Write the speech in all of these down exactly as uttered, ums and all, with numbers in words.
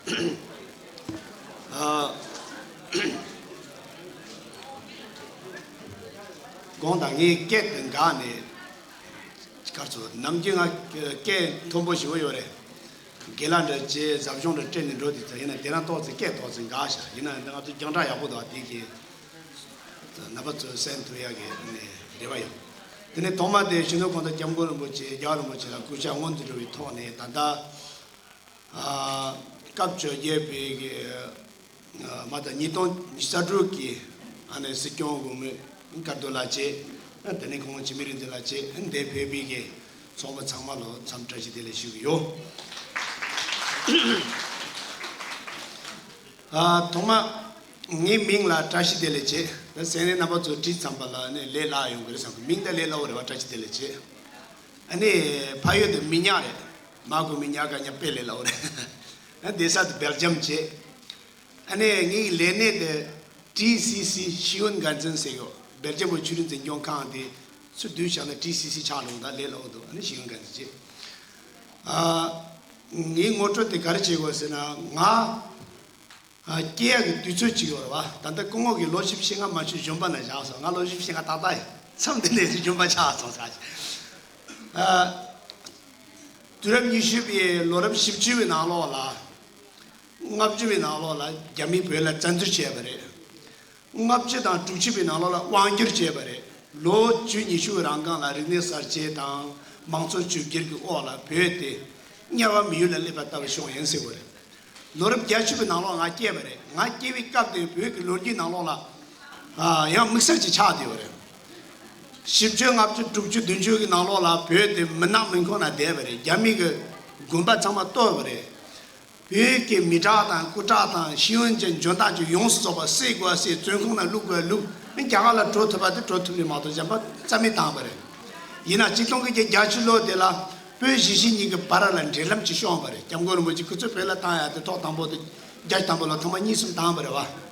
ཨ། དགོངས་དག་ངའི་སྐད་དེ་འགག་ནས། གར་སོང་ནམ་རྒྱུན་ང་སྐད་མཐོན་པོ་ཞེ་པོ་ཡོད་རེད། དགེ་ལགས་འདྲ་བྱས་ཟབ་སྦྱོང་འདྲ་སྤྲད་ནས་འགྲོ་དུས་ཚོད་ཡིན་ན་དེ་རང་ཏོག་ཙམ་སྐད་ཏོག་ཙམ་འགག་ཤག་ཡིན་ན་ང་ཚོ་རྒྱང་བསྒྲགས་ཡག་པོ་འདུག་དེ་གི་རྣམ་པ་ཚོས་གསན་ཐུབ་ཡག་གི་ནས་རེ་བ་ཡོད། དེ་ནས་ཐོག་མ་དེ་ཤིན་ཏུ་གོང་ས་སྐྱབས་མགོན་རིན་པོ་ཆེ་རྒྱལ་བ་རིན་པོ་ཆེ་ལ་སྐུ་ཕྱག་སྔོན་དུ་འགྲོ་བའི་ཐོག་ནས་ད་ལྟ། ཨ། སྐབས་བཅོ་བརྒྱད་པའི་གི་ཨ་མ་ད་ཉིས་སྟོང་ཉི་ཤུ་རྩ་དྲུག་གི་ཨ་ནི་སྲིད་སྐྱོང་གོང་མའི་བཀའ་བསྡུར་ལ་བྱས། དེ་ནས་ཁོང་འཆི་མེད་རིག་འཛིན་ལ་བྱས། འདིར་ཕེབས་པའི་གི་ཚོགས་པ་ཚང་མ་ལ་འཚམས་བཀྲ་ཤིས་བདེ་ལེགས་ཞུ་གི་ཡོད། ཨ། ཐོག་མ་ངའི་མིང་ལ་བཀྲ་ཤིས་བདེ་ལེགས་བྱས། ད་ཟེར་ནས་རྣམ་པ་ཚོ་བྲིས་ཙམ་པ་ལ་ནི་ལས་སླ་ཡོང་གི་རེད་བསམ་གི། མིང་ད་ལས་སླ་བོ་རེད་བ། བཀྲ་ཤིས་བདེ་ལེགས་བྱས། ཨ་ནི་ཕ་ཡུལ་དུ་མི་ཉག་རེད། མ་གོ་མི་ཉག་ག་ཉག་དཔེ་ལས་སླ་བོ་རེད། ཨ། བསྡད་ས་དུ་སྦེལ་ཇམ་བྱས། ཨ་ནི་ངའི་ལས་གནས་དེ་ཊི་སི་སི་ཤེས་ཡོན་འགན་འཛིན་ཟེར་ཡོད། སྦེལ་ཇམ་གྱི་ཆོས་རིག་འཛིན་སྐྱོང་ཁང་དེ་ཚུར་བསྡུས་བཞག་ན་ཊི་སི་སི་ཆགས་འགྲོ། ད་ལས་སླ་བོ་འདུག་ཨ་ནི་ཤེས་ཡོན་འགན་འཛིན་བྱས། ཨ། ངའི་ངོ་སྤྲོད་དེ་ག་རེ་བྱེད་དགོས་ཟེར་ན། ང་ཨ་སྐྱེ་ཡག་གི་དུས་ཚོད་ཅིག་ཡོད་རེད་བ། ད་ལྟ་སྐུ་ངོ་གིས་ལོ་བཞི་བཅུ་ཞེ་ལྔ་མ་ཆུད་གཞོན་པ་ན་བཞག་སོང་། ང་ལོ་བཞི་བཅུ་ཞེ་ལྔ་ཏག་ཏག་ཡིན། མཚམས་འདི་ནས་གཞོན་པ་ཆགས་སོང་ཟེར། ཨ། དུས་རབས་ཉི་ཤུ་པའི་ལོ་རབས་བཞི་བཅུ་པའི་ནང་ལོགས་ལ། ལྔ་བཅུ་པའི་ནང་ལོགས་ལ་རྒྱ་མིས་བོད་ལ་བཙན་འཛུལ་བྱས་པ་རེད། ལྔ་བཅུ་དང་དྲུག་ཅུ་པའི་ནང་ལོགས་ལ་དབང་བསྒྱུར་བྱས་པ་རེད། ལོ་བཅུ་ཉི་ཤུ་རང་སྒང་ལ་རིག་གནས་གསར་བརྗེ་དང་། དམངས་གཙོ་བཅོས་བསྒྱུར་གྱི་འོག་ལ་བོད་དེ་དམྱལ་བ་མི་ཡུལ་ལ་སླེབས་པ་ལྟ་བུ་བྱུང་ཡིན་ཟེར་བ་རེད། ལོ་རབས་བརྒྱད་ཅུ་པའི་ནང་ལོགས་ང་སྐྱེས་པ་རེད། ང་སྐྱེས་པའི་སྐབས་དེ་བོད་ཀྱི་ལོ་རྒྱུས་ནང་ལོགས་ལ། ཨ། ཡང་དམིགས་བསལ་གྱི་ཆགས་བསྡད་པ་རེད། བཞི་བཅུ་ལྔ་བཅུ་དྲུག་ཅུ་བདུན་ཅུ་གི་ནང་ལོགས་ལ་བོད་དེ་མུན་ནག་མུན་ཁུང་ན་བསྡད་པ་རེད། རྒྱ་མི་གི་དགོན་པ་ཚང་མ་གཏོར་བ་རེད། བོད་ཀྱི་མི་དྲག་དང་སྐུ་དྲག་དང་ཤེས་ཡོན་ཅན་འཇོན་ཐང་ཅན་ཡོངས་སུ་རྫོགས་པ་བསད་དགོས་བསད། བཙོན་ཁང་ནང་བླུག་དགོས་བླུག་རྒྱ་གར་ལ་འགྲོ་ཐུབ་པ་དེ་འགྲོ་ཐུབ་རེད་མ་གཏོགས་གཞན་པ་རྩ་མེད་བཏང་བ་རེད། ཡིན་ན་གཅིག་སྟོང་དགུ་བརྒྱ་བརྒྱད་ཅུ་ལོ་དེ་ལ་བོད་གཞིས་བྱེས་གཉིས་ཀྱི་བར་ལ་འབྲེལ་ལམ་ཅིག་བྱུང་བ་རེད། སྐྱབས་མགོན་རིན་པོ་ཆེ་སྐུ་ཚེ་བོད་ལ་བཏང་ཡག་དེ་ཐོག་དང་པོ་དེ་བརྒྱད་ཅུ་དང་པོ་ལ་ཐེངས་མ་གཉིས་གསུམ་བཏང་བ་རེད་བ།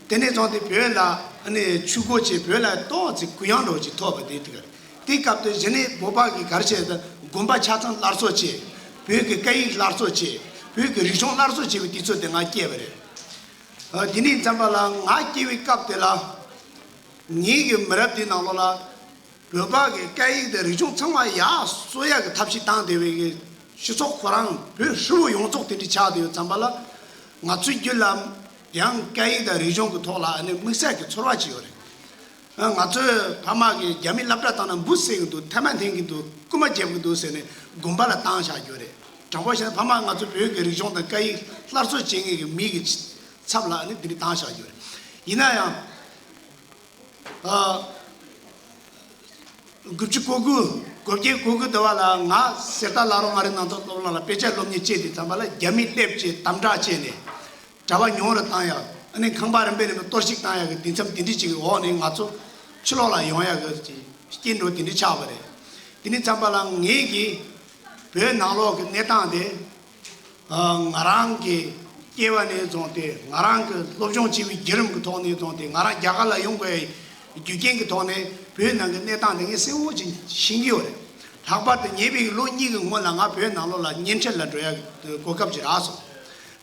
དེ་ནས་བཟུང་སྟེ་བོད་ལ་ཨ་ནི་ཆུ་སྒོ་བྱས། བོད་ལ་ཏོག་ཙམ་གུ་ཡངས་འདྲ་བོ་ཅིག་ཐོབ་པ་དེ་དེ་ག་རེད། དེ་སྐབས་དེ་གཞི་ནས་བོད་པ་གིས་ག་རེ་བྱས་ཏེ་དགོན་པ་ཆ་ཚང་སླར་གསོ་བྱས། བོད་ཀྱི་སྐད་ཡིག་སླར་གསོ་བྱས། བོད་ཀྱི་རིག་གཞུང་སླར་གསོ་བྱས་པའི་དུས་ཚོད་དེ་ང་སྐྱེས་པ་རེད། ཨ། དེ་ནས་བརྩམས་པ་ལ་ང་སྐྱེས་པའི་སྐབས་དེ་ལ་ངེད་ཀྱི་མི་རབས་དེའི་ནང་ལོགས་ལ་བོད་པ་གི་སྐད་ཡིག་དང་རིག་གཞུང་ཚང་མ་ཡར་གསོ་ཡག་གི་ཐབས་ཤེས་བཏང་བསྡད་པའི་གི་སྤྱི་ཚོགས་ཁོ་རང་བོད་ཧྲིལ་བོ་ཡོངས་རྫོགས་དེ་འདྲ་ཆགས་བསྡད་ཡོད་ཙམ་པ་ལ། ང་ཚོའི་རྒྱུད་ལ་ཡང་སྐད་ཡིག་དང་རིག་གཞུང་གི་ཐོག་ལ་ཨ་ནི་དམིགས་བསལ་གྱི་ཚོར་བ་ཅིག་ཡོད་རེད། ང་ཚོའི་ཕ་མ་གིས་རྒྱ་མི་སློབ་གྲྭ་བཏང་ན་འབུ་བསད་ཀྱི་འདུག་ཐལ་མོ་འཐེན་གྱི་འདུག་རྐུན་མ་རྒྱབ་ཀྱི་འདུག་ཟེར་ནས་དགོན་པ་ལ་བཏང་བཞག་རྒྱུ་རེད། དྲང་པོ་བཤད་ན་ཕ་མ་ང་ཚོ་བོད་ཀྱི་རིག་གཞུང་དང་སྐད་ཡིག་སླར་གསོ་བྱེད་མཁན་གྱི་མི་གི་ཚབ་ལ་ཨ་ནི་འདི་འདྲ་བཏང་བཞག་རྒྱུ་རེད། ཡིན་ན་ཡང་། ཨ། དགུ་བཅུ་གོ་དགུ། དགུ་བརྒྱད་གོ་དགུ་དུ་བ་ལ་ང་གསེར་རྟ་བླ་རུང་མངའ་རིས་ནང་བསྟན་སློབ་གླིང་ལ་དཔེ་ཆ་སློབ་གཉེར་བྱེད་དུས་ཙམ་པ་ལ་རྒྱ་མི་སླེབས་བྱས་དམ་དྲག་བྱས་ནས་གྲྭ་པ་ཉུང་རུ་བཏང་ཡག་ཨ་ནི་ཁང་པ་རིམ་པས་རིམ་པས་གཏོར་བཤིག་བཏང་ཡག་གི་འདི་མཚམས་འདི་འདྲ་ཅིག་གི་འོག་ནས་ང་ཚོ་ཕྱི་ལོགས་ལ་ཡོང་ཡག་གི་རྐྱེན་འགྲོ་དེ་འདྲ་ཆགས་པ་རེད། དེ་ནས་ཙམ་པ་ལ་ངེད་ཀྱིས་བོད་ནང་ལོགས་ཀྱི་གནས་སྟངས་དེ། ཨ། ང་རང་གི་སྐྱེ་བ་ནས་བཟུང་སྟེ་ང་རང་གི་སློབ་སྦྱོང་བྱས་པའི་བརྒྱུད་རིམ་གྱི་ཐོག་ནས་བཟུང་སྟེ་ང་རང་རྒྱ་གར་ལ་ཡོང་དགོས་པའི་རྒྱུ་རྐྱེན་གྱི་ཐོག་ནས་བོད་ནང་གི་གནས་སྟངས་དེ་ངས་གསལ་བོ་ཅིག་ཤེས་ཀྱི་ཡོད་རེད། ལྷག་པར་དུ་ཉེ་བའི་ལོ་གཉིས་ཀྱི་སྔོན་ལ་ང་བོད་ནང་ལོགས་ལ་གཉེན་འཕྲད་ལ་འགྲོ་ཡག་གི་གོ་སྐབས་ཅིག་རག་སོང་།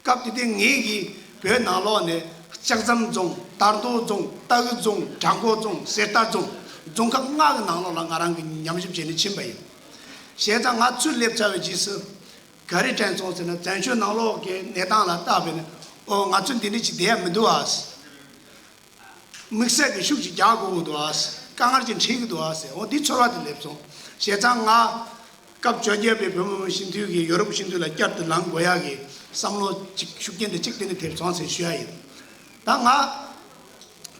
སྐབས་དེ་དུས་ངེད་ཀྱིས་བོད་ནང་ལོགས་ནས་ལྕགས་ཟམ་རྫོང་། དར་མདོ་རྫོང་། ལྟ་སྒོ་རྫོང་། བྲག་འགོ་རྫོང་། གསེར་རྟ་རྫོང་། རྫོང་ཁག་ལྔ་གི་ནང་ལོགས་ལ་ང་རང་གིས་ཉམས་ཞིབ་བྱས་ནས་ཕྱིན་པ་ཡིན། བྱས་ཙང་ང་ཚུར་སླེབས་ཚར་བའི་རྗེས་སུ། ག་རེ་དྲན་སོང་ཟེར་ན། བཙན་བྱོལ་ནང་ལོགས་ཀྱི་གནས་སྟངས་ལ་བལྟས་པས་ན། ཨོ། ང་ཚོ་འདི་འདྲ་ཅིག་བསྡད་ཡ་མི་འདུག་ཨ། དམིགས་བསལ་གྱི་ཤུགས་ཅིག་རྒྱག་དགོས་ཀྱི་འདུག་ཨ། དཀའ་ངལ་ཅིག་འཕྲད་ཀྱི་འདུག་ཨ་ཟེར། ཨོ། འདི་ཚོར་བ་དེ་སླེབས་སོང་། བྱས་ཙང་ང་སྐབས་བཅོ་བརྒྱད་པའི་བོད་མི་མང་སྤྱི་འཐུས་ཀྱི་ཡོ་རོབ་སྤྱི་འཐུས་ལ་བསྐྱར་དུ་ལངས་དགོས་ཡ་གི་བསམ་བློ་ཅིག་ཤུགས་རྐྱེན་དེ་གཅིག་དེ་ནས་ཐེབས་སོང་ཟེར་ཞུ་ཡ་ཡིན། ད་ང་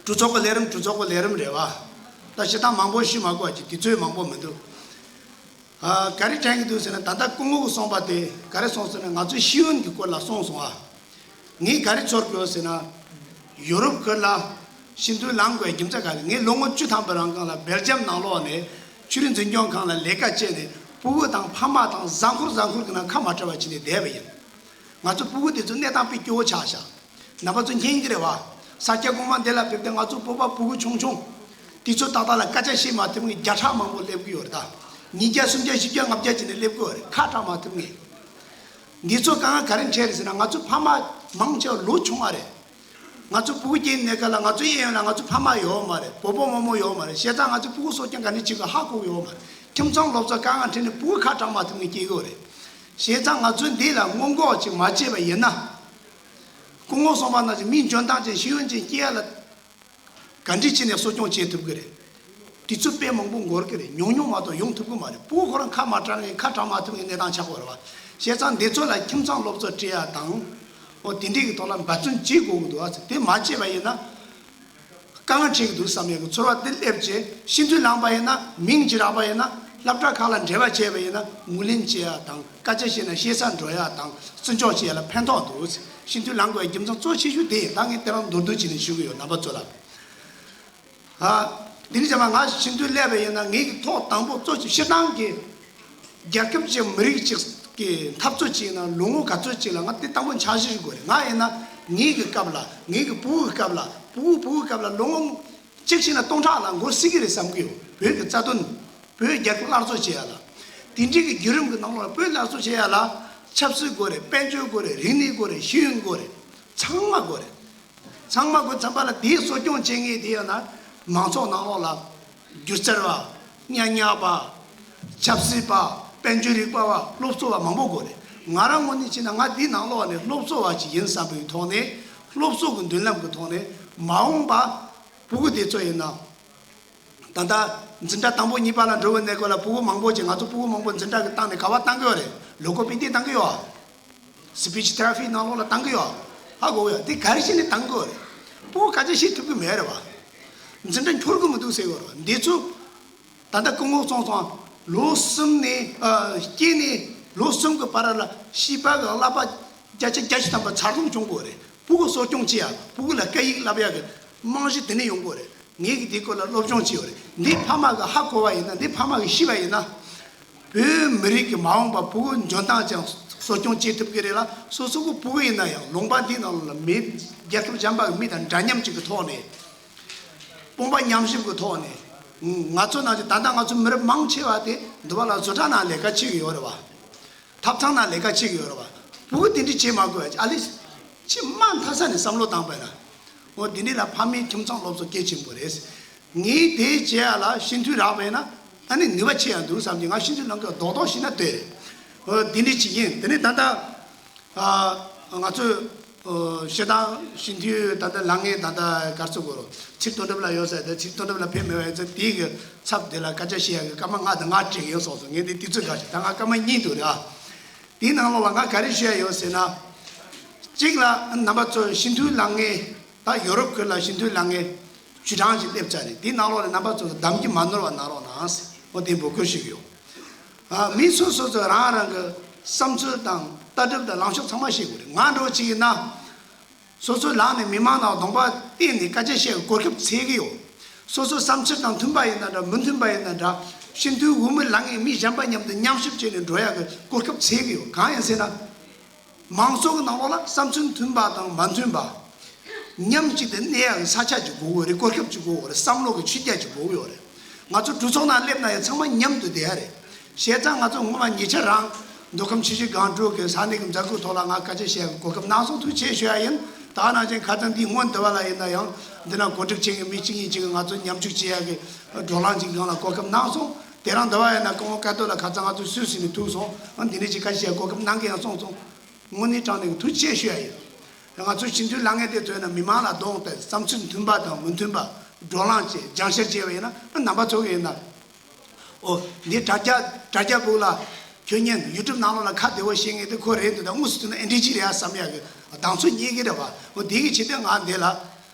གྲོས་ཚོགས་ཀྱི་ལས་རིམ་གྲོས་ཚོགས་ཀྱི་ལས་རིམ་རེད་བ། ད་བཤད་སྟངས་མང་པོ་ཞུ་མ་དགོས་པ་ཅིག་དུས་ཚོད་མང་པོ་མི་འདུག་ཨ། ག་རེ་དྲན་གྱི་འདུག་ཟེར་ན། ད་ལྟ་སྐུ་ངོ་གིས་གསུངས་པ་དེ་ག་རེ་གསུངས་ཟེར་ན། ང་ཚོས་ཤེས་ཡོན་གྱི་སྐོར་ལ་གསུངས་སོང་ཨ། ངས་ག་རེ་ཚོར་གྱི་ཡོད་ཟེར་ན། ཡོ་རོབ་ཁུལ་ལ་སྤྱི་འཐུས་ལངས་དགོས་རྒྱུ་མཚན་ག་རེ། ངས་ལོ་ངོ་བཅུ་ཐམ་པའི་རིང་སྒང་ལ་སྦེལ་ཇམ་ནང་ལོགས་ནས་ཆོས་རིག་འཛིན་སྐྱོང་ཁང་ལ་ལས་ཀ་བྱས་ནས་ཕྲུ་གུ་དང་ཕ་མ་དང་གཟའ་འཁོར་གཟའ་འཁོར་གྱི་ནང་ཁ་མ་བྲལ་བ་བྱས་ནས་བསྡད་པ་ཡིན། ང་ཚོ་ཕྲུ་གུ་དེ་ཚོ་གནས་སྟངས་དཔེ་སྐྱོ་བོ་ཆགས་ཤག་རྣམ་པ་ཚོ་མཁྱེན་གྱི་རེད་བ། ས་སྐྱ་གོང་མ་འདི་ལ་ཕེབས་ཏེ་ང་ཚོ་བོད་པ་ཕྲུ་གུ་ཆུང་ཆུང་དེ་ཚོ་ཏག་ཏག་ལ་སྐད་ཆ་བཤད་མ་ཐུབ་མཁན་བརྒྱ་ཕྲག་མང་པོ་སླེབས་ཀྱི་ཡོད་རེད་ད། ཉིས་བརྒྱ་སུམ་བརྒྱ་བཞི་བརྒྱ་ལྔ་བརྒྱ་བྱས་ནས་སླེབས་ཀྱི་ཡོད་རེད། ཁ་གྲག་མ་ཐུབ་མཁན། འདི་ཚོ་དཀའ་ངལ་ག་རེ་འཕྲད་རེད་ཟེར་ན། ང་ཚོ་ཕ་མ་མང་ཆེ་བ་ལོ་ཆུང་བ་རེད། ང་ཚོ་སྤུ་གུ་སྐྱེས་ནས་ག་ལ་ང་ཚོ་གཡས་གཡོན་ལ་ང་ཚོ་ཕ་མ་ཡོད་མ་རེད། བུ་བུ་མོ་མོ་ཡོད་མ་རེད། བྱས་ཙང་ང་ཚོ་སྤུ་གུ་གསོ་སྐྱོང་ག་འདྲ་བྱེད་དགོས་ཧ་གོ་གི་ཡོད་མ་རེད། ཁྱིམ་ཚང་སློབ་གསོ་དཀའ་ངལ་འཕྲད་ནས་སྤུ་གུ་ཁ་གྲག་མ་ཐུབ་མཁན་སྐྱེ་གི་ཡོད་རེད། བྱས་ཙང་ང་ཚོས་འདི་ལ་སྔོན་འགོག་ཅིག་མ་བྱས་པ་ཡིན་ན། སྐུ་ངོ་གསུངས་པ་ནང་བཞིན་མི་འཇོན་ཐང་ཅན་ཤེས་ཡོན་ཅན་སྐྱེ་ཡ་ལ། ག་འདྲ་བྱས་ནས་གསོ་སྐྱོང་བྱེད་ཐུབ་ཀྱི་རེད། དུས་ཚོད་དཔེ་མང་པོ་འགོར་གྱི་རེད། ཉུང་ཉུང་མ་གཏོགས་ཡོང་ཐུབ་ཀྱི་མ་རེད། སྤུ་གུ་ཁོ་རང་ཁ་མ་གྲག་ནས་ཁ་གྲག་མ་ཐུབ་ཀྱི་གནས་སྟངས་ཆགས་ཀྱི་ཡོད་རེད་བ། བྱས་ཙང་འདི་ཚོ་ལ་ཁྱིམ་ཚང་སློབ་གསོ་སྤྲད་ཡ་དང་། འོ་དེ་འདྲའི་གི་ཐོག་ལ་འབད་བརྩོན་བྱེད་དགོས་ཀྱི་འདུག་ཨ་ཙི། དེ་མ་བྱས་པ་ཡིན་ན། དཀའ་ངལ་འཕྲད་ཀྱི་འདུག་བསམ་ཡ་གི་ཚོར་བ་དེ་སླེབས་རྗེས་ཤིན་ཏུ་ལངས་པ་ཡིན་ན། མིང་ཅིག་རག་པ་ཡིན་ན། སློབ་གྲྭ་ཁག་ལ་འབྲེལ་བ་བྱས་པ་ཡིན་ན། ངོས་ལེན་བྱེད་ཡ་དང་། སྐད་ཆ་བཤད་ན་ཤེས་ས་འགྲོ་ཡ་དང་། བརྩི་འཇོག་བྱེད་ཡ་ལ་ཕན་ཐོགས་འདུག་ཤིན་ཏུ་ལངས་དགོས་པའི་རྒྱུ་མཚན་གཙོ་ཆེ་ཤོས་དེ་ཡིན། ད་ངས་དེ་རང་མདོར་བསྡུས་བྱས་ནས་ཞུ་གི་ཡོད། རྣམ་པ་ཚོ་ལ། ཨ། འདི་ནི་བྱས་ན་ང་ཤིན་ཏུ་སླེབས་པ་ཡིན་ན། ངེད་ཀྱི་ཐོག་དང་པོ་གཙོ་ཆེ་སྤྱིར་བཏང་གི་རྒྱལ་ཁབ་ཅིག་མི་རིགས་ཅིག་གི་འཐབ་རྩོད་ཅིག་ཡིན་ན། ལོ་ངོ་ག་ཚོད་ཅིག་ལ། ང་དེ་དང་པོ་འཆར་གཞི་ཞིག་དགོས་རེད། ང་ཡིན་ན་ངེད་ཀྱི་སྐབས་ལ། ངེད་ཀྱི་བུ་གི་སྐབས་ལ། བུ་བུ་གི་སྐབས་ལ་ལོ་ངོ་གཅིག་ཕྱིན་ན་སྟོང་ཕྲག་ལ་འགོར་སྲིད་ཀྱི་རེད་བསམ་གྱི་ཡོད། བོད་ཀྱི་རྩ་དོན། བོད་རྒྱལ་ཁབ་སླར་གསོ་བྱེད་ཡ་ལ། དེ་འདྲའི་གི་བརྒྱུད་རིམ་གྱི་ནང་ལོགས་ལ་བོད་སླར་གསོ་བྱེད་ཡ་ལ་ཆབ་སྲིད་དགོས་རེད། དཔལ་འབྱོར་དགོས་རེད། རིག་གནས་དགོས་རེད། ཤེས་ཡོན་དགོས་རེད། ཚང་མ་དགོས་རེད། ཚང་མ་དགོས་ཙམ་པ་ལ། དེའི་གསོ་སྐྱོང་བྱེད་མཁན་དེ་ཡང་ན་མང་ཚོགས་ནང་ལོགས་ལ་སྒྱུ་རྩལ་བ། སྙན་ངག་པ། ཆབ་སྲིད་པ། དཔལ་འབྱོར་རིག་པ་བ། སློབ་གསོ་བ་མང་པོ་དགོས་རེད། ང་རང་ངོས་ནས་བྱས་ན། ང་འདིའི་ནང་ལོགས་ནས་སློབ་གསོ་བ་ཞིག་ཡིན་བསམ་པའི་ཐོག་ནས། སློབ་གསོ་གི་མདུན་ལམ་གྱི་ཐོག་ནས་མ་འོངས་པ་སྤུ་གུ་དེ་ཚོ་ཡིན་ན། ད་ལྟ་འཛིན་གྲྭ་དང་པོ་གཉིས་པ་ལ་འགྲོ་བའི་གནས་སྐབས་ལ་སྤུ་གུ་མང་པོ་ཅིག། ང་ཚོ་སྤུ་གུ་མང་པོ་འཛིན་གྲྭ་གི་བཏང་ནས་ག་པར་བཏང་གི་ཡོད་རེད། ལུ་གུ་དཔེ་དེབ་བཏང་གི་ཡོད། སི་པིཆ་ཐེ་ར་པི་ནང་ལོགས་ལ་བཏང་གི་ཡོད། ཧ་གོ་ཡ། དེ་ག་རེ་བྱས་ནས་བཏང་གི་ཡོད་རེད། སྤུ་གུ་སྐད་ཆ་བཤད་ཐུབ་ཀྱི་མེད་རེད་བ། འཛིན་གྲྭ་འཁྱོར་གྱི་མི་འདུག་ཟེར་གི་ཡོད་རེད་བ། འདི་ཚོ་ད་ལྟ་སྐུ་ངོ་གསུངས་སོང་། ལོ་གསུམ་ནས། ཨ། སྐྱེས་ནས་ལོ་གསུམ་གྱི་བར་ལ་བྱིས་པ་གི་ཀླད་པ་བརྒྱ་ཆ་བརྒྱད་ཅུ་ཐམ་པ་འཚར་ལོངས་བྱུང་དགོས་རེད། སྤུ་གུ་གསོ་སྐྱོང་བྱེད་ཡ། སྤུ་གུ་ལ་སྐད་ཡིག་བསླབ་ཡ་གི་རྨང་གཞི་དེ་ནས་ཡོང་དགོས་རེད། ངེད་ཀྱིས་དེའི་སྐོར་ལ་སློབ་སྦྱོང་བྱས་ཡོད་རེད། འདི་ཕ་མ་གིས་ཧ་གོ་བ་ཡིན་ན། འདི་ཕ་མ་གིས་ཤེས་པ་ཡིན་ན། བོད་མི་རིགས་ཀྱི་མ་འོངས་པ་སྤུ་གུ་འཇོན་ཐང་ཅན་གསོ་སྐྱོང་བྱེད་ཐུབ་ཀྱི་རེད་ལ། སོ་སོ་གི་སྤུ་གུ་ཡིན་ན་ཡང་ལུང་པ་འདིའི་ནང་ལ་མི། རྒྱལ་ཁབ་གཞན་པ་གི་མི་དང་འདྲ་མཉམ་ཅིག་གི་ཐོག་ནས། དཔུང་པ་མཉམ་གཤིབ་ཀྱི་ཐོག་ནས། ང་ཚོ་ནང་བཞིན་ད་ལྟ་ང་ཚོ་མི་རབས་མང་ཆེ་བ་དེ་འདི་བ་ལ་བཟོ་གྲྭ་ནང་ལས་ཀ་བྱེད་ཀྱི་ཡོད་རེད་བ། ཐབ་ཚང་ནང་ལས་ཀ་བྱེད་ཀྱི་ཡོད་རེད་བ། སྤུ་གུ་དེ་འདྲ་བྱེད་མ་དགོས་ཨ་ལེ། ཕྱི་མ་མཐའ་ས་ནས་བསམ་བློ་བཏང་པས་ན། འོ་དེ་འདྲ་ལ་ཕ་མའི་ཁྱིམ་ཚང་སློབ་གསོ་གལ་ཆེན་པོ་རེད། ངས་དེ་བྱེད་ཡ་ལ་ཤིན་ཐུའུ་རག་པས་ན། ཨ་ནི་ནུས་པ་ཆེ་ཡ་འདུག་བསམ་གྱི། ང་ཤིན་ཐུའུ་ལང་གི་རྡོག་རྡོག་ཤིག་ན་ལྟོས་རེད། འོ་དེ་འདྲ་ཅིག་ཡིན། དེ་ནས་ད་ལྟ། ཨ། ང་ཚོས། ཨོ། ཤེས་ཐང་ཤིན་ཐུའུ་ད་ལྟ་ལངས་ངེས་ད་ལྟ་གར་སོ་གོ་རོ་ཚིག་དོན་གྲུབ་ལ་ཡོད་ས་དེ། ཚིག་དོན་གྲུབ་ལ་ཕེབས་མེད་པ་ཡིན་ཚེ། དེའི་གི་ཚབ་དེ་ལ་སྐད་ཆ་བཤད་ཡ་གི་སྐར་མ་ལྔ་དང་ལྔ་སྤྲད་ཡོད་སོང་སོང་། ངས་འདི་དུས་ཚོད་འགའ་ཞིག་ད་ང་སྐར་མ་གཉིས་འདུག་རེད་ཨ། དེའི་ནང་ལོགས་ལ་ང་ག་རེ་ཞུ་ཡ་ཡོད་ཟེར་ན། གཅིག་ལ་རྣམ་པ་ཚོ་ཤིན་ཐུའུ་ལངས་ངེས། ད་ཡོ་རོབ་ཁུལ་ལ་ཤིན་ཐུའུ་ལངས་ངེས་བྱུས་གྲངས་ཅིག་སླེབས་ཚར་རེད། དེའི་ནང་ལོགས་ལ་རྣམ་པ་ཚོ་གདམ་གྱི་མ་ནོར་བ་གནང་རོགས་གནང་། འོ་དེ་འབོད་སྐུལ་ཞུ་གི་ཡོད། ཨ། མི་སོ་སོ་ཚོས་རང་རང་གི་བསམ་ཚུལ་དང་ལྟ་གྲུབ་དང་ལངས་ཕྱོགས་ཚང་མ་ཤེས་དགོས་རེད། ང་འདྲ་བོ་ཅིག་ཡིན་ན། སོ་སོ་ལངས་ནས་མི་མང་ནང་གདོང་པ་བསྟན་ནས་སྐད་ཆ་བཤད་གོ་སྐབས་འཚོལ་གི་ཡོད། སོ་སོ་བསམ་ཚུལ་དང་མཐུན་པ་ཡིན་ན་འདྲ། མི་མཐུན་པ་ཡིན་ན་འདྲ། ཤིན་ཐུའུ་འོས་མི་ལངས་ངེས་མི་གཞན་པ་མཉམ་དུ་མཉམ་ཞིབ་བྱས་ནས་འགྲོ་ཡ་གི་གོ་སྐབས་འཚོལ་གི་ཡོད། གང་ཡིན་ཟེར་ན། མང་ཚོགས་ཀྱི་ནང་ལོགས་ལ་བསམ་ཚུལ་མཐུན་པ་དང་མ་མཐུན་པ། མཉམ་གཅིག་ཏུ་གནས་ཡག་གི་ས་ཆ་ཅིག་དགོས་ཀྱི་ཡོད་རེད། གོ་སྐབས་ཅིག་དགོས་ཀྱི་ཡོད་རེད། བསམ་བློ་གི་ཆོད་རྒྱ་ཅིག་དགོས་ཀྱི་ཡོད་རེད། ང་ཚོ་གྲོས་ཚོགས་ནང་སླེབས་ན་ཡང་ཚང་མ་མཉམ་དུ་བསྡད་ཡ་རེད། བྱས་ཙང་ང་ཚོ་སྔོན་མ་ཉེ་ཆར་རང་མདོ་ཁམས་ཆུ་བཞི་སྒང་དྲུག་གི་ས་གནས་ཀྱི་མཛད་སྒོའི་ཐོག་ལ་ང་སྐད་ཆ་བཤད་ཡག་གི་གོ་སྐབས་གནང་སོང་། ཐུགས་རྗེ་ཆེ་ཞུ་ཡ་ཡིན། ད་ནང་བཞིན་ཁ་སང་འདིའི་སྔོན་དུ་བ་ལ་ཡིན་ན་ཡང་། འདི་ན་གོ་སྒྲིག་བྱེད་མཁན་མི་གཅིག་གཉིས་ཅིག་གིས་ང་ཚོ་མཉམ་ཞུགས་བྱེད་ཡ་གི་བགྲོ་གླེང་ཅིག་སྒང་ལ་གོ་སྐབས་གནང་སོང་། དེ་རིང་དུ་བ་ཡིན་ན་སྐུ་ངོ་སྐལ་རྡོར་ལགས་ཁ་སང་ང་ཚོ་སུད་སི་ནས་ཐུག་སོང་། འདི་ནས་ཅིག་སྐད་ཆ་བཤད་གོ་སྐབས་གནང་མཁན་ཡང་སོང་སོང་། དངོས་གནས་དྲང་གནས་ཀྱི་ཐུགས་རྗེ་ཆེ་ཞུ་ཡ་ཡིན། ང་ཚོ་ཤིན་ཐུའུ་ལངས་ངེས་དེ་ཚོ་ཡིན་ན་མི་མང་ལ་གདོང་གཏད། བསམ་ཚུལ་མཐུན་པ་དང་མི་མཐུན་པ་བགྲོ་གླེང་བྱས། སྦྱང་བཤད་བྱས་པ་ཡིན་ན། རྣམ་པ་ཚོ་གིས་ཡིན་ན། ཨོ། འདི་དྲ་རྒྱ་དྲ་རྒྱ་ཕུག་ལ་ཁྱོད་ཉན་ཡུ་ཊུབ་ནང་ལོགས་ལ་ཁ་བདེ་བོ་བཤད་མཁན་དེ་ཁོ་རེད་འདུག་ད་དངོས་སུ་ཐུག་ན་ཨེ་འདྲ་ཅིག་རེད་ཨ་བསམ་ཡ་གི་གདེང་ཚོད་རྙེད་ཀྱི་རེད་བ། ཨོ་དེ་གི་ཆེད་དུ་ང་འདི་ལ།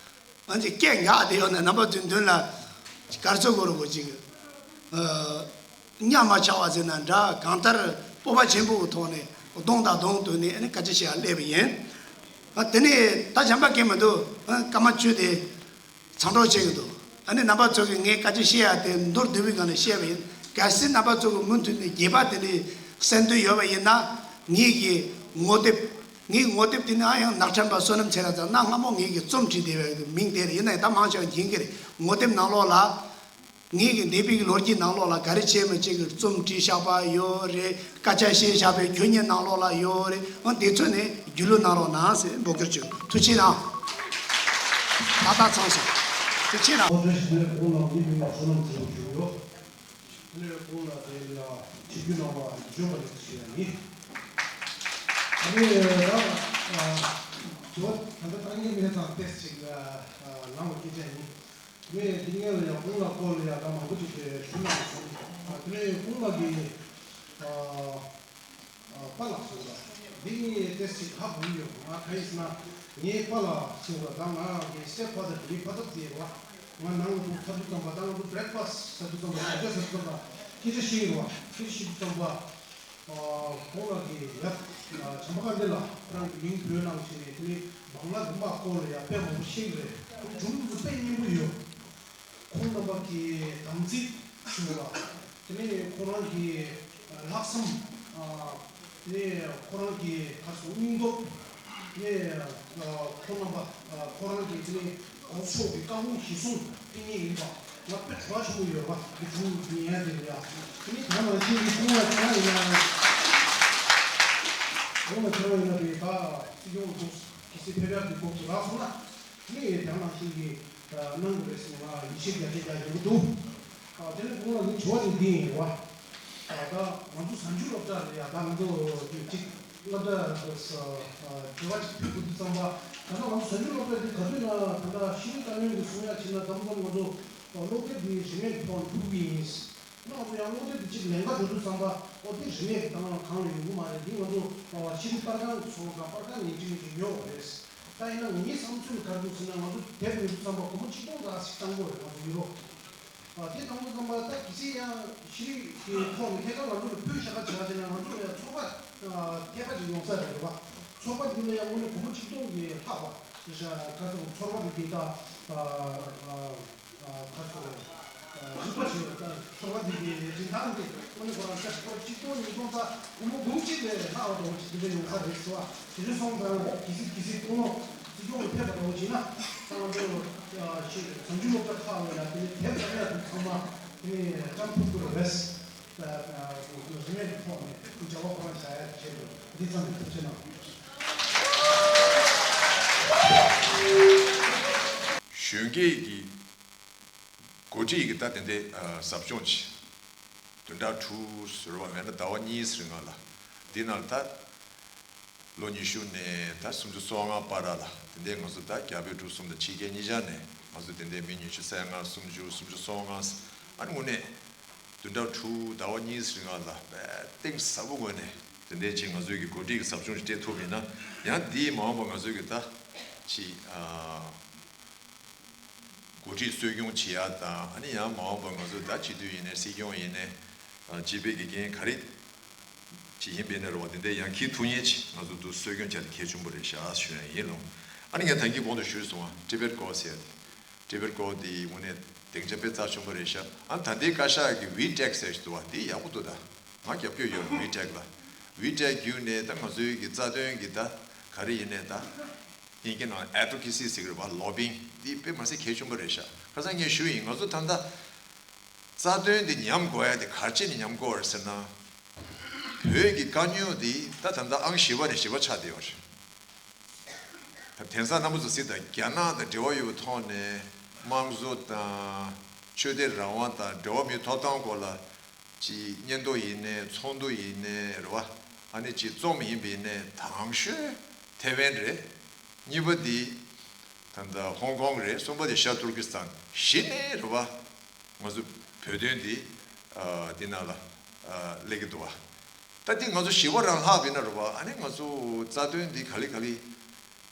ང་ཚོས་སྐད་འགག་བསྡད་ཡོད་ན་རྣམ་པ་ཚོའི་མདུན་ལ་ག་རེ་ཟེར་དགོས་རེད་གོ་ཅིག་ཨ། གཉའ་མ་ཆག་པ་ཟེར་ན་འདྲ། གང་ལྟར་སྤོབས་པ་ཆེན་པོའི་ཐོག་ནས་གདོང་དང་གདོང་བསྡོས་ནས་ཨ་ནི་སྐད་ཆ་བཤད་ཡ་སླེབས་པ་ཡིན། ཨ། དེ་ནས་ད་གཞན་པ་གང་མི་འདུག་ཨ། སྐར་མ་བཅུ་དེ་མཚམས་འཇོག་བྱེད་ཀྱི་འདུག་ཨ་ནི་རྣམ་པ་ཚོ་གིས་ངས་སྐད་ཆ་བཤད་ཡ་དེ་མདོར་བསྡུས་པའི་སྒང་ནས་བཤད་པ་ཡིན། གལ་སྲིད་རྣམ་པ་ཚོ་གི་མུ་མཐུད་ནས་རྒྱས་པ་དེ་འདྲའི་གསན་འདོད་ཡོད་པ་ཡིན་ན། ངེད་ཀྱི་ངོ་དེབ། ངའི་ངོ་དེབ་དེ་ནི་ཨ་ཡང་ནག་ཕྲན་པ་བསོད་ནམས་ཚེ་རིང་ཚང་གནའ་སྔ་མོ་ངེད་ཀྱིས་རྩོམ་བྲིས་བསྡད་པའི་མིང་དེ་རེད། ཡིན་ན་ཡང་ད་མང་ཆེ་བ་མཁྱེན་གྱི་རེད། ངོ་དེབ་ནང་ལོགས་ལ། ངེད་ཀྱི་འདས་པའི་ལོ་རྒྱུས་ནང་ལོགས་ལ་ག་རེ་བྱས་མི་བྱས་ཀྱི་རྩོམ་བྲིས་བཞག་པ་ཡོད་རེད། སྐད་ཆ་བཤད་བཞག་པའི་ཁྱོད་ཉིད་ནང་ལོགས་ལ་ཡོད་རེད། འོ་འདི་ཚོ་ནས་རྒྱུས་ལོན་གནང་རོགས་གནང་ཟེར་འབོད་སྐུལ་ཞུ། ཐུགས་རྗེ་གནང་། ད་ལྟ་ཚང་སོང་། ཐུགས་རྗེ་གནང་། ཁོང་ཚོའི་ཞིག་ནས་ཁོང་ལ་མི་མི་ལ་བསོད་ནམས་ཆེན་པོ་ཞུ་གི་ཡོད། དེ་ནས་ཁོང་ལ་དེ་ལ་ཆིབས་བསྒྱུར་གནང་བ་འཇོན་པ་རེད་ཞུ་ཡ་ཡིན། ཨ་ནི་ད་ད་ད་ད་ངས་མི་ཚང་ཏེས་ཅིག་ལངས་པ་སྐད་ཆ་ཡིན། དེ་ནས་འདི་ངས་ལ་ཡང་ཁོང་ལ་སྐོར་ལ་ཡང་ད་མང་པོ་ཅིག་ཞུ་གནང་སོང་། དེ་ནས་ཁོང་ལ་གི་ཨ་པཱ་ལགས་སོང་ལ། འདི་ངས་ཏེས་ཅིག་ཧ་གོ་གི་ཡོད། ང་ག་ཡིན་ཟེར་ན་ངའི་པཱ་ལགས་སོང་ལ་ད་ང་གི་སི་ཊེབ་ཕ་དར་དེ་ངའི་ཕ་ཚབ་དེ་རེད་བ། ང་ནང་ལ་འདུག་ཐབས་དུས་ཙམ་པ་ད་ང་ཚོ་བྷི་རེག་ཕ་སི་ཊི་ཟ་དུས་ཙམ་པ་ཞབས་ཕྱི་ཟ་དུས་ཙམ་པ་སྐད་ཆ་བཤད་ཀྱི་རེད་བ། སྐད་ཆ་བཤད་དུས་ཙམ་པ། ཁོང་ལ་གི་ཡ་བྱམས་པ་དཀར་ལྡན་ལགས་ཁོ་རང་གི་མིང་འབོད་གནང་བྱས་ནས་དེ་ནས་བང་ལ་རིམ་པ་སྐོར་ལ་ཡ་དཔེ་མང་པོ་ཤེས་ཀྱི་རེད། ཁོང་སྒྲུང་དེ་ཚོ་དཔེ་སྙན་པོ་ཡོད། ཁོང་རྣམ་པ་གི་དམ་ཚིག་ཞུ་བ། དེ་ནས་ཁོ་རང་གི་ལྷག་བསམ། དེ་ནས་ཁོ་རང་གི་ག་རེ་ཟེར་སྙིང་སྟོབས། དེ་ནས་ཁོང་རྣམ་པ་ཁོ་རང་གི་དེ་ནས་གོག་ཕྱོགས་ཀྱི་བཀའ་དགོངས་གཞིར་བཟུང་ཕེབས་མཁན་ཡིན་པ། ང་དཔེ་གྲགས་ཆེན་པོ་ཡོད་པ་འདི་སྒྲུང་ཉན་ཡ་དེ་ལ་ཡ། དེ་ནི་ད་ནང་བཞིན་གྱི་སྐུ་ངོ་ཁྱེད་རང་ཡིན་ན་ཡང་། སྐུ་ངོ་ཁྱེད་རང་ཡིན་ན་དེ་ད་སྲིད་སྐྱོང་འདུག་གི་སྲིད་ཕེབས་ཡག་གི་གོ་སྐབས་རག་སོང་ན། དེ་ནི་ད་ནང་བཞིན་གྱི་གནང་དགོས་རེད་ཟེར་ང་ཡིད་ཆེས་རྒྱ་ཆེ་རྒྱག་ཡོང་གི་འདུག་དེ་ནི་སྐུ་ངོ་ལ་ངའི་དྲི་བ་དེ་འདི་ཡིན་རེད་བ། ད་ང་ཚོ་གཟའ་མཇུག་སློབ་གྲྭ་ལ་ཡ་ད་ང་ཚོ་གཅིག་སློབ་གྲྭ་དྲི་བ་གཅིག་ཕུལ་དགོས་དུས་ཙམ་པ། ད་ལྟ་ང་ཚོ་གཟའ་མཇུག་སློབ་གྲྭ་འདི་ག་དུས་ན་ད་ལྟ་ཤེས་རིག་བཀའ་བློན་གྱིས་གསུང་ཡ་བྱས་ན་དམ་དམ་ང་ཚོ་སློབ་དེབ་འདི་རིན་མེད་ཐོག་ནས་ཕུལ་གྱི་ཡིན། ང་ཚོ་ཡང་སློབ་དེབ་འདི་གཅིག་ལེན་ག་འགྲོ་དུས་ཙམ་པ་ཨོ་དེ་རིན་མེད་ཀྱི་ད་གང་ལ་ཡོང་གི་མ་རེད། འདི་ང་ཚོ་ཤེས་རིག་པར་ཁང་གི་ཚོང་ཁང་པར་ཁང་ཉིན་གཅིག་ཉིན་གཅིག་ཉོ་དགོས་རེད། ད་ཡིན་ན་ངའི་བསམ་ཚུལ་ག་རེ་འདུག་ཟེར་ན་ང་ཚོ་དེབ་ཉོ་དུས་ཙམ་པ་སྒོར་མོ་གཅིག་སྟོང་ཙམ་ཞིག་བཏང་དགོས་རེད། ང་ཚོ་ཡུ་རོ། ཨ་དེ་དང་པོ་ཙམ་པ་ད་གལ་སྲིད་ཡང་ཤེས་རིག་གི་ཐོག་ནས་ཐད་ཀར་ང་ཚོ་ལ་ཕུལ་བཞག་པ་བྱས་པ་ཅིག་ན་ང་ཚོ་ལ་ཡང་ཚོགས་པ་ཐད་པ་ཅིག་ཡོང་ས་རེད་བ། ཚོགས་པ་འདི་ལ་ཡང་དངོས་གནས་སྒོར་མོ་གཅིག་སྟོང་གི་ལྷག་པ་རེད་ཤག་ཁ་སང་ཚོགས་པ་འདི་གི་ད་ཨ་ཨ་ཁ་སང་རིག་པ་ཞིག་ད་ཚོགས་པ་འདི་གི་རིན་ཐང་འདི་དངོས་གནས་ཁོ་རང་ཁ་སང་གཅིག་སྟོང་ཉིས་སྟོང་ད་སྒོར་མོ་འབུམ་གཅིག་ལས་ལྷག་པ་འདྲ་བོ་ཅིག་འདི་འདྲ་ཡོང་ས་རེད་ཟེར་བ། དེ་འདྲ་སོང་ཙང་གལ་སྲིད་གལ་སྲིད་སྐུ་ངོ་སྲིད་སྐྱོང་ལ་ཕེབས་པ་འདྲ་བོ་བྱས་ན་ད་ང་ཚོ་ཞིག་བཟང་སྤྱོད་སློབ་གྲྭ་ཁག་ལ་ཡ་དེ་ནས་དེབ་ལྟ་ཡ་དེ་ཚང་མ་དེ་ནས་ཅང་ཐུབ་ཐུབ་རེད། རིན་མེད་ཀྱི་ཐོག་ནས་འཇལ་བ་ཁོ་རང་བྱ་ཡ་ཆེད་དུ་འདི་ཙམ་གྱི་ཐུགས་རྗེ་གནང་། གཞོན་སྐྱེས་ཀྱི་འགོ་ཁྲིད་ཀྱི་ད་དེ་འདྲའི་ཟབ་སྦྱོང་ཆེ། བདུན་ཕྲག་དྲུག་ཟེར་བ་མེད་ན་ཟླ་བ་གཉིས་ཟེར་ང་ལ། འདི་ནང་ལ་ད་ལོ་ཉི་ཤུ་ནས་ད་སུམ་ཅུ་སོ་ལྔ་བར་ལ་དེ་འདྲའི་ང་ཚོ་ད་རྒྱ་བོད་འབྲུག་གསུམ་དང་ཕྱི་རྒྱལ་གཉིས་ཆ་ནས་ང་ཚོ་དེ་འདྲའི་མི་ཉི་ཤུ་རྩ་ལྔ་སུམ་ཅུ་སུམ་ཅུ་སོ་ལྔ་ཨ་ནི་དངོས་གནས་བདུན་ཕྲག་དྲུག་ཟླ་བ་གཉིས་ཟེར་ང་ལ་དཔེ་གཏིང་ཟབ་པོ་ངོས་ནས་དེ་འདྲའི་ཅིག་ང་ཚོའི་གི་འགོ་ཁྲིད་ཀྱི་ཟབ་སྦྱོང་ཞིག་སྤྲད་ཐུབ་ཡིན་ན་ཡང་འདིའི་མ་འོངས་པ་ང་ཚོའི་གི་ད་ཅིག་ཨ། འགོ་ཁྲིད་གསོ་སྐྱོང་བྱེད་ཡ་དང་ཨ་ནི་ཡང་མ་འོངས་པར་ང་ཚོ་ད་སྤྱི་འཐུས་ཡིན་ནའི་སྲིད་སྐྱོང་ཡིན་ནའི་སྤྱི་པའི་དགེ་རྒན་ག་རེ་ཅིག་ཡིན་པའི་ནས་རོགས་དེ་འདྲའི་ཡང་ཁྱི་ཐུག་ཉེན་ཅིག་ང་ཚོ་འདུག་གསོ་སྐྱོང་བྱ་དེ་གལ་ཆེན་པོ་རེད་ཤག་ཞུ་ཡ་ཡིན་ལོ། ཨ་ནི་ངས་ད་གིན་གོང་དུ་ཞུས་སོང་བ་ཊི་བེཊ་ཀོ་ཟེར་ཡ་དེ་ཊི་བེཊ་ཀོ་དེ་དངོས་གནས་སྡིངས་ཆ་དཔེ་རྩ་ཆེན་པོ་རེད་ཤག་ཨ་ད་ལྟའི་བཀའ་ཤག་གི་ཝི་ཊེག་ཟེར་ཞིག་འདུག་བ་དེ་ཡག་པོ་འདུག་ད་ང་རྒྱབ་སྐྱོར་ཡོད་ཝི་ཊེག་ལ་ཝི་ཊེག་བརྒྱུད་ནས་ད་ང་ཚོའི་གི་རྩ་དོན་གི་ད་ག་རེ་ཡིན་ནའི་ད། དབྱིན་ཇིའི་ནང་ཨེ་ཌི་ཝོ་ཀེ་སི་ཟེར་གི་རེད་པ། ལོ་བི་ཡིང་འདི་དཔེ་མ་སྲིད་གལ་ཆེན་པོ་རེད་ཤག་ཁ་སང་ངས་ཞུས་ཡིན། ང་ཚོ་ད་ལྟ་རྩ་དོན་འདི་ཉམས་དགོས་ཡ་དེ་ག་རེ་བྱས་ནས་ཉམས་དགོས་པ་རེད་ཟེར་ན། བོད་ཀྱི་དཀའ་རྙོག་འདི་ད་ད་ལྟ་ཨང་བཞི་པ་ནས་བཞི་པ་ཆགས་བསྡད་ཡོད་རེད། དེང་སང་རྣམ་པ་ཚོ་གཟིགས་དང་། རྒྱ་ནག་དང་འབྲེལ་བ་ཡོད་པའི་ཐོག་ནས་དམངས་གཙོ་དང་ཆོས་དད་རང་དབང་དང་འགྲོ་བ་མིའི་ཐོབ་ཐང་སྐོར་ལ། ཅིག་སྙན་ཐོ་ཡིན་ནའི་ཚོགས་འདུ་ཡིན་ནའི་རེད་བ། ཨ་ནི་ཅིག་རྩོམ་ཡིན་པ་ཡིན་ནའི་དང་ཤོས་ཐེ་ཝན་རེད། གཉིས་པ་འདི་ད་ལྟ་ཧོང་ཀོང་རེད། གསུམ་པ་འདི་ཤར་ཏུར་ཀི་སི་ཐན། བཞི་ནས་རེད་བ། ང་ཚོ་བོད་དོན་འདི་ཨ་འདི་ནང་ལ་ཨ་སླེབས་ཀྱི་འདུག་བ། ད་འདི་ང་ཚོ་བཞི་པ་རང་ལྷག་པ་ཡིན་ན་རེད་བ། ཨ་ནི་ང་ཚོ་རྩ་དོན་འདི་ག་ལེ་ག་ལེ།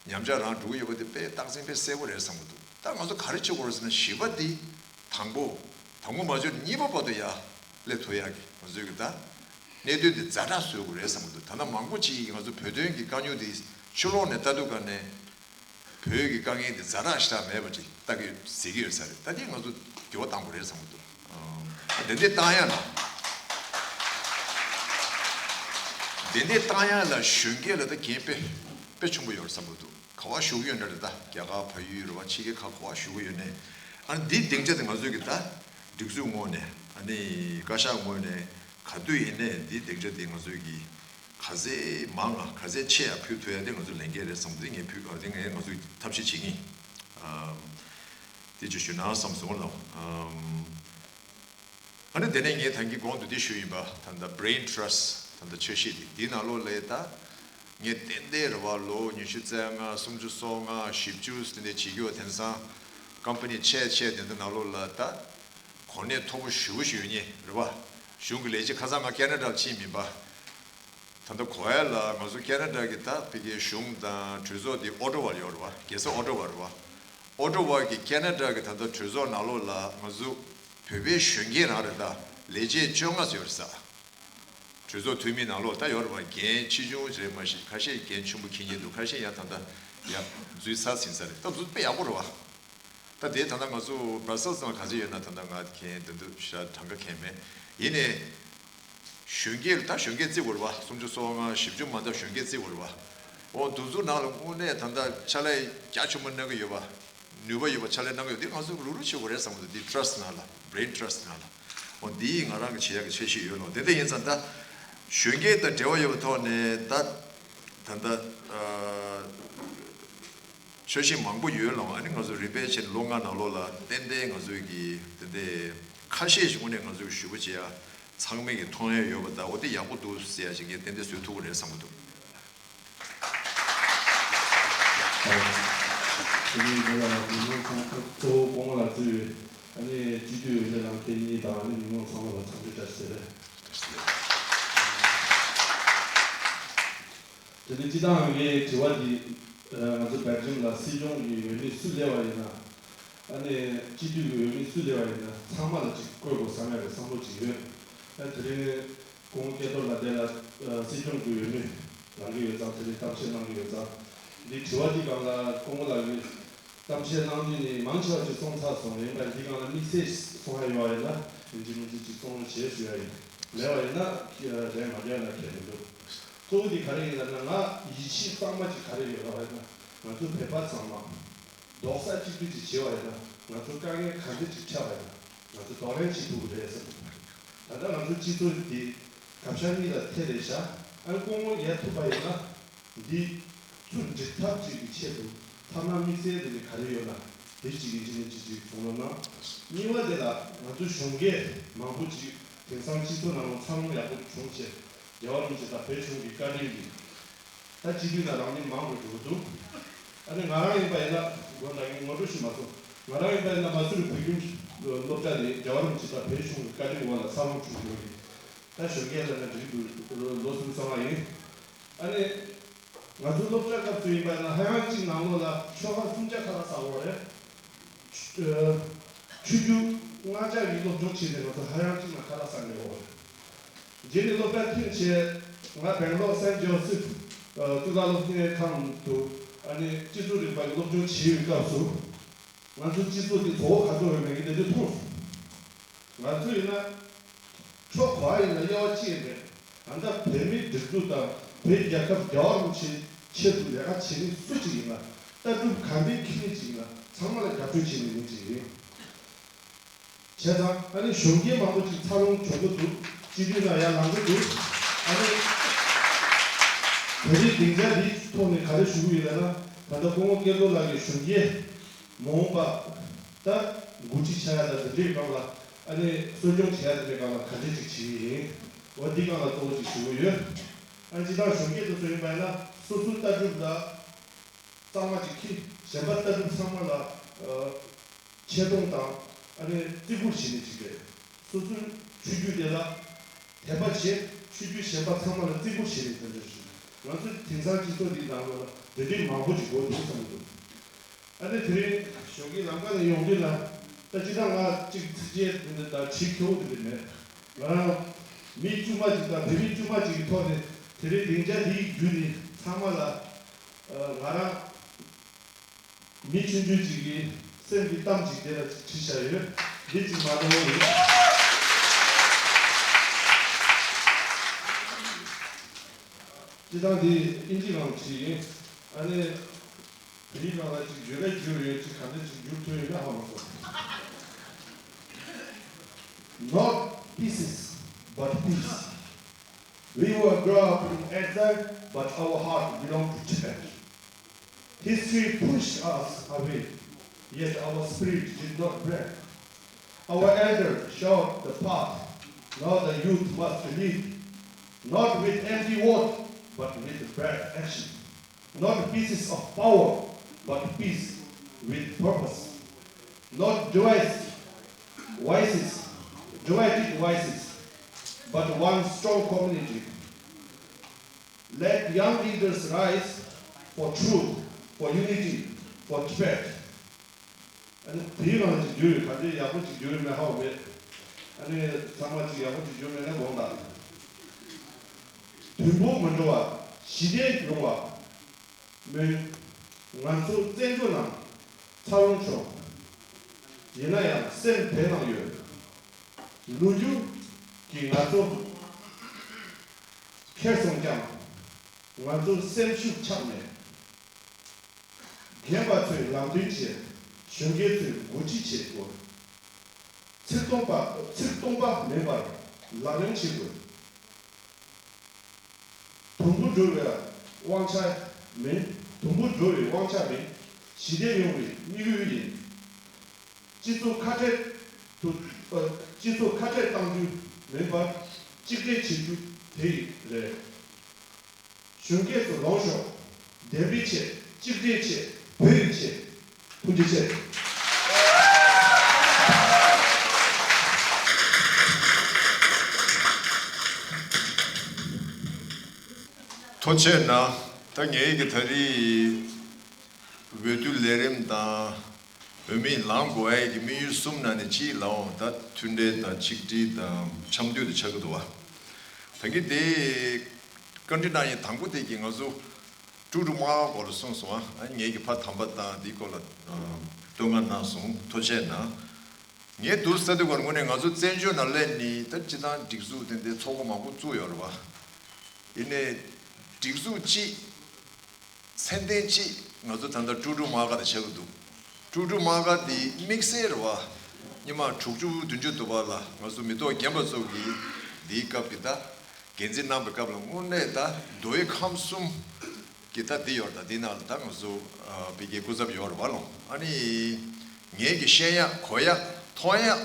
ཉམས་ཆག་རང་འགྲོ་གི་ཡོད་པ་དེ་དཔེ་རྟགས་མཚན་དཔེ་གསལ་པོ་རེད་བསམ་གྱི་འདུག་ད་ང་ཚོ་ག་རེ་བྱེད་དགོས་རེད་ཟེར་ན་བཞི་པ་འདི་དང་པོ། དང་པོ་མ་བྱུང་གཉིས་པ་བར་དུ་ཡ་སླེབས་ཐུབ་ཡག་གི་ང་ཚོའི་གི་ད་གནད་དོན་འདི་ཛ་དྲག་བཟོ་དགོས་རེད་བསམ་གྱི་འདུག་ད་ལྟ་མང་པོ་ཅིག་ང་ཚོ་བོད་དོན་གྱི་དཀའ་རྙོག་འདི་ཕྱི་ལོགས་ནས་ལྟ་དུས་ག་ནས་བོད་ཀྱི་དཀའ་ངལ་འདི་ཛ་དྲག་ཞེ་དྲག་མེད་པ་ཅིག་ལྟ་གི་ཡོད་ཟེར་གྱི་ཡོད་ས་རེད། ད་འདི་ང་ཚོ་འགྱུར་བ་གཏང་དགོས་རེད་བསམ་གྱི་འདུག་དེ་འདྲས་བཏང་ཡ་ལ། དེ་འདྲས་བཏང་ཡ་ལ་གཞོན་སྐྱེས་ལ་ད་འགན་དཔེ་དཔེ་ཆེན་པོ་ཡོད་རེད་བསམ་གྱི་འདུག་ག་བ་བཞུགས་ཡོད་ན་རེད། ད་རྒྱ་གར་བལ་ཡུལ་རེད་བ། ཕྱི་རྒྱལ་ཁག་ག་བ་བཞུགས་ཡོད་ནའི་ཨ་ནི་འདི་སྡིངས་ཆ་དེ་ང་ཚོས་གི་ད་ སྒྲིག་འཛུགས་ངོས་ནས་ཨ་ནི་བཀའ་ཤག་ངོས་ནས་ག་དུས་ཡིན་ནའི་འདི་སྡིངས་ཆ་འདི་ང་ཚོས་ཀྱི་ག་ཚད་མང་ང་ག་ཚད་ཆེ་ཡ་ཕུལ་ཐུབ་ཡ་དེ་ང་ཚོ་ལས་འགན་རེད་བསམ་སྟེ་ངས་ཕུལ་ཨ་དེ་ངས་ང་ཚོས་ཐབས་ཤེས་བྱེད་ཀྱི་ཡིན། ཨམ། དེ་ཅིག་ཞུ་ན་བསམ་སོང་ལགས། ཨམ། ཨ་ནི་དེ་ནས་ངས་ད་གིན་གོང་དུ་འདི་ཞུས་ཡིན་པ་ད་ལྟ་brain trust ད་ལྟ་འཆར་གཞི་འདི་འདི་ནང་ལོགས་ལ་ད་ངས་ཏན་ཏན་རེད་བ་ལོ་ཉི་ཤུ་རྩ་ལྔ་སུམ་ཅུ་སོ་ལྔ་བཞི་བཅུ་དེ་འདྲ་བྱེད་རྒྱུ་དེང་སང་ཀམ་པ་ནི་ཆེ་ཆེ་དེ་འདྲ་ནང་ལོགས་ལ་ད་གོ་གནས་མཐོ་པོ་ཞེ་པོ་ཞིག་ཡོད་མཁན་རེད་བ། གཞུང་གི་ལས་བྱེད་ཁ་སང་ང་ཁེ་ན་ཌ་ལ་ཕྱིན་མིན་པ། ད་ལྟ་གོ་ཡ་ལ་ང་ཚོ་ཁེ་ན་ཌ་གི་ད་ཕ་གིའི་གཞུང་དང་གྲོས་ཚོགས་དེ་ཨོ་ཊ་ཝ་ལ་ཡོད་རེད་བ། རྒྱལ་ས་ཨོ་ཊ་ཝ་རེད་བ། ཨོ་ཊ་ཝ་གི་ཁེ་ན་ཌ་གི་ད་ལྟ་གྲོས་ཚོགས་ནང་ལོགས་ལ་ང་ཚོ་བོད་པའི་གཞོན་སྐྱེས་རང་རེད་ད་ལས་བྱེད་བཅོ་ལྔ་ཙམ་ཡོད་རེད་ས། གྲོས་ཚོགས་འཐུས་མི་ནང་ལོགས་ད་ཡོད་རེད་བ། འགན་ཆེ་ཆུང་རེད་མ་གཞི་ཁ་ཤས་འགན་ཆེན་པོ་འཁྱེར་མཁན་འདུག་ཁ་ཤས་ཡང་ད་ལྟ་ཡང་འཛུལ་ཚར་ཟིན་ས་རེད། ད་འཛུལ་དཔེ་ཡག་པོ་རེད་བ། ད་དེ་ད་ལྟ་ང་ཚོ་Brussels ནང་ག་ཚོད་ཡོད་ན་ད་ལྟ་ང་མཁྱེན་དེ་འདུག་ཤ་གྲངས་ཀ་མཁྱེན་མེད། ཡིན་ནའི་གཞོན་སྐྱེས་ད་གཞོན་སྐྱེས་བརྩི་དགོས་རེད་བ། སུམ་ཅུ་སོ་ལྔ་བཞི་བཅུ་མ་ད་གཞོན་སྐྱེས་བརྩི་དགོས་རེད་བ། འོ་དེ་ཚོ་ནང་ལ་དངོས་གནས་ད་ལྟ་ཕྱག་ལས་རྒྱ་ཆེན་པོ་གནང་གི་ཡོད་པ། ནུས་པ་ཡོད་པ་ཕྱག་ལས་གནང་གི་ཡོད་དེ་ང་ཚོ་རུག་རུག་བྱེད་དགོས་རེད་བསམ་གི་འདུག་འདི་trust ནང་ལ་brain trust ནང་ལ། འོ་འདི་ང་རང་གི་བྱེད་ཡག་གི་འཆར་གཞི་ཡོད་ལོ། དེ་འདྲ་ཡིན་ཙང་ད་གཞོན་སྐྱེས་དང་འབྲེལ་བ་ཡོད་པའི་ཐོག་ནས་ད་ད་ལྟ་ཨ། འཆར་གཞི་མང་པོ་ཡོད་ལ་ཨ་ནི་ང་ཚོ་རིམ་པས་བྱས་ནས་ལོ་ལྔ་ནང་ལོགས་ལ་ཏན་ཏན་ང་ཚོའི་གི་དེ་འདྲའི་ཁ་ཤས་ཤིག་དངོས་གནས་ང་ཚོས་ཞུ་བ་བྱེད་ཡ་ཚང་མས་ཀྱི་མཐོང་ཡ་ཡོད་པ་དང་འོ་དེ་ཡག་པོ་འདུག་ཟེར་ཡ་ཞིག་ངས་ཏན་ཏན་བཟོ་ཐུབ་ཀྱི་རེད་བསམ་གྱི་འདུག་དེ་ནས་ང་ལ་མི་མང་ཚང་མ་གཙོ་བོ་སྐུ་ངོ་ལགས་གཙོས་པའི་ཨ་ནི་སྤྱི་འཐུས་འོས་མི་རྣམ་མཁན་གཉིས་དང་ཨ་ནི་མི་མང་ཚང་མ་ལ་འཚམས་འདྲི་བཀྲ་ཤིས་བདེ་ལེགས། དེ་ནས་སྤྱི་བཏང་ངའི་དྲི་བ་འདི་ང་ཚོ་སྦེལ་ཇམ་ལ་སྲིད་སྐྱོང་གི་འོས་མི་སུ་སླེབས་པ་ཡིན་ན། ཨ་ནི་སྤྱི་འཐུས་ཀྱི་འོས་མི་སུ་སླེབས་པ་ཡིན་ན་ཚང་མ་ལ་ཅིག་བསྐོས་དགོས་བསམ་ཡ་རེད་བསམ་བློ་ཅིག་ཡོད། ཨ་དེ་རིང་སྐུ་ངོ་སྐལ་རྡོར་ལགས་དེ་ལ་སྲིད་སྐྱོང་གི་འོས་མི་ལངས་ཀྱི་ཡོད་ཙང་དེ་རིང་གཏམ་བཤད་གནང་གི་ཡོད་ཙང་། འདི་དྲི་བ་འདི་སྒང་ལ་སྐུ་ངོ་ལགས་ཀྱིས་གཏམ་བཤད་གནང་དུས་ནི་མང་ཆེ་བ་ཅིག་གསུངས་ཚར་སོང་ཡིན་པ་འདི་སྒང་ལ་དམིགས་བསལ་གསུང་ཡ་ཡོད་པ་ཡིན་ན་ཡིན་གཅིག་མིན་གཅིག་ཅིག་གསུང་རོགས་བྱེད་ཞུ་ཡ་ཡིན། མེད་པ་ཡིན་ན་ལན་མ་རྒྱག་ན་ཁྱད་མི་འདུག་གཙོ་བོ་འདི་ག་རེ་ཡིན་ལབ་ན་ང་ཡིད་ཆེས་གཙང་མ་ཅིག་ག་རེ་ཡོད་ལབ་པ་ཡིན་ན་ང་ཚོ་བོད་པ་ཚང་མ་རྡོག་རྩ་གཅིག་སྒྲིལ་ཅིག་བྱེད་པ་ཡིན་ན་ང་ཚོ་དཀའ་ངལ་ག་འདྲ་ཅིག་འཕྲད་པ་ཡིན་ན་ང་ཚོ་གདོང་ལེན་བྱེད་ཐུབ་ཀྱི་རེད་བསམ་གྱི་འདུག་ད་ལྟ་ང་ཚོ་སྤྱི་ཚོགས་འདི་རྒྱབ་ཤ་གཉིས་ལ་ཐེ་རེད་ཤག་ཨ་ནི་སྐུ་ངོ་ཡར་ཐུག་པ་ཡིན་ན། འདི་ཚུར་འགྲིག་ཐབས་ཅིག་གི་ཆེད་དུ་ཐབས་ལམ་དམིགས་བསལ་དེ་འདྲ་ག་རེ་ཡོད་ན་དེ་གཅིག་ཡིན་གཅིག་མིན་གཅིག་ཅིག་གསུང་རོགས་གནང་། གཉིས་པ་དེ་ལ་ང་ཚོ་གཞོན་སྐྱེས་མང་པོ་ཅིག་དེང་སང་སྤྱི་ཚོགས་ནང་ལ་འཚར་ལོངས་ཡག་པོ་བྱུང་བྱས་རྒྱལ་བ་རིན་པོ་ཆེ་དང་བོད་གཞུང་གི་བཀའ་དྲིན་གྱིས་ད་སྤྱི་འཐུས་ལ་རང་ཉིད་མང་དུ་འགྲོ་གི་འདུག་ཨ་ནི་ང་རང་ཡིན་པ་ཡིན་ན་དགོངས་དག་གིས་ངོ་སྤྲོད་ཞུས་མ་སོང་། ང་རང་ཡིན་པ་ཡིན་ན་མ་སུ་རི་བོད་ཁྱིམ་སློབ་གྲྭ་ནས་རྒྱལ་བ་རིན་པོ་ཆེ་དང་བོད་གཞུང་གི་བཀའ་དྲིན་འོག་ལ་འཚར་ལོངས་བྱུང་ཡོད་རེད། ད་གཞོན་སྐྱེས་ལ་ན་འགྲིག་འདུག་ལོ་སུམ་ཅུ་སོ་ལྔ་ཡིན། ཨ་ནི། ང་ཚོ་སློབ་གྲྭ་སྐབས་སུ་ཡིན་པ་ན་ཧ་ཡང་གཅིག་ནང་ལོགས་ལ་ཆོལ་ཁ་སུམ་ཆ་ཁ་ལག་ཟ་འོ་རེད། ཆོས་བརྒྱུད་ལྔ་ཆ་གི་སློབ་སྦྱོང་བྱས་ཏེ་ང་ཚོ་ཧ་ཡང་གཅིག་ན་ཁ་ལག་ཟ་མེད་འོ་རེད། རྗེས་ནས་སློབ་གྲྭ་ཐོན་བྱས་ང་སྦེང་ལོར་སན་ཇོ་སིབ་གཙུག་ལག་སློབ་གཉེར་ཁང་དུ་ཨ་ནི་སྤྱི་ཚོགས་རིག་པ་གི་སློབ་སྦྱོང་བྱེད་པའི་སྐབས་སུ་ང་ཚོ་སྤྱི་ཚོགས་དེ་གཙོ་བོ་ག་ཚོད་ཡོད་མེད་ཀྱི་དེ་དུས་མཐོང་སོང་། ང་ཚོ་ཡིན་ན། ཁྱོད་ག་པར་ཡིན་ན་དབྱེ་བ་ཕྱེ་ཡས་མེད། ད་ལྟ་བོད་མིའི་སྒྲིག་འཛུགས་དང་བོད་རྒྱལ་ཁབ་རྒྱལ་བ་རིན་པོ་ཆེའི་ཆེད་དུ་ལས་ཀ་བྱེད་མཁན་སུ་གཅིག་ཡིན་ན་ལྟ་གྲུབ་ག་འདྲའི་འཁྱེར་མཁན་ཅིག་ཡིན་ན་ཚང་མ་ལ་རྒྱབ་སྐྱོར་བྱེད་མཁན་མི་གཅིག་ཡིན། བྱས་ཙང་ཨ་ནི་གཞོན་སྐྱེས་མང་པོ་ཅིག་འཚར་ལོངས་བྱུང་གི་འདུག་སྤྱི་འཐུས་ནང་ཡར་ལངས་གི་འདུག་ཨ་ནི་བོད་རིགས་སྡིངས་ཆ་འདིའི་ཐོག་ནས་ག་རེ་ཞུ་གི་ཡོད་ལབ་ན་ད་ལྟ་སྐུ་ངོ་སྐལ་རྡོར་ལགས་ཀྱིས་གཞོན་སྐྱེས་མ་འོངས་པ་ད་འགོ་ཁྲིད་ཆགས་ཡ་ལ་འདི་འདྲའི་སྒང་ལ་ཨ་ནི་གསོ་སྐྱོང་བྱེད་ཡ་དེ་འདྲའི་སྒང་ལ་ག་འདྲ་ཅིག་བྱེད་ཀྱི་ཡིན། འོ་འདི་སྒང་ལ་གཙོ་བོ་ཅིག་ཞུ་གི་ཡོད། ཨ་ནི་སྤྱིར་བཏང་གཞོན་སྐྱེས་དེ་ཚོ་ཡིན་པ་ཡིན་ན་སོ་སོའི་ལྟ་གྲུབ་ལ་གཙང་མ་ཅིག་འཁྱེར་གཞན་པ་ལྟ་གྲུབ་ཚང་མ་ལ་ཨ་ཆེ་མཐོང་དང་ཨ་ནི་བརྩི་བཀུར་བྱེད་མཁན་ཅིག་རེད། སོ་སོའི་ཆོས་བརྒྱུད་དེ་ལ་དད་པ་བྱེད། ཆོས་བརྒྱུད་གཞན་པ་ཚང་མ་ལ་བརྩི་བཀུར་བྱེད་མཁན་དེ་འདྲ་ཞིག་ང་ཚོ་དེང་སང་སྤྱི་ཚོགས་འདིའི་ནང་ལོགས་ལ་དེ་འདྲའི་མང་པོ་ཅིག་དགོས་འདུག་བསམ་གྱི་འདུག་ཨ་ནི་དེ་རིང་ཞོགས་ཀའི་ལམ་ཁ་ནས་ཡོང་དུས་ལ་ད་ཅི་ད་ང་གཅིག་ཚིགས་བཅད་དེ་འདྲ་དང་བྲིས་ཁྱེར་འོ་དེ་འདྲ་མེད། ང་རང་མི་དཀྱུས་མ་ཅིག་དང་བོད་མི་དཀྱུས་མ་ཅིག་གི་ཐོག་ནས་དེ་རིང་སྡིངས་ཆ་འདི་ཡི་བརྒྱུད་ནས་ཚང་མ་ལ་ང་རང་མི་ཆུང་ཆུང་ཅིག་གི་སེམས་ཀྱི་གཏམ་ཅིག་དེ་ལ་བྲིས་བཞག་ཡོད། འདི་ཅིག་མ་གཏོང་བ་རེད། སྤྱིར་བཏང་འདི་ཨིན་ཇི་ནང་བྲིས་ཡིན། ཨ་ནི་བོད་ཡིག་ནང་ལ་ཅིག་བསྒྱུར་རེ་བསྒྱུར་ཡོད་ཅིག་ག་འདྲ་ཅིག་བསྒྱུར་ཐུབ་ཡོད་ན་ཧ་མ་གོ། Not pieces, but peace. We were brought up in exile, but our heart belonged to Tibet. History pushed us away, yet our spirit did not break. Our elders showed the path. Now the youth must lead, not with empty words, but with brave action. Not pieces of power, but peace with purpose. Not device, voices, divided voices, but one strong community. Let young leaders rise for truth, for unity, for Tibet. ཨ་ནི་དེའི་ནང་ཅིག་འགྱུར་ཡོད། ག་འདྲའི་ཡག་པོ་ཅིག་འགྱུར་ཡོད་མེད་ཧ་གོ་མེད། ཨ་ནི་ཚང་མ་ཅིག་ཡག་པོ་ཅིག་འགྱུར་མེད་ན་དགོངས་དག། དུས་འཁོར་མ་འགྲོ་བ། ཞི་བདེ་ཡོང་བ་སྨོན། ང་ཚོ་བཙན་བྱོལ་ནང་འཚར་ལོངས་བྱུང་། ཡིན་ན་ཡང་སེམས་བོད་ནང་ཡོད། ལོ་རྒྱུས་ཀྱིས་ང་ཚོ་ཁྱེར་སོང་ཀྱང་། ང་ཚོ་སེམས་ཤུགས་ཆག་མེད། རྒན་པ་ཚོས་ལམ་སྟོན་བྱས། གཞོན་སྐྱེས་ཚོས་འགོ་ཁྲིད་བྱེད་དགོས། ཚིག་སྟོང་པ་ཚིག་སྟོང་པ་མིན་པར་ལག་ལེན་བྱེད་དགོས། དུམ་བུ་འགྲོ་བའི་དབང་ཆ་མིན། དུམ་བུ་འགྲོ་བའི་དབང་ཆ་མིན། ཞི་བདེ་ཡོང་བའི་དམིགས་ཡུལ་ཡིན། སྤྱི་ཚོགས་ཁ་བྲལ་དུ། ཨ། སྤྱི་ཚོགས་ཁ་བྲལ་གཏང་རྒྱུ་མིན་པར་གཅིག་སྒྲིལ་བྱེད་རྒྱུ་དེ་རེད། གཞོན་སྐྱེས་ཚོ་ལོངས་ཤོག། བདེན་པའི་ཆེད། གཅིག་སྒྲིལ་ཆེད། བོད་ཡིག་ཆེད། ཐུགས་རྗེ་ཆེ། ཐུགས་རྗེ་གནང་། ད་ངེད་ཀྱི་ད་རེས་འོས་བསྡུ་ལས་རིམ་དང་། འོས་མི་ལངས་དགོས་ཡས་ཀྱི་དམིགས་ཡུལ་གསུམ་ནང་ནས་གཅིག་ལའང་ད་མཐུན་སྒྲིལ་དང་ཆིག་སྒྲིལ་དང་འཆམ་མཐུན་དེ་ཆགས་ཀྱི་འདུག་བ། ད་གིན་དེ་བཀའ་འདྲི་གནང་ཡས་དང་པོ་དེ་གིས་ང་ཚོ་ཀྲུག་ཀྲུག་དམག་སྒར་སྐོར་ལ་གསུངས་སོང་ཨ། ངེད་ཀྱི་ཕ་དམ་པ་དང་དེའི་སྐོར་ལ་བསྟོད་བསྔགས་གནང་སོང་། ཐུགས་རྗེ་གནང་། ངས་འདུག་ས་དེ་སྐོར་དངོས་གནས་ང་ཚོ་བཙན་བྱོལ་ནང་སླེབས་ནས་ད་སྤྱི་བཏང་སྒྲིག་འཛུགས་དེ་འདྲའི་ཚོགས་པ་མང་པོ་བཙུགས་ཡོད་རེད་བ། ཡིན་ནའི་སྒྲིག་འཛུགས་གཅིག་ཚད་ལྡན་གཅིག་ང་ཚོ་ད་ལྟ་ཀྲུག་ཀྲུག་དམག་སྒར་དེ་ཆགས་ཀྱི་འདུག་ཀྲུག་ཀྲུག་དམག་སྒར་དེ་དམིགས་བསལ་རེད་བ། སྔོན་མ་དྲུག་ཅུ་བདུན་ཅུ་དུ་བ་ལ་ང་ཚོ་མི་ཐོག་རྒན་པ་ཚོ་གིས་འདིའི་སྐབས་ཀྱི་ད་འགན་འཛིན་གནང་པའི་སྐབས་ལ་དངོས་གནས་ད་མདོ་དབུས་ཁམས་གསུམ་གྱི་ད་འདི་ཡོད་རེད། ད་འདི་ནང་ལ་ད་ང་ཚོ་ཨ་བི་ཀའི་སྐུ་ཚབ་ཡོད་རེད་བ་ལོ། ཨ་ནི་ངེད་ཀྱི་ཤེས་ཡག་གོ་ཡག་མཐོང་ཡག་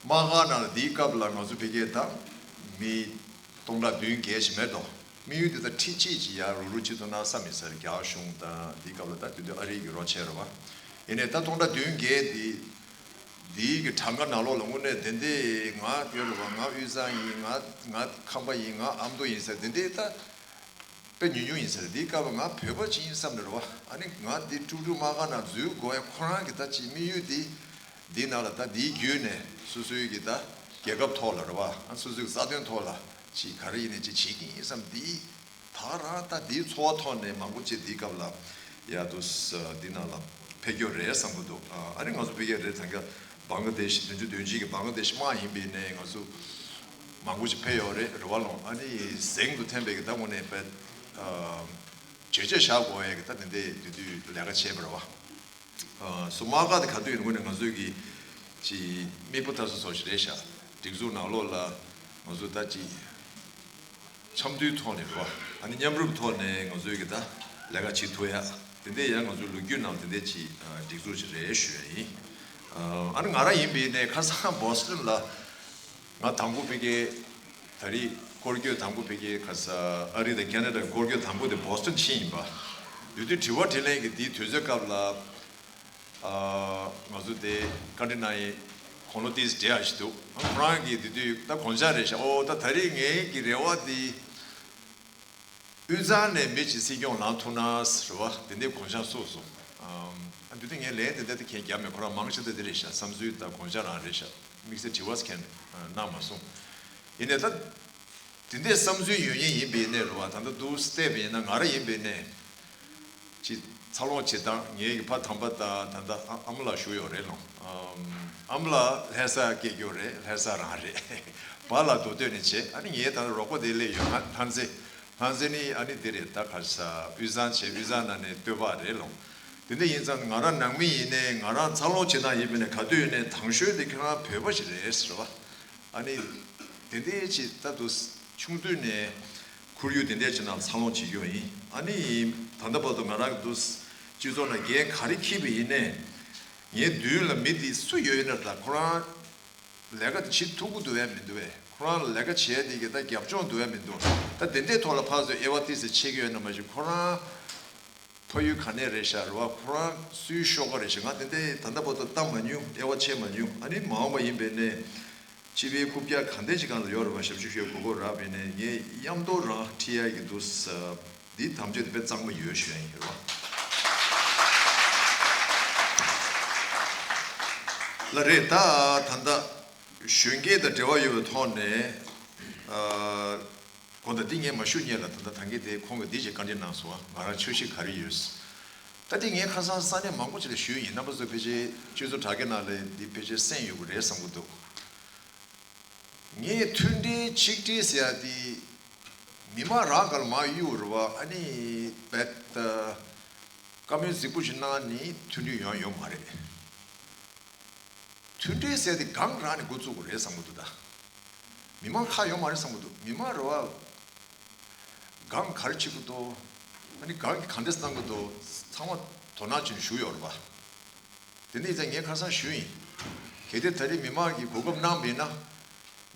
དམག་སྒར་ནང་ལ་འདིའི་སྐབས་ལ་ང་ཚོ་བི་ཀའི་ད་མི་སྟོང་ཕྲག་བདུན་བརྒྱད་ཞིག་མེད་དོ། དམིགས་ཡུལ་འདི་ད་ཁྲི་གཅིག་ཅིག་ཡར་རུག་རུག་ཅིག་ཐོན་ན་བསམ་ཡིན་ས་རེད། རྒྱ་གཞུང་དང་འདིའི་སྐབས་ལ་ད་དེ་དུས་ཨ་རི་གི་རོགས་བྱས་རེད་བ། ཡིན་ནའི་ད་སྟོང་ཕྲག་བདུན་བརྒྱད་འདི་འདིའི་གི་གྲངས་ཀ་ནང་ལོགས་ལ་དངོས་གནས་དེ་འདྲས་ང་ཡོད་རེད་བ། ང་དབུས་གཙང་ཡིན། ང་ང་ཁམས་པ་ཡིན། ང་ཨ་མདོ་ཡིན་ཟེར་དེ་འདྲས་ད་དཔེ་ཉུང་ཉུང་ཡིན་ཟེར། འདིའི་སྐབས་ལ་ང་བོད་པ་ཅིག་ཡིན་བསམ་ནས་རེད་བ། ཨ་ནི་ང་འདི་ཀྲུག་ཀྲུག་དམག་སྒར་ནང་འཛུལ་དགོས་ཡ་ཁོ་རང་གི་ད་ཅིག་དམིགས་ཡུལ་འདི་འདིའི་ནང་ལ་ད་འདིའི་བརྒྱུད་ནས་སོ་སོའི་གི་ད་རྒྱལ་ཁབ་ཐོག་ལ་རེད་བ། ཨ་སོ་སོའི་གི་རྩ་དོན་ཐོག་ལ་ཅིག་ག་རེ་ཡིན་ནའི་ཅིག་བྱེད་ཀྱི་ཡིན་བསམ། འདི་ད་རང་ད་འདིའི་ཚོར་བ་ཐོག་ནས་མང་པོ་ཅིག་འདིའི་སྐབས་ལ་ཡ་དུ་ས་འདི་ནང་ལ་ཕེབས་རྒྱུ་རེད་བསམ་གི་འདུག་ཨ་ནི་ང་ཚོ་ཕ་གིར་རེད། ད་ག་བང་ག་དེ་ཤི་བདུན་ཅུ་དོན་གཅིག་གི་བང་ག་དེ་ཤི་དམག་ཡིན་པའི་ནས་ང་ཚོ་མང་པོ་ཅིག་ཕེབས་ཡོད་རེད་རེད་བ་ལོ། ཨ་ནི་གཟེངས་དུ་ཐོན་པའི་གི་ད་དངོས་གནས་དཔེ་བརྗོད་བྱ་བཞག་དགོས་ཡ་གི་ད་དེ་འདྲའི་དེ་དུས་ལས་ཀ་བྱས་པ་རེད་བ། སོ་དམག་སྒར་དེ་ག་དུས་ཡིན་དངོས་གནས་ང་ཚོའི་གི་ཅིག་མིག་དཔེ་ལྟ་ས་ཚོ་ཞིག་རེད་ཤག་སྒྲིག་འཛུགས་ནང་ལོགས་ལ་ང་ཚོ་ད་ཅིག་འཆམ་མཐུན་ཐོག་ནས་རེད་བ། ཨ་ནི་མཉམ་རུབ་ཐོག་ནས་ང་ཚོའི་གི་ད་ལས་ཀ་བྱེད་ཐུབ་ཡ་དེ་འདྲ་ཡང་ང་ཚོའི་ལོ་རྒྱུས་ནང་དེ་འདྲ་ཅིག་སྒྲིག་འཛུགས་ཅིག་རེད་ཞུ་ཡ་ཡིན། ཨ་ནི་ང་རང་ཡིན་པའི་ནས་ཁ་སང་བོ་སི་ཊོན་ལ་ང་དང་པོ་ཕ་གིའི་ད་རེས་སྐོར་སྐྱོད་དང་པོ་ཕ་གིའི་ཁ་ས་ཨ་རི་དང་ཁེ་ན་ཌ་སྐོར་སྐྱོད་དང་པོ་དེ་བོ་སི་ཊོན་ཕྱིན་ཡིན་པ། དེ་དུས་དྲི་བ་དྲིས་ལན་གྱི་དེའི་དུས་ཚོད་སྐབས་ལ་ཨ་ང་ཚོ་དེ་བཀའ་འདྲི་གནང་ཡས་དགུང་ལོ་ཏིས་བགྲེས་ཡ་ཞིག་འདུག་ཨ་ཁོ་རང་གིས་དེ་དུས་ད་དགོངས་འཆར་རེད་ཤག་ཨོ་ད་ད་རེས་ངའི་གི་རེ་བ་དེ། དབུས་གཙང་ནས་མི་གཅིག་སྲིད་སྐྱོང་ལངས་ཐུབ་ན་ཟེར་བ་དེ་འདྲའི་དགོངས་འཆར་བསུབས་སོང་། ཨམ། ཨ་འདི་དུས་ངས་ལན་དེ་འདྲ་དེ་མཁན་རྒྱབ་མེད། ཁོ་རང་མང་ཆེ་ད་དེ་རེད་ཤག་བསམ་ཚུལ་དང་དགོངས་འཆར་རང་རེད་ཤག་དམིགས་བསལ་དྲི་བ་མཁན་གནང་མ་སོང་། ཡིན་ནའི་ད་དེ་འདྲའི་བསམ་ཚུལ་ཡོད་མཁན་ཡིན་པའི་ནས་རེད་བ། ད་ལྟ་འདུག་བལྟས་པ་ཡིན་ན་ང་རང་ཡིན་པའི་ནས་ཅིག་འཚར་ལོངས་བྱེད་སྟངས་ངའི་གི་ཕ་དམ་པ་དང་ད་ལྟ་ཨ་ཨ་མ་ལགས་བཞུགས་ཡོད་རེད་ལོ། ཨམ། ཨ་མ་ལགས་ལྷ་ས་སྐྱེས་རྒྱུ་རེད། ལྷ་ས་རང་རེད། པཱ་ལགས་མདོ་སྟོད་ནས་བྱས། ཨ་ནི་ངའི་ད་ལྟ་རོགས་པ་དེ་སླེབས་ཡོད། ང་ལྷ་མཛེས། ལྷ་མཛེས་ནི་ཨ་ནི་འདི་རེད། ད་ག་ས་དབུས་གཙང་བྱས། དབུས་གཙང་ནང་ནས་སྟོད་པ་རེད་ལོ། དེ་འདྲ་ཡིན་ཙང་ང་རང་ནང་མི་ཡིན་ནའི་ང་རང་འཚར་ལོངས་བྱེད་སྟངས་ཡིན་པ་ནས་ག་དུས་ཡིན་ནའི་དང་ཤོས་དེ་ཁྱེད་རང་བོད་པ་ཞིག་རེད་ཟེར་བ། ཨ་ནི་དེ་འདྲའི་ཅིག་ད་དུ་ཆུང་དུས་ནས་ཁོར་ཡུག་དེ་འདྲའི་ཅིག་ནང་འཚར་ལོངས་བྱེད་རྒྱུ་ཡིན། ཨ་ནི་ད་ལྟ་བར་དུ་ང་རང་གི་དུ་སྤྱི་ཚོགས་ནང་འགན་ག་རེ་འཁྱེར་བ་ཡིན་ནའི་ངའི་མདུན་ལ་མི་དེ་སུ་ཡོད་ཡིན་ན་ད་ཁོ་རང་ལས་ཀ་དེ་བྱེད་ཐུབ་ཀྱི་འདུག་བས་མི་འདུག་བས། ཁོ་རང་ལ་ལས་ཀ་བྱས་དེ་གི་ད་རྒྱབ་ལྗོངས་འདུག་བས་མི་འདུག་ད་དེ་འདྲའི་ཐོག་ལ་ཕར་ཚུར་དབྱེ་བ་ཏོག་ཙམ་ཕྱེ་གི་ཡོད་ན་མ་གཞི་ཁོ་རང་ཕ་ཡུལ་ག་ནས་རེད་ཤག་རེད་བ། ཁོ་རང་སུའི་ཤོག་ཁ་རེད་ཤག་ང་དེ་འདྲའི་ད་ལྟ་བར་དུ་བལྟ་མ་མྱོང་། དབྱེ་བ་ཕྱེ་མ་མྱོང་། ཨ་ནི་མ་འོངས་པ་ཡིན་པས་ནས་སྤྱི་པའི་རྐུབ་བཀྱག་ག་འདྲ་ཅིག་སྒང་ལ་ཡོད་རེད་བ། ཞབས་ཞུ་ཞུ་དགོས་སྐོར་རག་པས་ནས་ངས་མཉམ་དུ་རང་ཁྲིད་ཡ་གི་འདུག་ས། འདི་དམ་བཅའ་དེ་དཔེ་གཙང་མ་ཡོད་ཞུ་ཡ་ཡིན་རེད་བ། ལ་རེད་ད། ད་ལྟ་གཞོན་སྐྱེས་དང་འབྲེལ་བ་ཡོད་པའི་ཐོག་ནས་ཨ། གོ་ད་འདི་ངས་མ་ཞུ་སྔོན་ལ་ད་ལྟ་ད་གིན་དེ་ཁོང་གིས་འདི་ཅིག་བཀའ་འདྲི་གནང་སོང་། ང་རང་འཆར་གཞི་ག་རེ་ཡོད། ད་འདི་ངས་ཁ་སང་ས་གནས་མང་པོ་ཅིག་ལ་ཞུས་ཡིན། རྣམ་པ་ཚོ་ཕལ་ཆེར་སྤྱི་ཚོགས་དྲ་རྒྱ་ནང་ལ་འདི་ཕལ་ཆེར་གསན་ཡོད་ཀྱི་རེད་བསམ་གྱི་འདུག་ངས་མཐུན་སྒྲིལ་ཆིག་སྒྲིལ་ཟེར་ཡ་དེ་མི་མང་རང་སྒང་ལ་མར་གཡུག་རེད་བ། ཨ་ནི་བེད་བཀའ་མོལ་རྫིག་པོ་ཞིག་གནང་ནི་མཐུན་སྒྲིལ་ཡོང་ཡོང་མ་རེད། མཐུན་སྒྲིལ་ཟེར་དེ་སྒང་རང་ནས་འགོ་བཙུགས་དགོས་རེད་བསམ་གྱི་འདུག་ད་མི་མང་ཁག་ཡོང་མ་རེད་བསམ་གྱི་འདུག་མི་མང་རེད་བ། སྒང་ག་རེ་བྱེད་ཀྱི་འདུག་ཨ་ནི་སྒང་གིས་ག་འདྲས་གནང་གི་འདུག་ཚང་མ་དོ་སྣང་བྱས་ནས་བཞུགས་ཡོད་རེད་བ། དེ་འདྲ་ཡིན་ཙང་ངས་ཁ་སང་ཞུས་ཡིན། གལ་ཏེ་ད་རེས་མི་མང་གིས་གོ་སྐབས་གནང་བ་ཡིན་ན།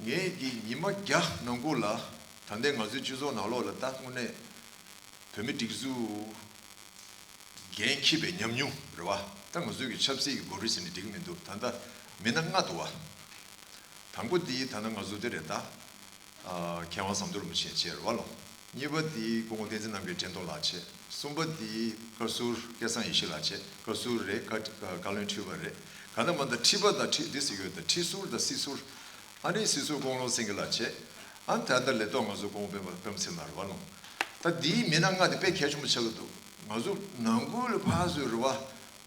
ངས་ཀྱི་ཉི་མ་བརྒྱ་ནང་ཁུལ་ལ་ད་ལྟའི་ང་ཚོའི་སྤྱི་ཚོགས་ནང་ལོགས་ལ་ད་དངོས་གནས་བོད་མི་སྒྲིག་འཛུགས་འགན་འཁྱེར་བའི་ཉམས་མྱོང་རེད་བ། ད་ང་ཚོའི་གི་ཆབ་སྲིད་ཀྱི་འགོ་ཁྲིད་ཟེར་ནས་འགྲིག་གི་མི་འདུག་ད་ལྟ་མི་སྣ་ལྔ་འདུག་བ། དང་པོ་འདི་ད་ལྟ་ང་ཚོ་འདི་རེད་ད། ཨ། མཁས་དབང་ཟམ་གདོང་རིན་པོ་ཆེ་མཇལ་བ་ལོ། གཉིས་པ་འདི་སྐུ་ངོ་བསྟན་འཛིན་རྣམ་རྒྱལ་དྲན་རྟོགས་ལགས་མཇལ། གསུམ་པ་འདི་བཀའ་ཟུར་སྐལ་བཟང་ཡེ་ཤེས་ལགས་མཇལ། བཀའ་ཟུར་རེད། བཀའ་བཀའ་བློན་ཁྲི་པ་རེད། གང་ལྟར་མ་ལྟར་ཁྲི་པ་དང་ཁྲི་འདི་ཟེར་གྱི་ཡོད་ད། ཁྲི་ཟུར་དང་སྲིད་ཟུར། ཨ་ནི་སྲིད་ཟུར་ཀོང་ལོ་སེང་གེ་ལགས་མཇལ། ཨ་ནི་ད་ལྟ་ལས་ཐོག་ང་ཚོ་ཀོང་པོ་པདྨ་པདྨ་ཚེ་རིང་ལགས་རེད་བ་ལོ། ད་འདིའི་མི་སྣ་ལྔ་འདི་དཔེ་གལ་ཆེན་པོ་ཆགས་ཀྱི་འདུག་ང་ཚོ་ནང་ཁུལ་ལ་ཕར་ཚུར་རེད་བ།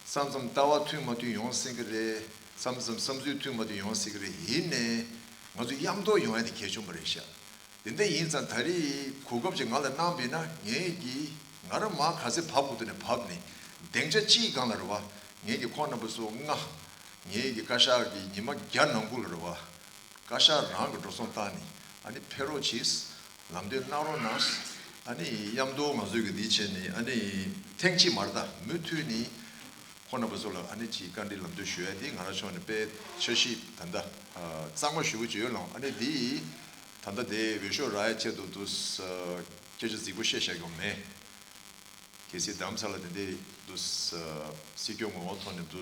མཚམས་མཚམས་ལྟ་བ་མཐུན་མ་མཐུན་ཡོང་སྲིད་ཀྱི་རེད། མཚམས་མཚམས་བསམ་ཚུལ་མཐུན་མ་མཐུན་ཡོང་སྲིད་ཀྱི་རེད། ཡིན་ནའི་ང་ཚོ་མཉམ་དུ་ཡོང་ཡ་དེ་གལ་ཆེན་པོ་རེད་ཤག་དེ་འདྲ་ཡིན་ཙང་ད་རེས་གོ་སྐབས་ཅིག་ང་ལ་གནང་བ་ཡིན་ན་ངས་ཀྱིས་ང་རང་མར་ག་ཚོད་བབས་དགོས་འདུག་ནས་བབས་ནས་སྡིངས་ཆ་གཅིག་སྒང་ལ་རེད་བ། ངས་ཀྱིས་ཁོང་རྣམ་པ་ཚོ་ལྔ། ངས་ཀྱིས་བཀའ་ཤག་གི་ཉི་མ་བརྒྱ་ནང་ཁུལ་ལ་རེད་བ། བཀའ་ཤག་རང་གི་འགྲོ་སོང་བཏང་ནས་ཨ་ནི་ཕེབས་རོགས་གྱིས། ལམ་སྟོན་གནང་རོགས་གནང་། ཨ་ནི་མཉམ་དུ་ང་ཚོས་ཀྱི་འདི་བྱས་ནས་ཨ་ནི་ཐེངས་གཅིག་མ་རེད་ད། མུ་མཐུད་ནས་ཁོང་རྣམ་པ་ཚོ་ལ་ཨ་ནི་ཅིག་བཀའ་འདྲི་ལམ་སྟོན་ཞུ་ཡ་འདི་ང་རང་ཕྱོགས་ནས་དཔེ་འཆར་གཞི་ད་ལྟ་གཙང་མ་ཞུ་གི་ཡོད་ལགས། ཨ་ནི་འདི་ད་ལྟ་དེ་འོས་ཤོག་རག་ཡ་ཆེད་དུ་དུ་སྐད་ཆ་རྫིག་པོ་བཤད་བཞག་གི་མེད། གལ་སྲིད་རྡ་རམ་ས་ལ་དེ་འདྲའི་དུ་སྲིད་སྐྱོང་ངོ་བོ་ཐོག་ནས་དུ་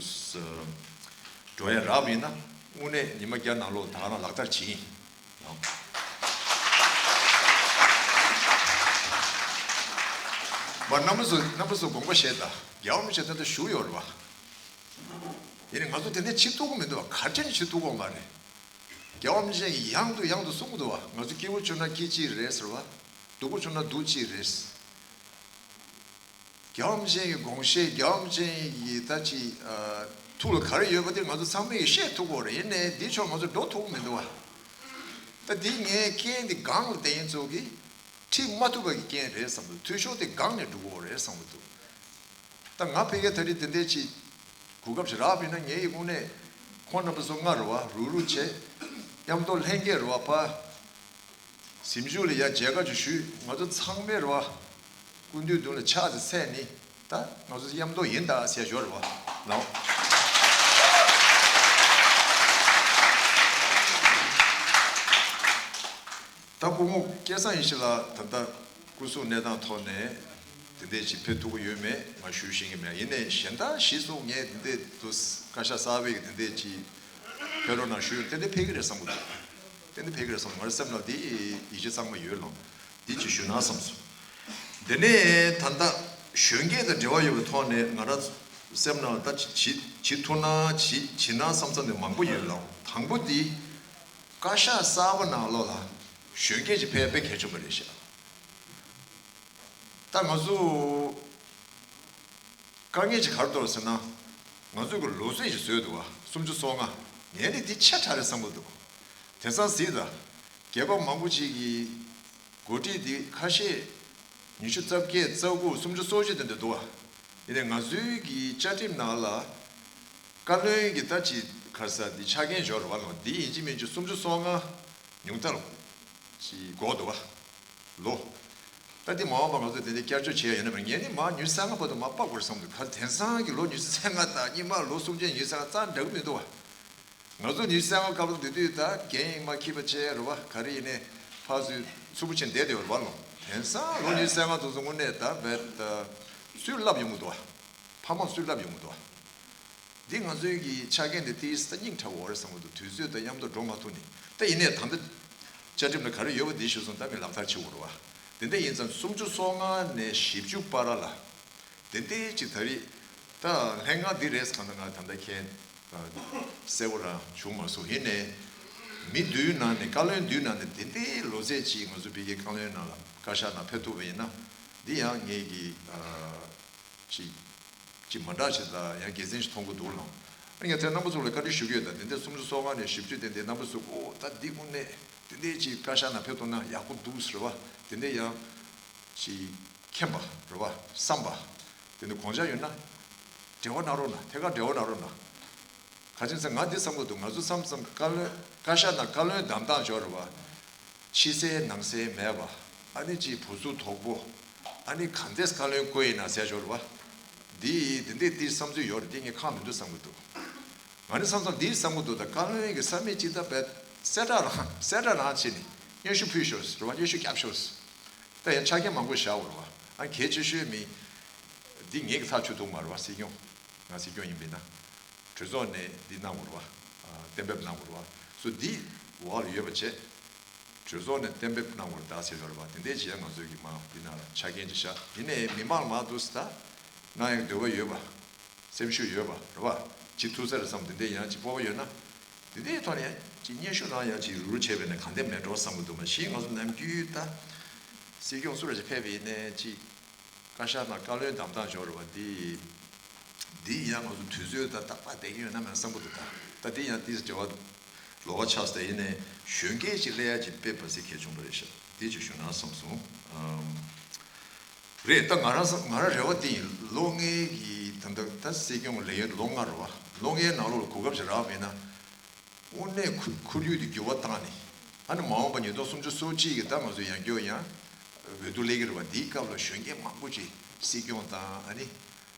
འགྲོ་ཡ་རག་པ་ཡིན་ན་དངོས་གནས་ཉི་མ་བརྒྱ་ནང་ལོགས་ད་ག་རང་ལག་བསྟར་བྱེད་ཡིན། མ་རྣམ་པ་ཚོ་རྣམ་པ་ཚོ་དགོངས་པ་བཞེས་ད། རྒྱལ་བ་རིན་པོ་ཆེ་ད་ལྟ་བཞུགས་ཡོད་རེད་བ། ཡིན་ནའི་ང་ཚོ་དེ་འདྲ་བྱེད་ཐུབ་ཀྱི་མི་འདུག་བ། ག་རེ་བྱས་ནས་བྱེད་ཐུབ་ཀྱི་ཡོད་མ་རེད། རྒྱལ་བ་རིན་པོ་ཆེ་ཡིས་ཡང་དུ་ཡང་དུ་གསུང་གི་འདུག་བ། ང་ཚོ་སྐྱིད་པོ་བྱུང་ན་སྐྱིད་གཅིག་རེད་ཟེར་བ། སྡུག་པོ་བྱུང་ན་སྡུག་གཅིག་རེད། རྒྱལ་བ་རིན་པོ་ཆེ་ཡི་དགོངས་བཞེད། རྒྱལ་བ་རིན་པོ་ཆེ་ཡི་ད་ཅི་ཨ་ཐུགས་ལ་ག་རེ་ཡོད་པ་དེ་ང་ཚོ་ཚང་མས་ཤེས་ཐུབ་ཀྱི་ཡོད་རེད། ཡིན་ནའི་འདི་ཕྱོགས་ང་ཚོ་འགྲོ་ཐུབ་ཀྱི་མི་འདུག་བ། ད་འདི་ངའི་རྐྱེན་འདི་སྒང་ལ་བསྡད་མཁན་ཚོ་གིས་ཁྲིད་མ་ཐུབ་པ་གི་རྐྱེན་རེད་བསམ་འདུག་འཐུས་ཤོར་དེ་སྒང་ནས་འགྲོ་གི་ཡོད་རེད་བསམ་གི་འདུག་ད་ང་ཕ་གིར་ད་རེས་དེ་འདྲའི་ཅིག་གོ་སྐབས་ཤིག་རག་པ་ཡིན་ན་ངའི་དངོས་གནས་ཁོང་རྣམ་པ་ཚོ་ལྔ་རེད་བ། རུག་རུག་བྱས་མཉམ་དུ་ལྷན་རྒྱས་རེད་བ། ཕར་གཟིམ་ཆུང་ལ་ཡ་མཇལ་ཁ་ཅིག་ཞུས། ང་ཚོ་ཚང་མས་རེད་བ། སྐུ་མདུན་མདུན་ལ་ཕྱག་ཅིག་འཚལ་ནས་ད་ང་ཚོ་མཉམ་དུ་ཡིན་ད་ཟེར་ཞོར་རེད་བ་ལགས། ད་སྐུ་ངོ་སྐལ་བཟང་ཡེ་ཤེས་ལགས་ད་ལྟ་སྐུ་གཟུགས་གནས་སྟངས་ཐོག་ནས་དེ་འདྲས་ཅིག་ཕེབས་ཐུབ་ཀྱི་ཡོད་མེད་ང་ཞུ་ཤེས་ཀྱི་མེད། ཡིན་ནའི་གཞན་དག་གཞི་བཟུང་ངས་དེ་འདྲས་དུ་བཀའ་ཤག་གསར་པའི་དེ་འདྲས་ཅིག་ཕེབས་རོགས་གནང་ཞུས་ཡོད། ཏན་ཏན་ཕེབས་ཀྱི་རེད་བསམ་གྱི་འདུག་ཏན་ཏན་ཕེབས་ཀྱི་རེད་བསམ། ང་རང་སེམས་ནང་དེ་ཡིད་ཆེས་གཙང་མ་ཡོད་ལགས། འདི་ཅིག་ཞུ་ན་བསམ་སོང་། དེ་ནས་ད་ལྟ་གཞོན་སྐྱེས་དང་འབྲེལ་བ་ཡོད་པའི་ཐོག་ནས་ང་རང་སེམས་ནང་ད་ཅིག་བྱེད་ཐུབ་ན་བྱེད་བྱེད་ན་བསམ་བསམ་ནས་མང་པོ་ཡོད་ལགས། དང་པོ་འདི་བཀའ་ཤག་གསར་པ་ནང་ལོགས་ལ་གཞོན་སྐྱེས་ཅིག་ཕེབས་དཔེ་གལ་ཆེན་པོ་རེད་ཤག་ད་ང་ཚོ་དཀའ་ངལ་ཅིག་ག་རེ་འདུག་ཟེར་ན། ང་ཚོས་ཀྱི་ལོ་ཚད་ཅིག་བཟོས་འདུག་བ། སུམ་ཅུ་སོ་ལྔ། ངས་ནི་འདི་ཆེ་དྲགས་རེད་བསམ་གྱི་འདུག་དེང་སང་གཟིགས་དང་། རྒྱལ་ཁབ་མང་པོ་ཅིག་གི་འགོ་ཁྲིད་འདི་ཁ་ཤས་ཉི་ཤུ་རྩ་བརྒྱད་རྩ་དགུ་སུམ་ཅུ་སོ་བཞི་དེ་འདྲ་འདུག་བ། ཡིན་ནའི་ང་ཚོའི་གི་བཅའ་ཁྲིམས་ནང་ལ་བཀའ་བློན་གྱི་ད་ཅིག་ ཁ་ས་འདི་ཆ་རྐྱེན་འབྱོར་བ་ལོ། འདི་ཡིན་གཅིག་མིན་གཅིག་སུམ་ཅུ་སོ་ལྔ་ཉུང་མཐར་ཅིག་འགོར་འདུག་བ་ལོ། ད་འདི་མ་འོངས་པ་ང་ཚོ་དེ་འདྲའི་བསྐྱར་བཅོས་བྱེད་ཡ་ཡོད་ན་མ་ངས་ནི་མ་ཉི་ཤུ་རྩ་ལྔ་བར་དུ་མ་སྤར་དགོས་བསམ་འདུག་ག་དེང་སང་གི་ལོ་ཉི་ཤུ་རྩ་ལྔ་དང་སྔོན་མ་ལོ་སུམ་ཅུ་ཉི་ཤུ་རྩ་ལྔ་རྩ་འདྲ་གི་མི་འདུག་བ། ང་ཚོ་ཉི་ཤུ་རྩ་ལྔ་སྐབས་ལ་འདི་དུས་ད་རྒན་ཡིན་མ་ཁྱི་པ་ཆེ་རུ་བ་ག་རེ་ཡིན་ནའི་ཕར་ཚུར་ཚུར་པོ་ཆེན་བསྡད་དེ་ཡོད་རུ་བ་ལོ། དེང་སང་ལོ་ཉི་ཤུ་རྩ་ལྔ་དུས་སུ་དངོས་གནས་ད་བེད་སུས་བསླབ་ཡོང་གི་འདུག་བ། ཕ་མ་སུས་བསླབ་ཡོང་གི་འདུག་བ། འདི་ང་ཚོའི་གི་ཆ་རྐྱེན་འདི་ཏིས་ད་སྙིང་ཁྲ་བོ་རེད་བསམ་གི་འདུག་དུས་ཚོད་དང་མཉམ་དུ་འགྲོ་མ་ཐུབ་ནི། ད་ཡིན་ནའི་ད་ལྟ་བཅའ་ཁྲིམས་ལ་ག་རེ་ཡོད་པ་འདི་ཞུ་སོང་ད་མི་ལག་བསྟར་བྱེད་དགོས་རེད་བ། དེ་འདྲ་ཡིན་ཙང་སུམ་ཅུ་སོ་ལྔ་ནས་བཞི་བཅུ་བར་ལ། དེ་འདྲའི་ཅིག་ད་རེས་ད་ལྷན་ཁང་འདི་རེད་གང་ལྟར་ང་ད་ལྟ་མཁྱེན་གསལ་བོ་རང་བྱུང་མ་སོང་ཡིན་ནའི། མི་འདུས་ནང་ནས་བཀའ་བློན་འདུས་ནང་ནས་དེ་འདྲའི་ལོ་ཚད་ཅིག་ང་ཚོ་བི་ཀའི་བཀའ་བློན་ནང་ལ་བཀའ་ཤག་ནང་ཕེབས་ཐུབ་པ་ཡིན་ན། འདི་ཡང་ངེད་ཀྱི་ཅིག་ཅིག་མ་འདྲ་ཞིག་དང་ཡང་དགེ་མཚན་ཞིག་མཐོང་གི་འདུག་ལགས། ཨ་ནི་ངས་དེ་རྣམ་པ་ཚོ་ལ་བཀའ་འདྲི་ཞུ་གི་ཡོད་ད། དེ་འདྲ་སུམ་ཅུ་སོ་ལྔ་ནས་བཞི་བཅུ་དེ་འདྲའི་རྣམ་པ་ཚོ་ཨོ་ད་འདི་དངོས་གནས་དེ་འདྲའི་ཅིག་བཀའ་ཤག་ནང་ཕེབས་ཐུབ་ན་ཡག་པོ་འདུག་ཟེར་བ་དེ་འདྲ་ཡང་ཅིག་མཁྱེན་པ་རེད་བ་བསམ་པ་དེ་འདྲ་དགོངས་འཆར་ཡོད་ན་འབྲེལ་བ་གནང་རོགས་གནང་། ཐད་ཀར་འབྲེལ་བ་གནང་རོགས་གནང་། ག་ཅི་ཟེར་ང་འདི་བསམ་གི་འདུག་ང་ཚོ་མཚམས་མཚམས་བཀའ་བློན་བཀའ་ཤག་ནང་བཀའ་བློན་བདམས་སྟངས་འབྱོར་རེད་བ། ཕྱི་གསལ་ནང་གསལ་མེད་པ། ཨ་ནི་ཅིག་བུ་ཚུགས་དོག་པོ། ཨ་ནི་གང་འདྲས་བཀའ་བློན་བསྐོས་ཡིན་ན་ཟེར་འབྱོར་རེད་བ། འདི་འདི་འདི་འདི་བསམ་ཚུལ་ཡོད་རེད། འདི་ངས་ཁག་མི་འདུག་བསམ་གི་འདུག་ང་ནི་མཚམས་མཚམས་འདི་བསམ་གི་འདུག་ད་བཀའ་བློན་གྱི་ས་མིག་ཅིག་ད་བས་གསལ་བསྒྲགས་རང་གསལ་བསྒྲགས་རང་བྱས་ནས་སྙན་ཞུ་ཕུལ་ཤོག་རེད་བ། སྙན་ཞུ་བརྒྱབ་ཤོག་ད་ཡང་ཆ་རྐྱེན་མང་པོ་བཞག་འོ་རེད་བ། ཨ་གལ་ཆེ་ཤོས་མི་འདི་ངེད་ཀྱི་ཐག་ཆོད་འདུག་མ་རེད་བ། སྲིད་སྐྱོང་ང་སྲིད་སྐྱོང་ཡིན་པས་ན། གྲོས་ཚོགས་ནས་འདི་གནང་དགོས་རེད་བ། གཏན་འབེབས་གནང་དགོས་རེད་བ། སོ་འདི་འོག་ལ་ཡོད་པ་བྱས། གྲོས་ཚོགས་ནས་གཏན་འབེབས་གནང་དགོས་རེད་ད་ཟེར་ཡོད་རེད་བ། དེ་འདྲས་བྱས་ང་ཚོའི་གི་མ་འདི་ན་ཆ་རྐྱེན་ཅིག་བཞག་ཡིན་ནའི་མི་མང་མང་འདུག་ཟེར་ད། གནང་ཡག་འདོད་པ་ཡོད་པ། སེམས་ཤུགས་ཡོད་པ་རེད་བ། ཅི་ཐུབ་ས་རེད་བསམ་དེ་འདྲས་ཡང་ཅིག་སྤོབས་པ་ཡོད་ན། དེ་འདྲས་ཐོག་ནས་ཡང་ཅིག་སྙན་ཞུ་གནང་ཡང་ཅིག་རུ་རུ་བྱས་པས་ན་གང་འདྲས་མེད་འགྲོ་བསམ་གི་འདུག་མ་གཞི་ང་ཚོ་ནམ་རྒྱུན་ད། སྲིད་སྐྱོང་སུ་ར་ཅིག་ཕེབས་པ་ཡིན་ནའི་ཅིག་བཀའ་ཤག་ནང་བཀའ་བློན་བདམས་སྟངས་འབྱོར་བ་འདི། འདི་ཡང་ང་ཚོ་དུས་ཚོད་ད་རྟག་པར་བསྡད་ཀྱི་ཡོད་ན་མེད་བསམ་གྱི་འདུག་ད་ད་འདི་ཡང་ཏིས་འབྲེལ་བ་ལོགས་ཀ་ཆགས་སོང་། ཡིན་ནའི་གཞོན་སྐྱེས་ཅིག་སླེབས་ཡ་ཅིག་དཔེ་མ་སྲིད་གལ་ཆེན་པོ་རེད་ཤག་འདི་ཅིག་ཞུ་ན་བསམ་སོང་། ཨམ། རེད་ད་ང་རང་ང་རང་རེ་བ་འདི་ཡིན། ལོ་ལྔའི་གི་ད་ལྟ་ད་སྲིད་སྐྱོང་ལས་ཡུན་ལོ་ལྔ་རེད་བ། ལོ་ལྔའི་ནང་ལོགས་ལ་གོ་སྐབས་ཅིག་རག་མེད་ན། དངོས་གནས་ཁོར་ཁོར་ཡུག་དེ་འགྱུར་བ་བཏང་ནས། ཨ་ནི་མ་འོངས་པ་ཉིས་སྟོང་སུམ་ཅུ་སོ་གཅིག་གི་ད་ང་ཚོ་ཡང་བསྐྱར་ཡང་འོས་བསྡུ་སླེབས་ཀྱི་རེད་བ། འདིའི་སྐབས་ལ་གཞོན་སྐྱེས་མང་པོ་ཅིག་སྲིད་སྐྱོང་དང་ཨ་ནི་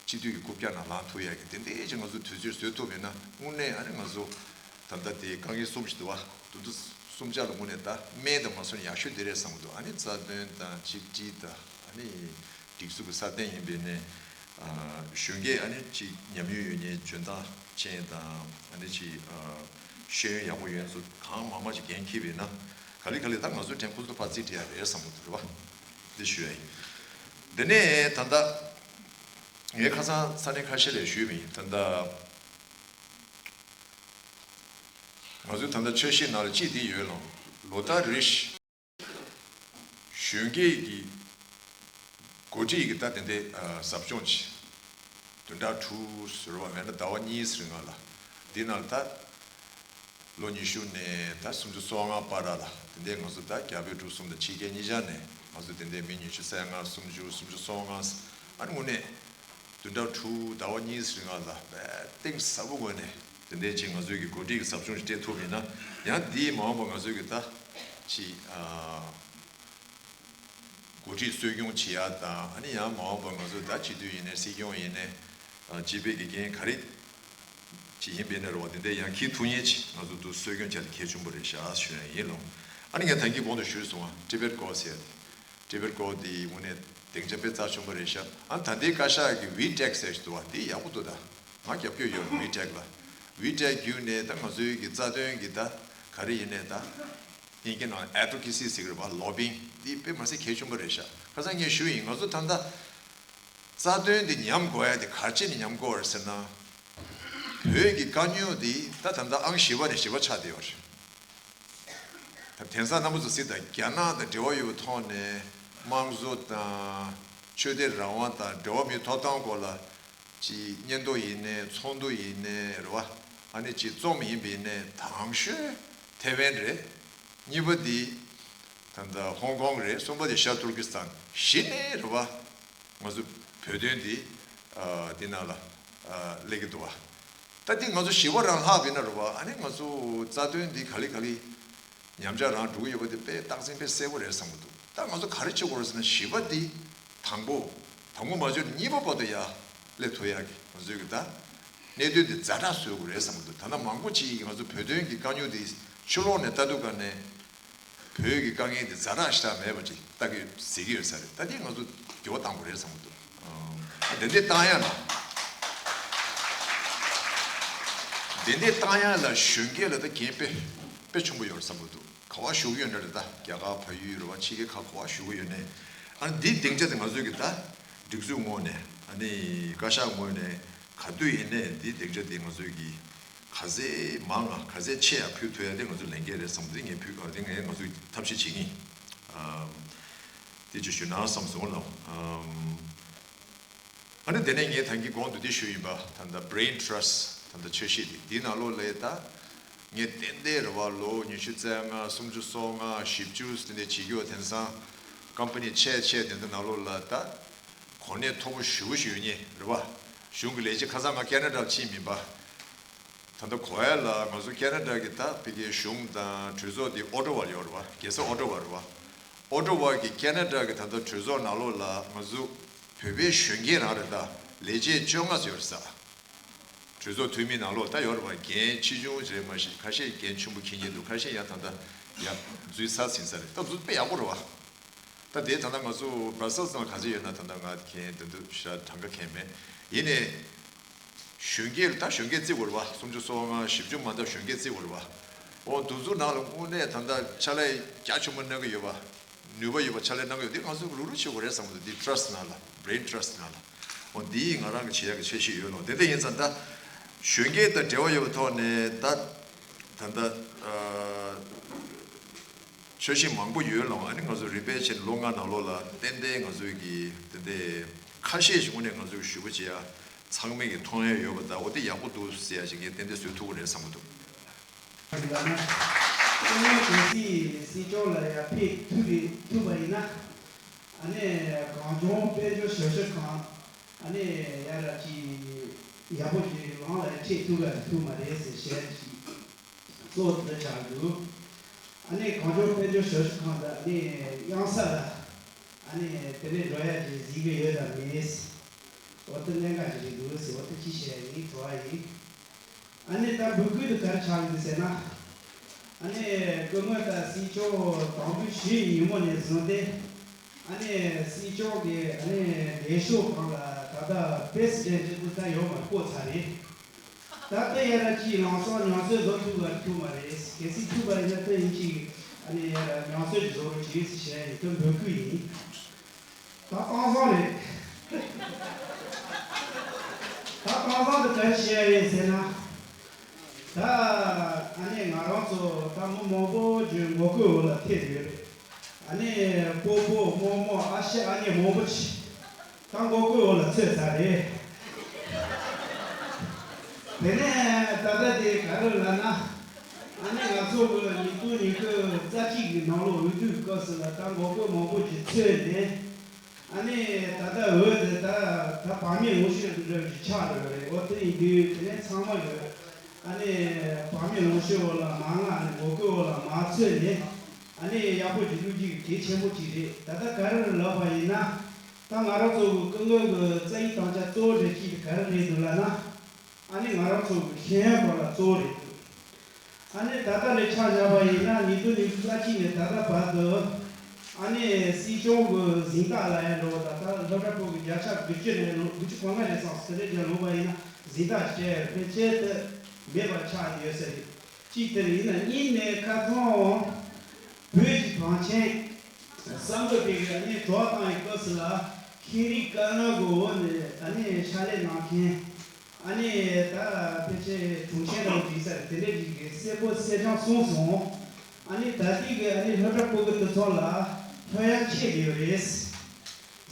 སྤྱི་འཐུས་ཀྱི་རྐུབ་བཀྱག་ནང་ལངས་ཐུབ་ཡག་གི་དེ་འདྲའི་ཅིག་ང་ཚོ་དུས་ཚོད་བཟོས་ཐུབ་ཡོད་ན་དངོས་གནས་ཨ་ནི་ང་ཚོ་ད་ལྟ་དེ་དཀའ་ངལ་གསུམ་ཞིག་འདུག་བ། དེ་ཚོ་གསུམ་ཆ་ལ་དངོས་གནས་ད་སྨན་དང་མ་སོན་ཡག་ཤོས་དེ་རེད་བསམ་གི་འདུག་ཨ་ནི་རྩ་དོན་དང་གཅིག་སྒྲིལ་དང་ཨ་ནི། སྒྲིག་འཛུགས་ཀྱི་སྲ་བརྟན་ཡིན་པའི་ནས། གཞོན་སྐྱེས་ཨ་ནི་ཅིག་ཉམས་མྱོང་ཡོད་མཁན་འཇོན་ཐང་ཅན་དང་ཨ་ནི་ཅིག་ཤེས་ཡོན་ཡག་པོ་ཡོད་ཚོ་གང་མང་མང་ཅིག་འགན་འཁྱེར་བས་ན་ག་ལེ་ག་ལེ་ད་ང་ཚོའི་དྲན་ཁོ་ཚོ་ཕར་རྩིས་སྤྲད་ཡ་རེད་བསམ་གྱི་འདུག་རེད་བ། འདི་ཞུ་ཡ་ཡིན། འདི་ནས་ད་ལྟ་ངས་ཁ་སང་ས་གནས་ཁ་ཤས་ལ་ཞུས་པ་ཡིན། ད་ལྟ་ང་ཚོའི་ད་ལྟ་འཆར་གཞི་ནང་ལ་གཅིག་འདི་ཡོད་ལོ། ལོ་ལྟར་རེ་བཞིན། གཞོན་སྐྱེས་ཀྱི་འགོ་ཁྲིད་ཀྱི་ད་དེ་འདྲའི་ཟབ་སྦྱོང་ཅིག་བདུན་ཕྲག་དྲུག་ཟེར་བ་མེད་ན་ཟླ་བ་གཉིས་ཟེར་ང་ལ་འདི་ནང་ད་ལོ་ཉི་ཤུ་ནས་ད་སུམ་ཅུ་སོ་ལྔ་བར་ལ་དེ་འདྲའི་ང་ཚོ་ད་རྒྱ་བོད་འབྲུག་གསུམ་དང་ཕྱི་རྒྱལ་གཉིས་ཆ་ནས་ང་ཚོ་དེ་འདྲའི་མི་ཉི་ཤུ་རྩ་ལྔ་སུམ་ཅུ་སུམ་ཅུ་སོ་ལྔ་ཨ་ནི་དངོས་གནས། བདུན་ཕྲག་དྲུག་ཟླ་བ་གཉིས་རིང་ལ་གཏིང་ཟབ་པོ་ངོས་ནས་དེ་འདྲའི་ཅིག་ང་ཚོའི་གི་འགོ་ཁྲིད་ཀྱི་ཟབ་སྦྱོང་ཞིག་སྤྲད་ཐུབ་ཡིན་ན་ཡང་འདིའི་མ་འོངས་པ་ང་ཚོའི་གི་ད་ཅིག་འགོ་ཁྲིད་གསོ་སྐྱོང་བྱེད་ཡ་དང་ཨ་ནི་ཡང་མ་འོངས་པ་ང་ཚོ་ད་སྤྱི་འཐུས་ཡིན་ནའི་སྲིད་སྐྱོང་ཡིན་ནའི་སྤྱི་པའི་གི་འགན་ག་རེ་ཅིག་ཡིན་པའི་ནས་རོ་དེ་འདྲའི་ཡང་ཁྱི་ཐུག་ཉེན་ཅིག་ང་ཚོ་འདུ་གསོ་སྐྱོང་བྱ་དེ་གལ་ཆེན་པོ་རེད་ཤག་ཞུ་ཡ་ཡིན་ལོ། ཨ་ནི་ངས་ད་གིན་གོང་དུ་ཞུས་སོང་བ་ཊི་བེཊ་ཀོ་ཟེར་ཡ་དེ། ཊི་བེཊ་ཀོ་དེ་དངོས་གནས་སྡིངས་ཆ་དཔེ་རྩ་ཆེན་པོ་རེད་ཤག་ཨ་ད་ལྟའི་བཀའ་ཤག་གི་ཝི་ཊེག་ཟེར་ཞིག་འདུག་བ་དེ་ཡག་པོ་འདུག་ད་ང་རྒྱབ་སྐྱོར་ཡོད་ཝི་ཊེག་ལ། ཝི་ཊེག་བརྒྱུད་ནས་ད་ང་ཚོའི་གི་རྩ་དོན་གི་ད་ག་རེ་ཡིན་ནའི་ད་དབྱིན་སྐད་ནང་ཨེ་ཌི་ཝོ་ཀེ་སི་ཟེར་གི་རེད་བ་ལོ་བིང་དེ་དཔེ་མ་སྲིད་གལ་ཆེན་པོ་རེད་ཤག་ཁ་སང་ངས་ཞུས་ཡིན་ང་ཚོ་ད་ལྟ་རྩ་དོན་དེ་ཉམས་དགོས་ཡ་དེ་ག་རེ་བྱས་ནས་ཉམས་དགོས་རེད་ཟེར་ན། བོད་ཀྱི་དཀའ་རྙོག་འདི་ད་ད་ལྟ་ཨང་བཞི་པ་ནས་བཞི་པ་ཆགས་བསྡད་ཡོད་རེད། ད་དེང་སང་རྣམ་པ་ཚོ་གཟིགས་དང་རྒྱ་ནག་དང་འབྲེལ་བ་ཡོད་པའི་ཐོག་ནས་དམངས་གཙོ་དང་ཆོས་དད་རང་དབང་དང་འབྲེལ་བ་མི་ཐོབ་ཐང་སྐོར་ལ་ཅིག་སྙན་ཐོ་ཡིན་ནའི་ཚོགས་འདུ་ཡིན་ནའི་རེད་བ། ཨ་ནི་ཅིག་རྩོམ་ཡིན་པ་ཡིན་ནའི་དང་ཤོས་ཐེ་ཝན་རེད། གཉིས་པ་འདི་ད་ལྟ་ཧོང་ཀོང་རེད། གསུམ་པ་འདི་ཤར་ཏུར་ཀི་སི་ཐན་བཞི་ནས་རེད་བ། ང་ཚོ་བོད་དོན་འདི་ཨ་འདི་ནང་ལ་ཨ་སླེབས་ཀྱི་འདུག་བ། ད་འདི་ང་ཚོ་བཞི་པ་རང་ལྷག་པ་ཡིན་ན་རེད་བ། ཨ་ནི་ང་ཚོ་རྩ་དོན་འདི་ག་ལེ་ག་ལེ་ཉམས་ཆག་རང་འགྲོ་གི་ཡོད་པ་དེ་དཔེ་རྟགས་མཚན་དཔེ་གསལ་པོ་རེད་བསམ་གྱི་འདུག་ད་ང་ཚོ་ག་རེ་བྱེད་དགོས་རེད་ཟེར་ན། བཞི་པ་འདི་དང་པོ། དང་པོ་མ་བྱུང་ན་གཉིས་པ་བར་དུ་ཡར་སླེབས་ཐུབ་ཡག་གི་ང་ཚོའི་གི་ད་གནད་དོན་འདི་ཛ་དྲག་བཟོ་དགོས་རེད་བསམ་གྱི་འདུག་ད་ལྟ་མང་པོ་ཅིག་ང་ཚོ་བོད་དོན་གྱི་དཀའ་རྙོག་འདི་ཕྱི་ལོགས་ནས་ལྟ་དུས་ག་ནས་བོད་ཀྱི་དཀའ་ངལ་འདི་ཛ་དྲག་ཞེ་དྲག་མེད་པ་ཅིག་ལྟ་གི་ཡོད་ཟེར་གྱི་ཡོད་ས་རེད། ད་འདི་ང་ཚོ་འགྱུར་བ་གཏང་དགོས་རེད་བསམ་གྱི་འདུག་ཨ། དེ་འདྲ་བཏང་ཡ་ལ། དེ་འདྲ་བཏང་ཡ་ལ་གཞོན་སྐྱེས་ལ་ད་འགན་དཔེ་དཔེ་ཆེན་པོ་ཡོད་རེད་བསམ་གྱི་འདུག་ག་བ་བཞུགས་ཡོད་འདྲ་རེད། ད་རྒྱ་གར་བལ་ཡུལ་རེད་བ། ཕྱི་རྒྱལ་ཁག་ག་བ་བཞུགས་ཡོད་ནས། ཨ་ནི་འདིའི་སྡིངས་ཆ་དེ་ང་ཚོས་ཀྱི་ད་སྒྲིག་འཛུགས་ངོས་ནས། ཨ་ནི་བཀའ་ཤག་ངོས་ནས་ག་དུས་ཡིན་ནའི་འདིའི་སྡིངས་ཆ་དེ་ང་ཚོས་ཀྱི་ག་ཚད་མང་ང་ག་ཚད་ཆེ་ཡང་ཕུལ་ཐུབ་ཡ་དེ་ང་ཚོ་ལས་འགན་རེད་བསམ། དེ་ངས་ཕུལ། ཨ། དེ་ངས་ང་ཚོས་ཐབས་ཤེས་བྱེད་ཀྱི་ཡིན། ཨ། དེ་ཅིག་ཞུ་ན་བསམ་སོང་ལགས། ཨ། ཨ་ནི་དེ་ནས་ངས་ད་གིན་གོང་དུ་དེ་ཞུས་ཡིན་པ། ད་ལྟ་brain trust། ད་ལྟ་ཆ་ཤས་དེ་འདིའི་ནང་ལོགས་ལ་ད་ངས་ཏན་ཏན་རེད་བ། ལོ་ཉི་ཤུ་རྩ་ལྔ། སུམ་ཅུ་སོ་ལྔ། བཞི་བཅུ་དེ་འདྲ་བྱེད་རྒྱུ་བ། དེང་སང་ཀམ་པ་ནི་ཆེ་ཆེ་དེ་འདྲ་ནང་ལོགས་ལ་ད་གོ་གནས་མཐོ་པོ་ཞེ་པོ་ཞིག་ཡོད་མཁན་རེད་བ། གཞུང་གི་ལས་བྱེད། ཁ་སང་ང་ཁེ་ན་ཌ་ལ་ཕྱིན་མིན་པ། ད་ལྟ་གོ་ཡ་ལ་ང་ཚོ་ཁེ་ན་ཌ་གི་ད་ཕ་གིའི་གཞུང་དང་གྲོས་ཚོགས་དེ་ཨོ་ཊ་ཝ་ལ་ཡོད་རེད་བ། རྒྱལ་ས་ཨོ་ཊ་ཝ་རེད་བ། ཨོ་ཊ་ཝ་གི་ཁེ་ན་ཌ་གི་ད་ལྟ་གྲོས་ཚོགས་ནང་ལོགས་ལ་ང་ཚོ་བོད་པའི་གཞོན་སྐྱེས་རང་རེད། ད་ལས་བྱེད་བཅོ་ལྔ་ཙམ་ཡོད་རེད་ས། གྲོས་ཚོགས་འཐུས་མི་ནང་ལོགས་ད་ཡོད་རེད་བ། འགན་ཆེ་ཆུང་རེད་མ་གཞི། ཁ་ཤས་འགན་ཆེན་པོ་འཁྱེར་མཁན་འདུག་ཁ་ཤས་ཡང་ད་ལྟ་ཡར་འཛུལ་ཚར་ཟིན་ས་རེད། སྟབས་བདེ་དཔེ་ཡག་པོ་རེད་བ། ད་དེ་ད་ལྟ་ང་ཚོ་Brussels ནང་ག་ཚོད་ཡོད་ན་ད་ལྟ་ང་མཁྱེན། དེ་འདུག་ཤ་གྲངས་ཀ་མཁྱེན་མེད། ཡིན་ནའི་གཞོན་སྐྱེས་ལ་ད་གཞོན་སྐྱེས་བརྩི་དགོས་རེད་བ། སུམ་ཅུ་སོ་ལྔ་བཞི་བཅུ་མ་གཏོགས་གཞོན་སྐྱེས་བརྩི་དགོས་རེད་བ། འོ་དེ་ཚོ་ནང་ལ་དངོས་གནས་ད་ལྟ་ཕྱག་ལས་རྒྱ་ཆེན་པོ་གནང་གི་ཡོད་པ། ནུས་པ་ཡོད་པ་ཕྱག་ལས་གནང་གི་ཡོད། འདི་ང་ཚོ་རུག་རུག་བྱེད་དགོས་རེད་བསམ་གི་འདུག་འདི་trust ནང་ལ། brain trust ནང་ལ། འོ་འདི་ང་རང་གི་བྱེད་ཡག་གི་འཆར་གཞི་ཡོད་ལོ། དེ་འདྲ་ཡིན་ཙང་ད་གཞོན་སྐྱེས་དང་འབྲེལ་བ་ཡོད་པའི་ཐོག་ནས་ད་ད་ལྟ་ཨ། འཆར་གཞི་མང་པོ་ཡོད་ལོ། ཨ་ནི་ང་ཚོ་རིམ་པས་བྱས་ནས་ལོ་ལྔ་ནང་ལོགས་ལ་ཏན་ཏན་ང་ཚོའི་གི་དེ་འདྲའི་ཁ་ཤས་ཤིག་དངོས་གནས་ང་ཚོས་ཞུ་བ་བྱེད་ཡ་ཚང་མས་གི་མཐོང་ཡ་ཡོད་པ་དང་། འོ་དེ་ཡག་པོ་འདུག་ཟེར་ཡ་ཞིག་ངས་ཏན་ཏན་བཟོ་ཐུབ་ཀྱི་རེད་བསམ་གི་འདུག་ལ་ན། ཨ་ནི་གལ་སྲིད་སྲིད་སྐྱོང་ལ་ཡར་ཕེབས་ཐུབ་པའི་ཐུབ་པ་ཡིན་ན། ཨ་ནི་གངས་ལྗོངས་དཔལ་འབྱོར་ཞབས་ཞུ་ཁང་ཨ་ནི་ཡར་ཅིག་ཡག་པོ་ཞིག་ལམ་ལ་ཡར་ཁྲིད་ཐུབ་ག་ཐུབ་མ་རེད་ཟེར་བཤད་ཅིག་གཙོ་བོ་དེ་ཆགས་འདུག་ཨ་ནི་གངས་ལྗོངས་དཔལ་འབྱོར་ཞབས་ཞུ་ཁང་དུ་ཨ་ནི་གཡང་ས་ལ་ཨ་ནི་དེ་འདྲའི་འགྲོ་ཡ་ཅིག་གཟིགས་གི་ཡོད་དམ་མེད། འོ་དེ་གནད་འགག་ཅིག་རེད་འདུག་ཟེར། འོ་དེ་ཅི་བཤད་ཡིན་དྲི་བ་ཡིན། ཨ་ནི་ད་འབོད་སྐུལ་དེ་ག་རེ་ཆགས་ཡོད་ཟེར་ན། ཨ་ནི་སྐུ་ངོ་དང་སྲིད་སྐྱོང་དམ་འབུལ་ཞུས་ཉིན་མོ་ནས་བཟུང་སྟེ། ཨ་ནི་སྲིད་སྐྱོང་གི་ཨ་ནི་ལས་ཤོག་སྒང་ལ་ད་ལྟ་president ཅིག་ཏུ་ད་ཡོད་མ་བཀོད་ཚར་རེད། ད་ལྟ་ཡར་ཅིག་ལམ་སང་ཉམས་གསོ་བཟོ་ཐུབ་པ་ཐུབ་མ་རེད། གལ་སྲིད་ཐུབ་པ་ཡིན་ན་ད་ཡིན་ཅིག་ཨ་ནི་ཡར་ཉམས་གསོ་ཅིག་བཟོ་རོགས་བྱེད་ཟེར་བཤད་ཡིན། ད་འབོད་སྐུལ་ཡིན། ད་གཏམ་བཟང་རེད། ད་གཏམ་བཟང་དེ་ག་རེ་བཤད་ཡོད་ཟེར་ན། ད་ཨ་ནི་ང་རང་ཚོ་ད་མི་མང་པོ་ཅིག་ངོ་རྒོལ་འོག་ལ་ཐེབས་ཡོད་རེད། ཨ་ནི་སྤོ་བོ་རྨོ་མོ་ཨ་ཞེ་ཨ་ནེ་མང་པོ་ཅིག་ད་ངོ་རྒོལ་འོག་ལ་ཚུད་ཚར་རེད། དེ་ནས་ད་ལྟ་དེ་ག་རེ་ལབ་ན། ཨ་ནི་ང་ཚོ་གི་ཉིས་སྟོང་ཉི་ཤུ་རྩ་གཅིག་གི་ནང་ལོགས་འོས་བསྡུའི་སྐབས་སུ་ལ་ད་ངོ་རྒོལ་མང་པོ་ཅིག་ཚུད་ནས། ཨ་ནི་ད་ལྟ་འོས་དེ་ད་ད་བག་མེད་ངོ་ཤེས་འདྲ་ཞིག་ཆགས་འགྲོ་གི་རེད། འོ་དེ་ཡིན་དུས་དེ་ནས་ཚང་མ་གི་ཨ་ནི་བག་མེད་ངོ་ཤེས་འོག་ལ་མ་ང་ནས་ངོ་རྒོལ་འོག་ལ་མ་ཚུད་ནས། ཨ་ནི་ཡག་པོ་ཞིག་བློ་གཅིག་གལ་ཆེན་པོ་ཅིག་རེད། ད་ལྟ་ག་རེ་ལབ་པ་ཡིན་ན། ད་ང་རང་ཚོ་གི་སྐུ་ངོ་གི་རྩ་ཡིག་དམ་བཅའ་གཙོ་བོ་གྲས་གཅིག་དེ་ག་རེ་རེད་འདུག་ལབ་ན། ཨ་ནི་ང་རང་ཚོ་གི་ཤེས་ཡོན་སྐོར་ལ་གཙོ་བོ་རེད་འདུག་ཨ་ནི་ད་ལྟ་ནས་ཆ་བཞག་པ་ཡིན་ན་ཉིས་སྟོང་ཉི་ཤུ་རྩ་གཅིག་ནས་ད་ལྟ་བར་དུ། ཨ་ནི་སྲིད་སྐྱོང་གི་གཟེངས་རྟགས་ལབ་ཡ་འདྲ་བོ་ད་ལྟ་སློབ་གྲྭ་ཕྲུ་གུ་བརྒྱ་ཆ་དགུ་བཅུ་ནས་ལོ་དགུ་བཅུ་གོ་ལྔ་རེད་བསམ། དེ་འདྲ་ཅིག་ལོངས་པ་ཡིན་ན་གཟེངས་རྟགས་སྤྲད་ཡོད་རེད། ཕལ་ཆེར་དེ་མེད་པ་ཆགས་ཡོད་ས་རེད། གཅིག་དེ་རེད། ཡིན་ན་གཉིས་ནས་ཁ་སང་བོད་ཀྱི་གངས་ཅན་གསར་འགོད་པའི་ཨ་ནི་དྲི་བ་བཏང་བའི་སྐབས་སུ་ལ་ཤེས་རིག་བཀའ་བློན་གྱི་འོག་ནས་ཨ་ནི་ཕྱག་ལས་གནང་མཁན། ཨ་ནི་ད་ཕལ་ཆེར་དྲུང་ཆེ་རང་བྲིས་ས་དེ་འདྲ་ཞིག་གིས་གསལ་པོ་གསལ་རྐྱང་གསུངས་སོང་། ཨ་ནི་ད་ལྟའི་གི་ཨ་ནི་སློབ་གྲྭ་ཕྲུ་གུ་དེ་ཚོ་ལ་ལྷོད་ཡངས་ཆེ་གི་ཡོད་རེད།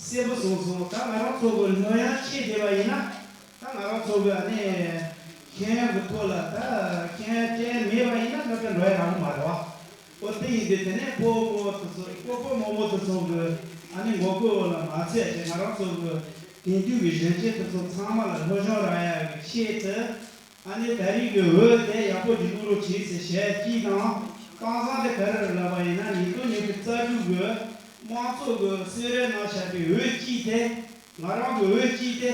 གསལ་པོ་གསུངས་སོང་། ད་ང་རང་ཚོ་གི་ལྷོད་ཡངས་ཆེ་བསྡད་པ་ཡིན་ན། ད་ང་རང་ཚོ་གི་ཨ་ནི་ཤེས་ཡོན་གི་ཐོག་ལ་ད་ཤེས་ཡོན་ཅན་མེད་པ་ཡིན་ན་སློབ་གྲྭ་འགྲོ་ཡ་རག་གི་མ་རེད་བ། ཨོ་དེ་ཡིན་དུས་དེ་ནས་སྤོ་བོ་དེ་ཚོ་སྤོ་བོ་རྨོ་མོ་དེ་ཚོ་གི་ཨ་ནི་ངོ་རྒོལ་འོག་ལ་མ་ཚུད་བྱས། ང་རང་ཚོ་གི་དེང་དུས་ཀྱི་གཞོན་སྐྱེས་དེ་ཚོ་ཚང་མ་ལ་སློབ་སྦྱོང་རག་ཡ་གི་ཆེད་དུ། ཨ་ནི་ད་རེས་ཀྱི་འོས་དེ་ཡག་པོ་ཞིག་བླུག་རོགས་བྱེད་ཟེར་ཞལ་གཅིག་དང་། སྟངས་བཟང་དེ་ག་རེ་རེད་ལབ་པ་ཡིན་ན། ཉིས་སྟོང་ཉི་ཤུ་རྩ་དྲུག་གི་དམངས་གཙོ་གི་གསོལ་རས་ནང་བཞག་པའི་འོས་གཅིག་དེ། ང་རང་གི་འོས་གཅིག་དེ་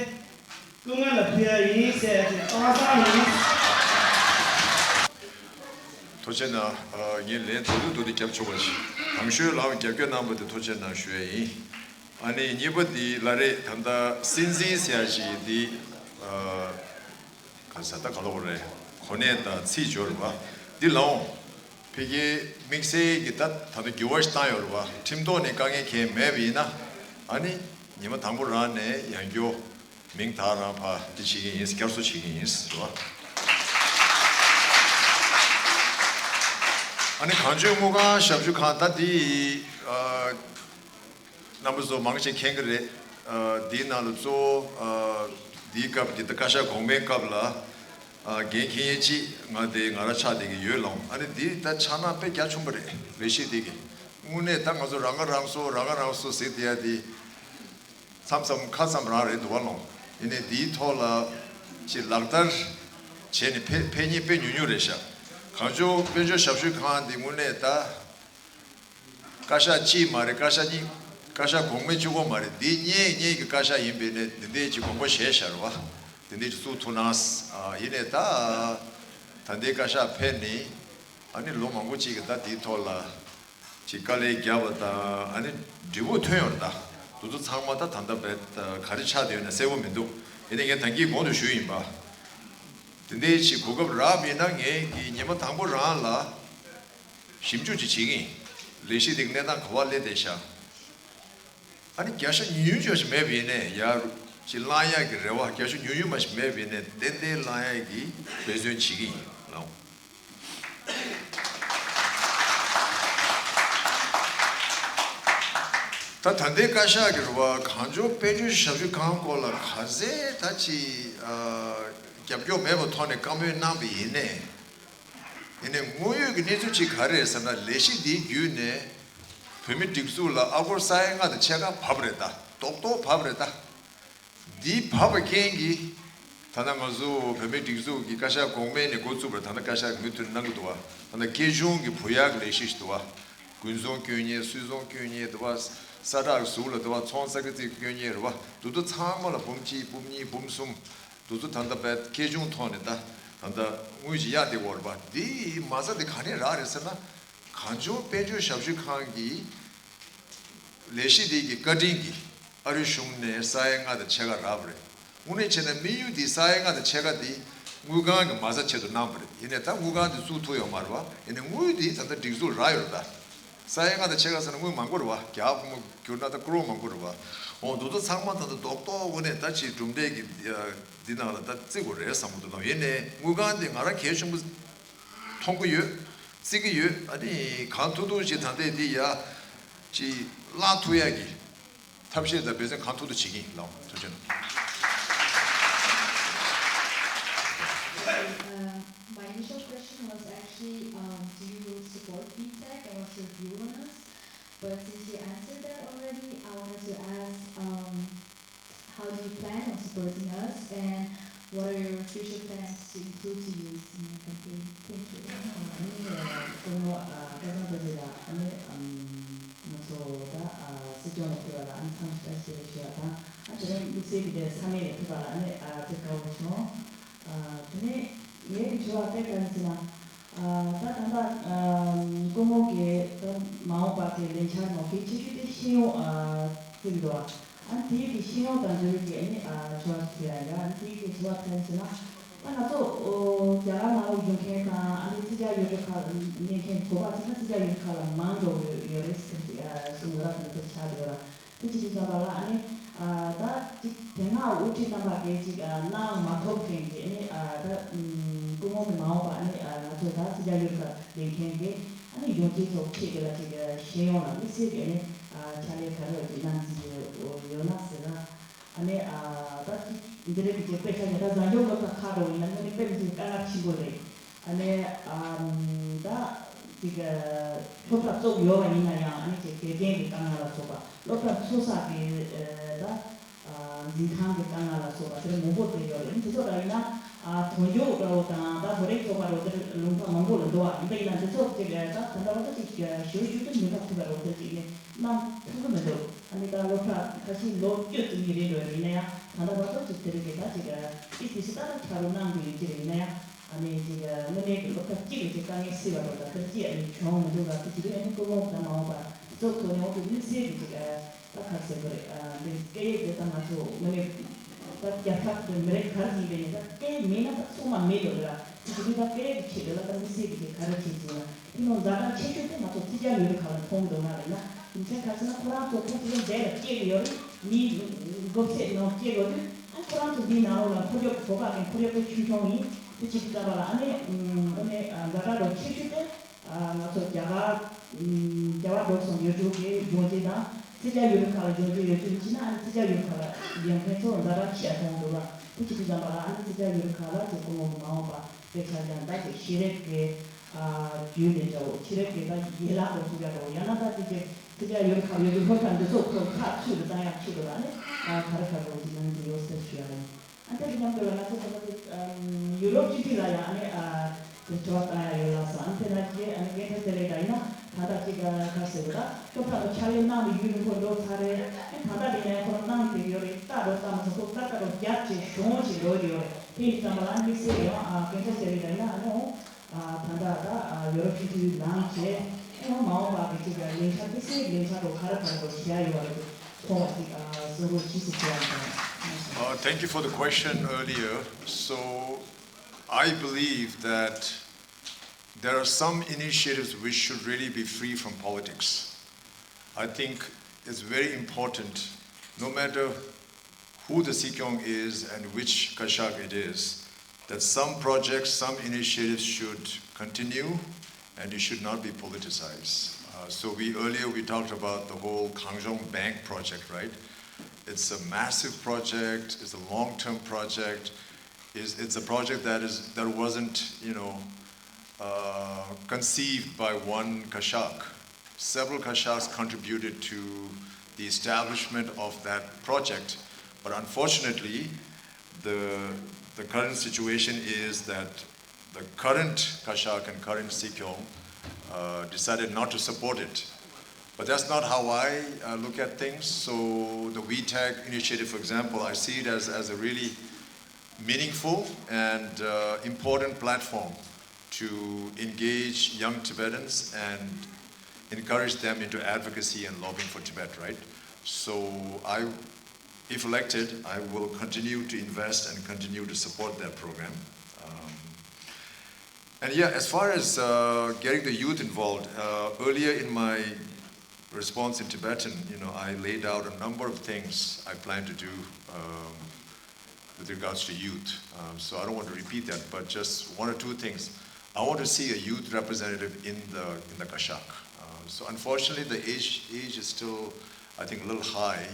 སྐུ་ངོ་ལ་ཕུལ་ཡ་ཡིན་ཟེར་ཡ་དེ་སྟངས་བཟང་ཡིན། ཐུགས་རྗེ་གནང་། ཨ། ངས་ལན་མདོར་བསྡུས་མདོར་བསྡུས་རྒྱབ་ཆོག་པ་ཞིག་དང་ཤོས་ལའང་རྒྱབ་སྐྱོར་གནང་བ་དེ་ཐུགས་རྗེ་གནང་ཞུ་ཡ་ཡིན། ཨ་ནི་གཉིས་པ་འདི་ལ་རེད། ད་ལྟ་སྲིད་འཛིན་ཟེར་ཡ་ཞིག་འདི། ཨ། ག་ས་ད་ག་ལོག་རེད། གོ་གནས་དང་ཚིག་སྦྱོར་བ་འདི་ལའང་ཕ་གིའི་དམིགས་བསལ་གྱི་ད་ད་ལྟ་འགྱུར་བ་ཞིག་བཏང་ཡོད་རེད་བ། ཁྲིམས་ཐོག་ནས་དཀའ་ངལ་གང་མེད་པ་ཡིན་ན། ཨ་ནི་ཉི་མ་དང་པོ་རང་ནས་ཡང་སྐྱར་མིང་དག་རང་ཕར་འདི་བྱེད་ཀྱི་ཡིན། བསྐྱར་གསོ་བྱེད་ཀྱི་ཡིན་རེད་བ། ཨ་ནི་གངས་ལྗོངས་དངུལ་ཁང་ཞབས་ཞུ་ཁང་ད་འདི། ཨ། རྣམ་པ་ཚོ་མང་ཆེ་མཁྱེན་གྱི་རེད། ཨ། འདིའི་ནང་ལ་གཙོ་བོ། ཨ། འདིའི་སྐབས་ཀྱི་ད་བཀའ་ཤག་གོང་མའི་སྐབས་ལ། ཨ། འགན་འཁྱེར་མཁན་གཅིག་ང་དེ་ང་རང་ཆགས་བསྡད་ཀྱི་ཡོད་ལགས། ཨ་ནི་འདི་ད་ཆགས་སྣང་དཔེ་རྒྱ་ཆེན་པོ་རེད། ལས་གཞི་འདི་གི་དངོས་གནས་ད་ང་ཚོ་རང་ཁ་རང་གསོ་རང་ཁ་རང་གསོ་ཟེར་བསྡད་ཡ་འདི་མཚམས་མཚམས་ཁ་ཙམ་རང་རེད་འདུག་བ་ལགས། ཡིན་ནའི་འདིའི་ཐོག་ལ་ཅིག་ལག་བསྟར་བྱས་ནས་ཕེ་ཕན་ཉེས་དཔེ་ཉུང་ཉུང་རེད་ཤག་གངས་ལྗོངས་དཔལ་འབྱོར་ཞབས་ཞུ་ཁང་འདི་དངོས་གནས་ད། བཀའ་ཤག་གཅིག་མ་རེད། བཀའ་ཤག་གཉིས། བཀའ་ཤག་གོང་མའི་གཅིག་པོ་མ་རེད། འདི་གཉིས་གཉིས་ཀྱི་བཀའ་ཤག་ཡིན་པས་ནས་འདི་འདྲའི་ཅིག་དགོངས་པ་བཞེས་བཞག་རེད་བ། འདི་འདྲའི་ཅིག་བཙུགས་ཐུབ་ན། ཨ། ཡིན་ནའི་ད་ད་ལྟའི་བཀའ་ཤག་ཕེབས་ནས་ཨ་ནི་ལོ་མང་པོ་ཅིག་གི་ད་འདིའི་ཐོག་ལ་ཅིག་དཀའ་ལས་བརྒྱབ་པ་དང་། ཨ་ནི་འབྲས་བུ་ཐོན་ཡོད་རེད། ད་དེ་ཚོ་ཚང་མ་ད་ད་ལྟ་བས་ད་ག་རེ་ཆགས་བསྡད་ཡོད་ན་གསལ་པོ་མི་འདུག་ཡིན་ནའི་ངས་ད་གིན་གོང་དུ་ཞུས་ཡིན་པ། དེ་འདྲའི་ཅིག་གོ་སྐབས་རག་པ་ཡིན་ན་ངས་ཀྱི་ཉི་མ་དང་པོ་རང་ལ། ཞིབ་འཇུག་ཅིག་བྱེད་ཀྱི་ཡིན། ལས་གཞི་དེ་གི་གནས་སྟངས་ག་པར་སླེབས་བསྡད་ཤག་ཨ་ནི་བརྒྱ་ཆ་ཉུང་ཉུང་ཅིག་མེད་པ་ཡིན་ནའི་ཡར་ཅིག་ལངས་ཡག་གི་རེ་བ། བརྒྱ་ཆ་ཉུང་ཉུང་མ་ཞིག་མེད་པ་ཡིན་ནའི་ཏན་ཏན་ལངས་ཡག་གི་འབད་བརྩོན་བྱེད་ཀྱི་ཡིན་ལགས། ད་ད་ལྟའི་བཀའ་ཤག་གི་རེད་བ། གངས་ལྗོངས་དཔལ་འབྱོར་ཞབས་ཞུ་ཁང་སྐོར་ལ་ག་ཚད་ད་ཅིག་ཨ། རྒྱབ་སྐྱོར་མེད་པའི་ཐོག་ནས་བཀའ་མོལ་གནང་བ་ཡིན་ནའི། ཡིན་ནའི་དངོས་ཡོད་ཀྱི་གནས་ཚུལ་གཅིག་ག་རེ་རེད་ཟེར་ན། ལས་གཞི་འདི་བརྒྱུད་ནས་བོད་མིའི་སྒྲིག་འཛུགས་ལ་ཨ་སྒོར་ས་ཡ་ལྔ་དང་ཕྱེད་ཀ་བབས་རེད་ད། རྡོག་རྡོག་བབས་རེད་ད། འདི་བབས་པའི་རྐྱེན་གྱིས་ད་ལྟ་ང་ཚོ་བོད་མིའི་སྒྲིག་འཛུགས་ཀྱི་བཀའ་ཤག་གོང་མ་ནས་འགོ་བཙུགས་པར་ད་ལྟ་བཀའ་ཤག་མུ་མཐུད་གནང་གི་འདུག་བ། ད་ལྟ་སྐྱེ་ཆུང་གི་བུ་ཡག་གི་ལས་གཞི་ཞིག་འདུག་བ། དགུན་ཚོང་སྐྱོན་མཁན། སུད་ཚོང་སྐྱོན་མཁན་འདུག་བ། ས་བྲག་གཟུགས་ལ་འདུག་བ། ཚོང་ཙག་གི་ཙིག་སྐྱོན་མཁན་རེད་བ། འདི་ཚོ་ཚང་མ་ལ་འབུམ་གཅིག་འབུམ་གཉིས་འབུམ་གསུམ། འདི་ཚོ་ད་ལྟ་བས་སྐྱེ་ཆུང་ཐོག་ནས་ད་ད་ལྟ་དངུལ་ཅིག་གཡར་བསྡད་ཡོད་རེད་པ། འདི་མ་རྩ་འདི་ག་ནས་རག་རེད་ཟེར་ན། གངས་ལྗོངས་དཔལ་འབྱོར་ཞབས་ཞུ་ཁང་གི་ལས་གཞི་འདི་གི་བཀའ་དྲིན་གྱིས་ཨ་རིའི་གཞུང་ནས་ས་ཡ་ལྔ་དང་ཕྱེད་ཀ་རག་པ་རེད། དངོས་གནས་བྱས་ན་དམིགས་ཡུལ་འདི་ས་ཡ་ལྔ་དང་ཕྱེད་ཀ་འདི་དངུལ་ཁང་གི་མ་རྩ་ཆེད་དུ་གནང་བ་རེད། ཡིན་ནའི་ད་དངུལ་ཁང་འདི་བཙུགས་ཐུབ་ཡོད་མ་རེད་པ། ཡིན་ནའི་དངུལ་འདི་ད་ལྟ་སྒྲིག་འཛུགས་རག་ཡོད་རེད་ད། ས་ཡ་ལྔ་དང་ཕྱེད་ཀ་ཟེར་ན་དངུལ་མང་པོ་རེད་པ། རྒྱ་ཕོ་མོ་བསྒྱུར་ན་ད་ཀོ་རོར་མང་པོ་རེད་པ། འོ་འདི་ཚོ་ཚང་མ་ད་ལྟ་རྡོག་རྡོག་དངོས་གནས་ད་ཅིག་གྲུབ་འབྲས་ཀྱི་འདི་ནང་ལ་ད་བརྩི་དགོས་རེད་བསམ་གྱི་འདུག་ད། ཡིན་ནའི་དངུལ་ཁང་འདི་ང་རང་གལ་ཆེན་པོ་མཐོང་གི་ཡོད། བརྩི་གི་ཡོད། ཨ་ནི་གང་ཐུབ་ཐུབ་ཅིག་ད་ལྟའི་འདི་ཡ་ཅིག་བརླག་ཐུབ་ཡ་གི་ཐབས་ཤེས་དང་འབད་བརྩོན་གང་ཐུབ་ཐུབ་བྱེད་ཀྱི་ཡིན་ལགས། ཐུགས་རྗེ་གནང་། Uh, my initial question was actually, um, do you support B tech and what's your view on us? But since you answered that already, I wanted to ask, um, how do you plan on supporting us, and what are your future plans to include to use in your campaign? Thank you. ཨ་ནི་སྐུ་ངོ་སྐལ་བཟང་རྡོ་རྗེ་ལགས། ཨ་ནི་ང་ཚོ་ད་སྲིད་སྐྱོང་ལ་ཕེབས་པ་ལ་ཨ་ནི་འཚམས་ཤིག་བཀྲ་ཤིས་བདེ་ལེགས་ཞུ་བ་དང་། ཨ་དེ་རིང་དམིགས་བསལ་གྱི་དེ་ཚང་མས་ལ་ཕེབས་པ་ལ་ཨ་ནི་ཨ་དེ་དགའ་བོ་བྱུང་། ཨ་དེ་ནས་ངའི་གི་དྲི་བ་དེ་ག་རེ་ཟེར་ན། ཨ་ད་ད་ལྟ་ཨ་སྐུ་ངོ་གིས་ད་མ་འོངས་པ་གི་ལས་འཆར་ནང་གལ་ཆེ་ཤོས་དེ་ཤེས་ཡོན་ཨ་བརྩི་གི་འདུག་ཨ་ནི་དེའི་གི་ཤེས་ཡོན་དང་འབྲེལ་བའི་གི་ཨ་ནི་ཨ་དྲི་བ་ཞིག་ཡང་ཡོད། ཨ་ནི་དེའི་གི་དྲི་བ་དེ་ཟེར་ན། ད་ང་ཚོ་ཨོ་རྒྱ་གར་ནང་ལ་ཡོད་མཁན་དང་ཨ་ནི་ཕྱི་རྒྱལ་ཡུལ་གྲུ་ཁག་ལ་གནས་མཁན་བོད་པ་ཚོ་ན་ཕྱི་རྒྱལ་ཡུལ་གྲུ་ཁག་ལ་མང་འགྲོ་གི་ཡོད་རེད་ཟེར་གི་ཨ་གསུངས་ཡོད་ར། དེ་འདྲ་ཆགས་ཡོད་ར། དེ་ཅི་ཞིག་བསམ་པ་ལ་ཨ་ནི་ཨ་ད་ཅིག་དེ་སྔ་དབུ་ཁྲིད་རྣམ་པ་གིས་ཅིག་ཨ་གནང་མ་ཐུབ་མཁན་གྱི་ཨ་ནི་ཨ་ད་སྐུ་ངོ་གི་མ་འོངས་པ་ཨ་ནི་ཨ་ང་ཚོ་ད་ཕྱི་རྒྱལ་ཡུལ་གྲུ་ཁག་སྡོད་མཁན་གྱི་ཨ་ནི་གཞོན་སྐྱེས་ཚོ་ཁྲིད་དེ་ལ་ཅིག་ཤེས་ཡོན་ལ་དམིགས་བསལ་གྱི་ཨ་ནི་ཨ་ཕྱག་ལས་ག་རེ་ཅིག་གནང་རྩིས་ཡོད་ཡོད་ན་ཟེར་ན། ཨ་ནི་ཨ་ད་ཅིག་འདི་རིགས་ཀྱི་དཔེ་ཆ་ཡོད་ད་བཟང་སྐྱོང་སློབ་གྲྭ་ཁག་འགྲོ་ཡིན་ན་དངོས་གནས་དཔེ་མི་སྲིད་དཀའ་ངལ་ཆེན་པོ་རེད། ཨ་ནི་ཨ་ད་ཅིག་སློབ་གྲྭ་བཙུགས་ཡོད་པ་ཡིན་ན་ཡང་ཨ་ནི་ཅིག་དགེ་རྒན་གྱི་དཀའ་ངལ་ལ་སོགས་པ། སློབ་གྲྭ་འཚོལ་ས་གི་ཨ་ད་ཨ་འཛིན་ཁང་གི་དཀའ་ངལ་ལ་སོགས་པ་དེ་འདྲ་མང་པོ་དེ་ཡོད་རེད། དེ་ཚོ་ལ་ཡིན་ན་ ཨ་དོན་གཅོད་འདྲ་བོ་དང་ད་བོད་རིགས་ཚོགས་པ་འདྲ་བོ་དེར་ལུང་པ་མང་པོ་ལ་འདུག་བ། འདི་ཡིན་ན་འདི་ཚོ་ཅིག་ད་ད་ལྟ་བར་དུ་ཅིག་ཞུ་ཞུ་དུ་མི་ཕབ་ཐུབ་པ་འདྲ་བོ་དེ་ཅིག་ནི་གནང་ཐུབ་ཀྱི་མི་འདུག་ཨ་ནི་ད་སློབ་གྲྭ་ཁ་ཤས་ལོ་བཅུ་ཙམ་ཡིན་རེད་འགྲོ་ཡིན་ན་ཡང་ད་ལྟ་བར་དུ་ཅིག་དེ་རིང་གི་ད་ཅིག་ཏིག་ཏིག་ཞིག་ད་ད་ཕྱག་རོགས་གནང་དགོས་ཡོད་ཅིག་ཡིན་ན་ཡང་ཨ་ནི་ཅིག་དངོས་གནས་ཀྱི་སློབ་གྲྭ་གཅིག་ལ་ཅིག་དཀའ་ངལ་སེལ་བ་འདྲ་བོ་ད་དེར་ཅིག་ཨ་ནི་བྱུང་མི་འདུག་ལ་དེ་ཅིག་ཨ་ནི་སྐུ་ངོ་དང་མ་འོངས་པ་གཙོ་ཁོ་ནས་འོང་དུ་དམིགས་བསལ་གྱི་ཅིག་ད་ག་རེ་ཟེར་དགོས་རེད། ཨ་འདི་སྐད་ཡིག་འདི་ད་ང་ཚོ་དངོས་གནས་ད་རྒྱལ་ཁབ་དེ་མི་རིགས་ག་རེ་ཡིན་པའི་ནི་ད་སྐད་ཡིག་མེད་ན་ད་སྲུང་མ་མེད་འགྲོ་གི་ར། དེ་དུས་ད་སྐད་ཡིག་གི་ཆེད་དུ་ལ་ད་དམིགས་བསལ་གྱི་ག་རེ་བྱེད་ཀྱི་ཡོད་ན་དེ་ནང་ཛ་དྲག་ཆེ་ཤོས་དེ་ང་ཚོ་ཕྱི་རྒྱལ་ཡུལ་གྲུ་ཁག་ལ་མཐོང་གི་འདུག་ང་རེད་ན་དེ་ཚོ་ག་རེ་ཟེར་ན་ཁོ་རང་ཚོ་ཁོ་ཚོ་ལ་འདས་ལ་སྐྱེས་ཀྱི་ཡོད་རེད། མིའི་མགོ་ཚད་ནང་སྐྱེས་ཡོད་དུས་ཨ་ཁོ་རང་ཚོ་འདིའི་ནང་ལོགས་ལ་འཁོར་རྒྱུག་གི་བོད་པ་གི་འཁོར་རྒྱུག་པའི་ཆུང་ཆུང་ཡིན་དེ་བྱེད་དུས་ཙམ་པ་ལ་ཨ་ནི་ཨ་ནི་ཛ་དྲག་རོ་ཆེ་ཤོས་དེ། ང་ཚོ་རྒྱ་གར་རྒྱ་གར་འགྲོ་སོང་ཡོད་ཚུལ་གྱི་སྦྱོང་བྱེད་དང་ཕྱི་རྒྱལ་ཡུལ་གྲུ་ཁག་ལ་སྦྱོང་བྱེད་ཡོད་ཚུལ་ཕྱིན་ན་ཨ་ནི་ཕྱི་རྒྱལ་ཡུལ་གྲུ་ཁག་ལ་ཡོང་མཁན་ཚོ་ཛ་དྲག་ཆེ་ཡ་མཐོང་འདུག་ལ་དེ་ཅི་ཐུབ་ཙམ་པ་ལ་ཨ་ནི་ཕྱི་རྒྱལ་ཡུལ་གྲུ་ཁག་ལ་ཅིག་སྐུ་ངོ་མ་འོངས་པ་དཔེ་ཆ་ཀྱང་ད་ཅིག་ཤེས་རིག་གི་རྒྱུན་ནས་འདྲ་བོ་ཕྱི་རིག་གི་ད་ཡན་ལག་འགྲོ་ཐུབ་ཡ་འདྲ་བོ་ཡང་ན་ད་ཅིག་ཅིག་ཕྱི་རྒྱལ་ཡུལ་གྲུ་ཁག་ཡོད་དུས་སློབ་གྲྭ་འདི་ཚོ་ཁོ་ཁག་ཚུད་དུ་བཏང་ཡ་ཆེད་དུ་ལ་ཨ་ནི་ག་རེ་ག་རེ་འདྲ་བོ་ཅིག་གནང་གི་ཡོད་ཟེར་ཞུ་ཡ་རེད། ཨ་དེ་གི་མཉམ་དུ་ལ་ང་ཚོ་ད་ལྟ་ཡུ་རོབ་སྤྱི་འཐུས་ལ་ཡང་ཨ་ནི་ཨ་དེ་དྲི་བ་བཏང་ཡ་ཡོད་ལགས་སོ། ཨ་ནི་དེ་ན་ཅིག་ཨ་ནི་རྒན་ཁྲ་ཟེར་ལེ་ད་ཡིན་ན་ད་ལྟ་ཅིག་ཨ་ག་ཟེར་བ་ད་སློབ་གྲྭ་ལ་ཕྱག་ལས་གནང་ནས་ཡུན་རིང་པོ་འགྲོ་ཚར་རེད། ཨ་ད་ལྟ་དེ་ན་ཡང་ཁོ་རང་གནང་བསྡད་ཡོད་རེད། ད་འགྲོ་ཙམ་མ་ཚོ་ཁོ་ཀ་ཀ་རོ་རྒྱབ་ཅིག་གཞུང་ཅིག་འགྲོ་ཡོད་རེད། དེ་ཡིན་ཙམ་པ་ལ་ཨ་ནི་དམིགས་བསལ་ཡང་ཨ་རྒན་ཁྲ་ཟེར་ལེ་ད་ཡིན་ན་ཨ་ནི་འོང་། ད་ལྟ་ད་ཡོ་རོབ་སྤྱི་འཐུས་ལངས་བྱས་ཨེ་ཡང་མ་འོངས་པ་གི་ཅིག་ལས་འཆར་དམིགས་བསལ་ལས་འཆར་རོ་ག་རེ་ག་རེ་རོ་བྱེད་ཡ་ཡོད་རེད་མཐོང་བ་ཅིག་གསུང་རོགས་ཞུས་སུ་ཞུ་བ་དང་། Uh, thank you for the question earlier. So, I believe that there are some initiatives which should really be free from politics. I think it's very important, no matter who the Sikyong is and which Kashak it is, that some projects, some initiatives should continue and it should not be politicized. Uh, so we earlier we talked about the whole Kangjong Bank project, right? It's a massive project, it's a long-term project, it's, it's a project that is that wasn't, you know, uh, conceived by one Kashak. Several Kashaks contributed to the establishment of that project, but unfortunately, the, the current situation is that the current Kashak and current Sikyong uh, decided not to support it. But that's not how I uh, look at things. So the WeTech initiative, for example, I see it as, as a really meaningful and uh, important platform to engage young Tibetans and encourage them into advocacy and lobbying for Tibet, right? So I, if elected, I will continue to invest and continue to support that program. Um, and yeah, as far as uh, getting the youth involved, uh, earlier in my response in Tibetan, you know, I laid out a number of things I plan to do um, with regards to youth. Um, so I don't want to repeat that, but just one or two things. I want to see a youth representative in the in the Kashak. Um, so unfortunately, the age age is still, I think, a little high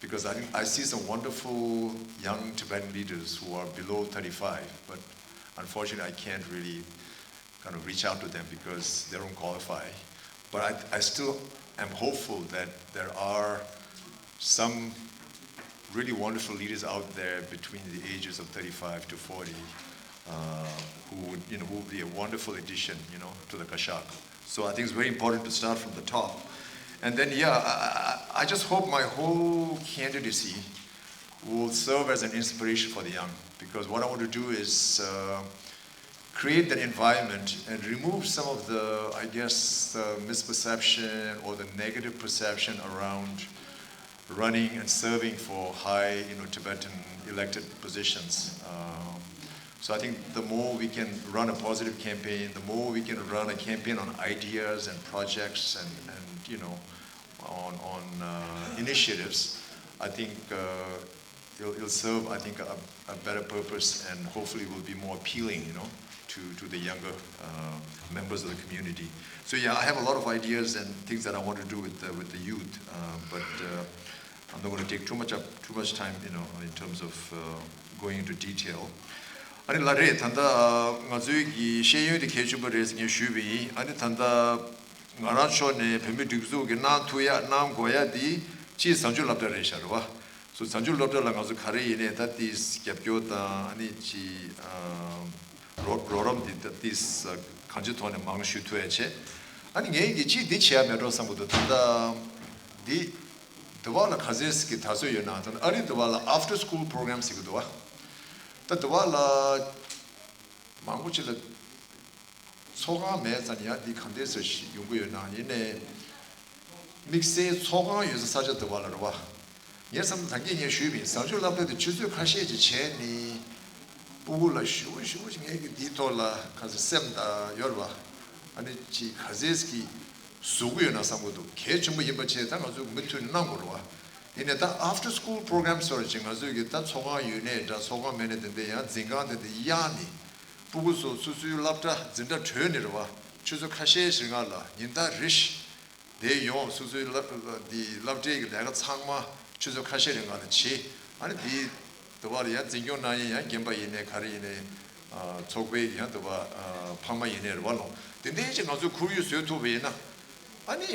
because I think I see some wonderful young Tibetan leaders who are below thirty-five, but unfortunately, I can't really kind of reach out to them because they don't qualify. But I, I still am hopeful that there are some really wonderful leaders out there between the ages of thirty-five to forty uh, who would, you know, who would be a wonderful addition, you know, to the Kashak. So I think it's very important to start from the top. And then, yeah, I, I, I just hope my whole candidacy will serve as an inspiration for the young because what I want to do is uh, create that environment and remove some of the, I guess, the misperception or the negative perception around running and serving for high, you know, Tibetan elected positions. Um, so I think the more we can run a positive campaign, the more we can run a campaign on ideas and projects and, and you know, on, on uh, initiatives, I think uh, it'll, it'll serve, I think, a, a better purpose and hopefully will be more appealing, you know, to, to the younger uh, members of the community. So yeah, I have a lot of ideas and things that I want to do with the, with the youth, uh, but uh, I'm not going to take too much up too much time, you know, in terms of uh, going into detail. ཨ་ནི་ལ་རེད་ད་ལྟ་ང་ཚོའི་གི་ཤེས་ཡོན་དེ་གལ་ཆེན་པོ་རེད་ངས་ཞུས་པ་ཡིན། ཨ་ནི་ད་ལྟ་ང་རང་ཕྱོགས་ནས་བོད་མི་སྒྲིག་འཛུགས་ཀྱི་གནང་ཐུབ་ཡ་གནང་དགོས་ཡ་དེ་སྤྱིའི་བཟང་སྤྱོད་སློབ་གྲྭ་རེད་ཤག་རེད་བ། བཟང་སྤྱོད་སློབ་གྲྭ་ལ་ང་ཚོ་ག་རེ་ཡིན་ནའི་ད་ཏིས་རྒྱབ་སྐྱོར་དང་ཨ་ནི་ཅི་རོགས་རོགས་རམ་འདི་ད་ཏིས་གང་ཅི་ཐོག་ནས་མང་ཞུ་ཐུབ་ཡ་བྱས། ཨ་ནི་ངས་ཀྱི་ཅི་འདི་བྱེད་ཡ་མེད་འགྲོ་བསམ་གི་འདུག་ད་ལྟ་འདི་དུ་བ་ལ་ག་ཚད་ཀྱི་དར་སྲོལ་ཡོད་ན་ད་ཨ་རི་དུ་བ་ལ་after school program ཟེར་གི་འདུག་བ། ད་དུ་བ་ལ་མང་པོ་ཅིག་ལ་ཚོགས་ཁང་མེད་ཙང་ཡང་འདི་གང་འདྲས་སེ་ཞིག་ཡོང་གི་ཡོད་ན་ཡིན་ནའི། དམིགས་བསལ་ཚོགས་ཁང་ཡོད་ས་ས་ཆ་དུ་བ་ལ་རེད་བ། ངས་བསམ་ད་གིན་ངས་ཞུས་པ་ཡིན། བཟང་སྤྱོད་སློབ་གྲྭ་དེ་ཆུ་ཚོད་ཁ་ཤས་ཅིག་བྱས་ནས་སྤུ་གུ་ལ་ཞུ་ཞུ་ཞིག་ངས་ཀྱི་འདིའི་ཐོག་ལ་ག་ཚོད་སེམས་ད་ཡོད་རེད་བ། ཨ་ནི་ཅིག་ག་ཚད་ཀྱི་བཟོ་གི་ཡོད་ན་བསམ་གི་འདུག་གལ་ཆེན་པོ་ཡིན་པ་བྱས་ད་ང་ཚོས་མུ་མཐུད་ནས་གནང་དགོས་རེད་བ། ཡིན་ནའི་ད་after school program ཟེར་བ་ཅིག་ང་ཚོས་ཀྱི་ད་ཚོགས་ཁང་ཡོད་ནའི་འདྲ་ཚོགས་ཁང་མེད་ནའི་དེ་འདྲ་ཡང་འཛིན་ཁང་དེ་འདྲ་གཡར་ནས་སྤུ་གུ་ཚོ་སོ་སོའི་སློབ་གྲྭ་འཛིན་གྲྭ་གྲོལ་ནས་རེད་བ། ཆུ་ཚོད་ཁ་ཤས་ཤིག་རིང་ལ་ཉིན་ལྟར་རེ་བཞིན་དེ་ཡོང་སོ་སོའི་སློབ་འདི་སློབ་གྲྭའི་གི་ལས་ཀ་ཚང་མ་ཆུ་ཚོད་ཁ་ཤས་རིང་ལ་བྱེད། ཨ་ནི་དེ་དུ་བ་ལ་ཡང་འཛིན་སྐྱོང་གནང་ཡས་ཡང་རྒན་པ་ཡིན་ནའི་ག་རེ་ཡིན་ནའི་ཚོགས་པའི་ཡང་དུ་བ་ཕ་མ་ཡིན་ནའི་རེད་བ་ལོ། དེ་འདྲའི་ཅིག་ང་ཚོས་ཁོར་ཡུག་བཟོས་ཐུབ་པ་ཡིན་ན། ཨ་ནི་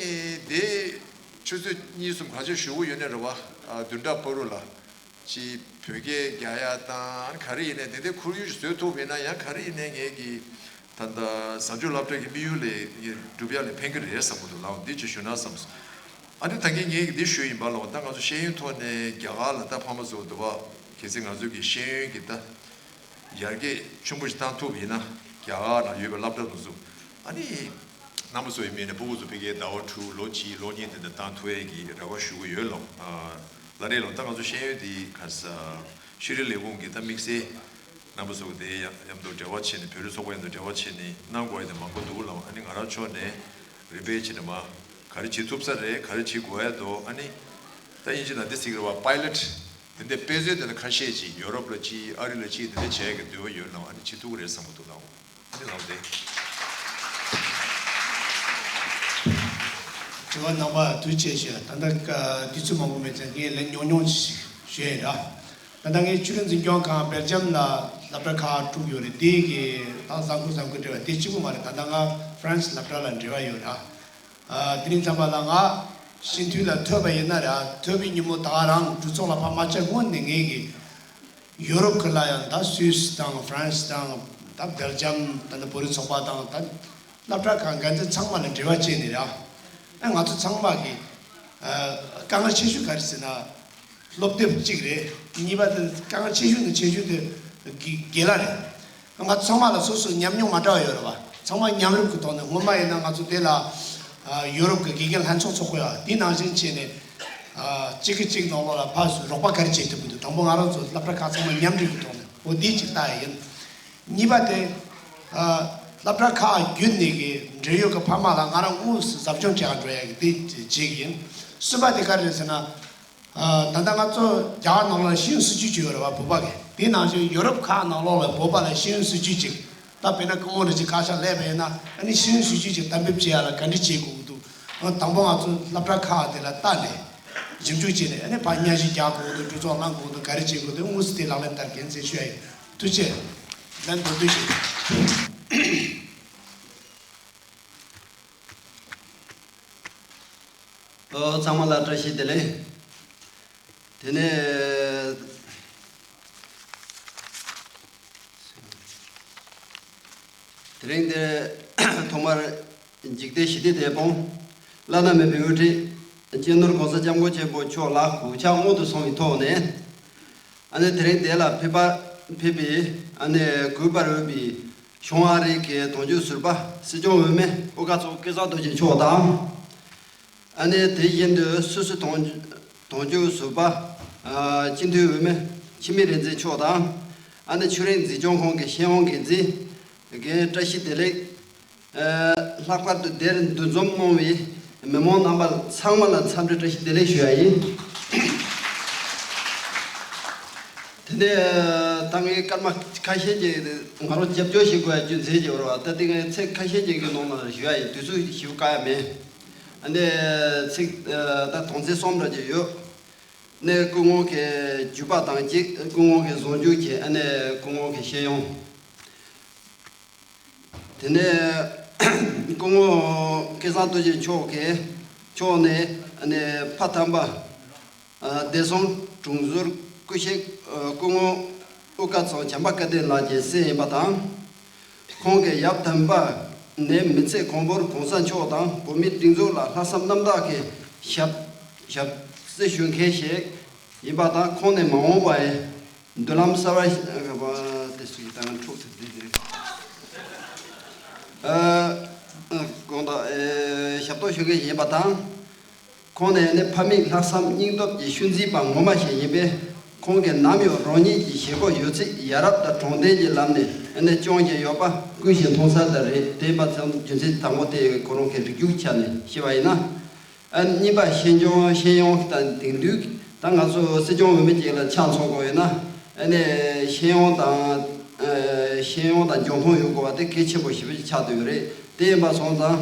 དེ་ཆུ་ཚོད་གཉིས་གསུམ་ག་ཚོད་བཞུགས་ཡོད་ནའི་རེད་བ། བདུན་ཕྲག་བར་དུ་ལ། ཅིག་བོད་སྐད་རྒྱག་ཡ་དང་ག་རེ་ཡིན་ནའི་དེ་འདྲའི་ཁོར་ཡུག་བཟོས་ཐུབ་པ་ཡིན་ན་ཡང་ག་རེ་ཡིན་ནའི་ངས་ཀྱི་ད་ལྟ་བཟང་སྤྱོད་སློབ་གྲྭ་གི་དམིགས་ཡུལ་ལ་སྒྲུབ་ཡ་ལ་ཕན་གི་རེད་བསམ་གི་འདུག་ལགས། འདི་ཅིག་ཞུ་ན་བསམ་སོང་། ཨ་ནི་ད་གིན་ངས་ཀྱི་འདི་ཞུས་ཡིན་པ་ལགས། ད་ང་ཚོ་ཤེས་ཡོན་ཐོག་ནས་རྒྱ་གར་ལ་ད་ཕ་མ་ཚོ་འདུག་བ། གལ་སྲིད་ང་ཚོ་གི་ཤེས་ཡོན་གྱི་ད་ཡར་རྒྱས་ཆེན་པོ་ཞིག་བཏང་ཐུབ་ཡིན་ན་རྒྱ་གར་ལ་ཡོད་པའི་སློབ་གྲྭ་དེ་ཚོ་ཨ་ནི་རྣམ་པ་ཚོ་ཡི་མིང་ནས་སྤུ་གུ་ཚོ་ཕ་གིའི་ཟླ་བ་དྲུག་ལོ་གཅིག་ལོ་གཉིས་དེ་འདྲ་བཏང་ཐུབ་ཡས་ཀྱི་རེ་བ་ཞུ་གི་ཡོད་ལགས། ལ་རེ་ལགས། ད་ང་ཚོ་ཤེས་ཡོན་དེ་ག་ས་ཤེས་རིག་ལས་ཁུངས་ཀྱི་ད་དམིགས་བསལ་རྣམ་པ་ཚོ་དེ་མཉམ་དུ་འབྲེལ་བ་བྱས་ནས་བོད་རིགས་ཚོགས་པ་མཉམ་དུ་འབྲེལ་བ་བྱས་ནས་གནང་དགོས་ཡས་དེ་མང་པོ་འདུག་ལགས། ཨ་ནི་ང་རང་ཕྱོགས་ནས་རིམ་པས་བྱས་ནས་མ་ག་རེ་བྱེད་ཐུབ་ས་རེད། ག་རེ་བྱེད་དགོས་ཡས་འདུག་ཨ་ནི་ད་དབྱིན་ཇི་ནང་འདི་ཟེར་གི་རེད་བ། པའི་ལེཊ་དེ་འདྲའི་དཔེ་མཛོད་དེ་ལ་ཁ་ཤས་ཅིག་ཡོ་རོབ་ལ་ཅིག་ཨ་རི་ལ་ཅིག་དེ་འདྲ་བྱས་ཀྱི་འདོད་པ་ཡོད་ལགས། ཨ་ནི་བྱེད་ཐུབ་ཀྱི་རེད་བསམ་གི་འདུག་ལགས། ཨ་ནི་ལགས་དེ། དྲི་བ་རྣམ་པ་ཐུགས་རྗེ་ཆེ་ཞུ། ད་ལྟ་དུས་ཚོད་མང་པོ་མེད་ཙང་ངས་ལན་ཉུང་ཉུང་ཞིག་ཞུ་ཡས་ར། ད་ལྟ་ངས་ཆོས་རིག་འཛིན་སྐྱོང་ཁང་སྦེལ་ཇམ་ལ་སློབ་གྲྭ་ཁག་དྲུག་ཡོད་རེད། དེ་གི་ད་བཟང་པོ་བཟང་པོ་འབྲེལ་བ་དེ་གཅིག་པུ་མ་རེད། ད་ལྟ་ང་ཧྥ་རན་སི་སློབ་གྲྭ་ལ་འབྲེལ་བ་ཡོད་ར། ཨ། དེ་རིང་ཙམ་པ་ལ་ང་སྤྱི་འཐུས་ལ་ཐོབ་པ་ཡིན་ན་ར། ཐོབ་པའི་ཉིན་མོ་ད་ག་རང་གྲོས་ཚོགས་ལ་ཕར་མ་བཅར་སྔོན་ནས་ངས་ཀྱི་ཡོ་རོབ་ཁུལ་ལ་ཡང་ད་སུད་སི་དང་ཧྥ་རན་སི་དང་ད་སྦེལ་ཇམ་ད་ནི་བོད་རིགས་ཚོགས་པ་དང་ད་སློབ་གྲྭ་ཁག་འགན་འཛིན་ཚང་མ་ལ་འབྲེལ་བ་བྱས་ནས་ར། ཨ། ང་ཚོ་ཚང་མ་གི་ཨ། དཀའ་ངལ་ཆེ་ཤོས་ག་རེ་ཟེར་ན། སློབ་དེབ་གཅིག་རེད། གཉིས་པ་དེ་དཀའ་ངལ་ཆེ་ཤོས་ནི་ཆེ་ཤོས་དེ་དགེ་དགེ་ལགས་རེད། ང་ཚང་མ་ལ་སོ་སོ་ཉམས་མྱོང་མ་འདྲ་བ་ཡོད་རེད་བ། ཚང་མ་མཉམ་རུབ་ཀྱི་ཐོག་ནས། སྔོན་མ་ཡིན་ན་ང་ཚོ་དེ་ལ་ཨ། ཡོ་རོབ་ཀྱི་དགེ་རྒན་ལྷན་ཚོགས་ཚོགས་དགོས་ཡ་དེ་ནང་བཞིན་བྱས་ནས་ཨ། གཅིག་གིས་གཅིག་ནང་ལོགས་ལ་ཕར་རོགས་པ་ག་རེ་བྱེད་ཐུབ་ཀྱི་འདུག་དང་པོ་ང་རང་ཚོ་སློབ་གྲྭ་ཁག་ཚང་མ་མཉམ་འབྲེལ་གྱི་ཐོག་ནས་འོ་དེ་གཅིག་ལྟ་ཡ་ཡིན། གཉིས་པ་དེ་ཨ། སློབ་གྲྭ་ཁག་བརྒྱུད་ནས་ཀྱི་འབྲེལ་ཡོད་ཀྱི་ཕ་མ་ལ་ང་རང་དངོས་སུ་ཟབ་སྦྱོང་བྱེད་ག་འགྲོ་ཡ་གི་དེ་བྱེད་ཀྱི་ཡིན། གསུམ་པ་དེ་ག་རེ་རེད་ཟེར་ན། ཨ། ད་ལྟ་ང་ཚོ་རྒྱ་གར་ནང་ལོགས་ལ་ཤེས་ཡོན་སྲིད་བྱུས་ཅིག་ཡོད་རེད་བ། བོད་པ་གི། དེ་ནང་བཞིན་ཡོ་རོབ་ཁག་ནང་ལོགས་ལ་བོད་པ་ལ་ཤེས་ཡོན་སྲིད་བྱུས་ཅིག་ད་དཔེར་ན་སྐུ་ངོ་རིན་ཆེན་བཀའ་ཤག་སླེབས་པ་ཡིན་ན་ཨ་ནི་ཤེས་ཡོན་སྲིད་བྱུས་ཅིག་གཏན་འབེབས་བྱེད་ཡ་ལ་ག་འདྲ་བྱེད་དགོས་ཀྱི་འདུག་ཨ། དང་པོ་ང་ཚོ་སློབ་གྲྭ་ཁག་དེ་ལ་བལྟས་ནས་ཞིབ་འཇུག་བྱས་ནས་ཨ་ནི་ཕར་བརྙན་ཞིག་རྒྱག་དགོས་འདུག་གྲོས་ཚོགས་བླང་དགོས་འདུག་ག་རེ་བྱེད་དགོས་འདུག་དངོས་སུ་དེ་ལག་ལེན་བསྟར་གི་ཡིན་ཟེར་ཞུ་ཡ་ཡིན། ཐུགས་རྗེ་ཆེ། ལན་མདོར་བསྡུས་ཞིག་ཨོ། ཚང་མ་ལ་བཀྲ་ཤིས་བདེ་ལེགས། དེ་ནས་དེ་རིང་འདིར་ཐོག་མར་འཇིག་རྟེན་ཞི་བདེའི་དེད་དཔོན་བླ་ན་མེད་པའི་དབུ་ཁྲིད་སྤྱི་ནོར་༸གོང་ས་༸སྐྱབས་མགོན་ཆེན་པོ་མཆོག་ལ་གུས་ཕྱག་སྔོན་དུ་སོང་བའི་ཐོག་ནས། ཨ་ནི་དེ་རིང་འདི་ལ་ཕེབས་པ་ཕེབས་པའི་ཨ་ནི་གུས་པར་འོས་པའི་བྱང་ཨ་རི་གི་དོན་གཅོད་ཟུར་པ་སྲིད་སྐྱོང་འོས་མི་ཨོ་དཀར་ཚོགས་སྐལ་བཟང་རྡོ་རྗེ་མཆོག་དང་། ཨ་ནི་དེ་བཞིན་དུ་སུད་སི་དོན་དོན་གཅོད་ཟུར་པ་ཨ་སྤྱི་འཐུས་འོས་མི་འཆི་མེད་རིག་འཛིན་མཆོག་དང་། ཨ་ནི་ཆོས་རིག་འཛིན་སྐྱོང་ཁང་གི་ཤེས་ཡོན་འགན་འཛིན་གྱི་བཀྲ་ཤིས་བདེ་ལེགས། ཨ། ལྷག་པར་དུ་འདིར་འདུ་འཛོམས་གནང་བའི་མི་མང་རྣམ་པ་ཚང་མ་ལ་འཚམས་འདྲི་བཀྲ་ཤིས་བདེ་ལེགས་ཞུ་ཡ་ཡིན། དེ་ནས་ད་ངས་སྐར་མ་ཁ་ཤས་ཅིག་ང་རང་རྒྱབ་སྐྱོར་ཞིག་དགོས་ཡ་རྒྱུ་མཚན་ཅིག་ཡོད་རེད་བ། ད་དེ་ངས་ཚིག་ཁ་ཤས་ཅིག་གི་ནང་ལ་ཞུ་ཡ་ཡིན། དུས་ཚོད་ཞེ་པོ་བཀག་ཡ་མེད། ཨ་ནི་ཚིག་ཨ་ད་དོན་ཚན་གསུམ་འདྲ་ཅིག་ཡོད། ཨ་ནི་སྐུ་ངོ་གི་བརྒྱུད་པ་དང་གཅིག་སྐུ་ངོ་གི་གཟུངས་འཇུག་བཅས། ཨ་ནི་སྐུ་ངོ་གི་ཤེས་ཡོན། དེ་ནས་སྐུ་ངོ་སྐལ་བཟང་རྡོ་རྗེ་མཆོག་གིས་མཆོག་ནས་ཨ་ནི་ཕ་དམ་པ་ བདེ་སྲུང་དྲུང་ཟུར་སྐུ་གཤེགས་སྐུ་ངོ་དབུ་དཀར་ཚང་བྱམས་པ་སྐལ་ལྡན་ལགས་ཀྱི་སྲས་ཡིན་པ་དང་། ཁོང་གི་ཡབ་དམ་པ་ནས་མི་ཚེ་གང་པོར་གོང་ས་མཆོག་དང་བོད་མིའི་སྒྲིག་འཛུགས་ལ་ལྷག་བསམ་རྣམ་དག་གིས་ཞབས་ཞབས་སྲི་ཞུ་མཁན་ཞིག་ཡིན་པ་དང་། ཁོང་ནས་མ་འོངས་པར་མདུན་ལམ་གསར་པ་དེ་སུ་ཡིན་དང་འཁྲུག་ཐུབ་དེ་དེ་དགོངས་དག་ཞབས་ཏོག་ཞུ་མཁན་ཞིག་ཡིན་པ་དང་། ཁོང་ནས་ནི་ཕ་མའི་ལྷག་བསམ་སྙིང་སྟོབས་ཀྱི་ཤུལ་འཛིན་པ་ངོ་མ་ཞིག་ཡིན་པས། ཁོང་གིས་ནམ་ཡང་རང་ཉིད་ཀྱི་བྱེད་སྒོ་ཡོད་ཚད་ཡ་རབས་དང་དྲང་བདེན་གྱི་ལམ་ནས་ནི་སྐྱོང་བཞིན་ཡོད་པ་ཀུན་གྱིས་མཐོང་གསལ་ལྟར་རེད། དེ་ཡིན་པ་ཙམ་རྒྱུ་མཚན་དང་པོ་དེ་ཁོ་རང་གི་རིགས་རྒྱུད་ཆ་ནས་བཤད་པ་ཡིན་ན། ཨ་གཉིས་པ་ཤེས་འབྱུང་ཤེས་ཡོན་དང་དེང་དུས་ད་ང་ཚོ་སྲིད་སྐྱོང་འོས་མི་ཅིག་ལ་ཆ་མཚོན་དགོས་ཡོད་ན། ཨ་ནི་ཤེས་ཡོན་དང་ཤེས་ཡོན་དང་འཇོན་ཐང་ཡོད་དགོས་པ་དེ་གལ་ཆེན་པོ་ཞེ་པོ་ཅིག་ཆགས་བསྡད་ཡོད་རེད། དེ་ཡིན་པ་སོང་ཙང་།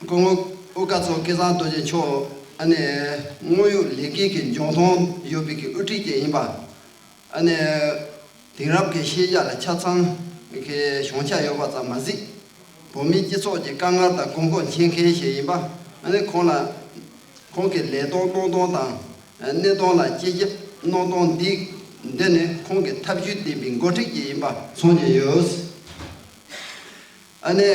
སྐུ་ངོ་དབུ་དཀར་ཚང་སྐལ་བཟང་རྡོ་རྗེ་མཆོག་ཨ་ནི་དངོས་ཡོད་ལས་འགན་གྱི་འཇོན་ཐང་ཡོད་པའི་གི་དབུ་ཁྲིད་ཅིག་ཡིན་པ། ཨ་ནི་དེང་རབས་ཀྱི་ཤེས་བྱ་ལ་ཆ་ཚང་གི་བྱང་ཆ་ཡོད་པ་ཙམ་མ་ཟད། བོད་མིའི་སྤྱི་ཚོགས་ཀྱི་དཀའ་ངལ་དང་དགོས་མཁོ་མཁྱེན་མཁན་ཞིག་ཡིན་པ། ཨ་ནི་ཁོང་ལ་ཁོང་གི་ལས་དོན་གནང་སྟངས་དང་གནས་སྟངས་ལ་དཔྱད་ཞིབ་གནང་སྟངས་འདི་འདི་ནི་ཁོང་གི་ཐབས་ཇུས་ལྡན་པའི་འགོ་ཁྲིད་ཅིག་ཡིན་པ་མཚོན་གྱི་ཡོད། ཨ་ནི་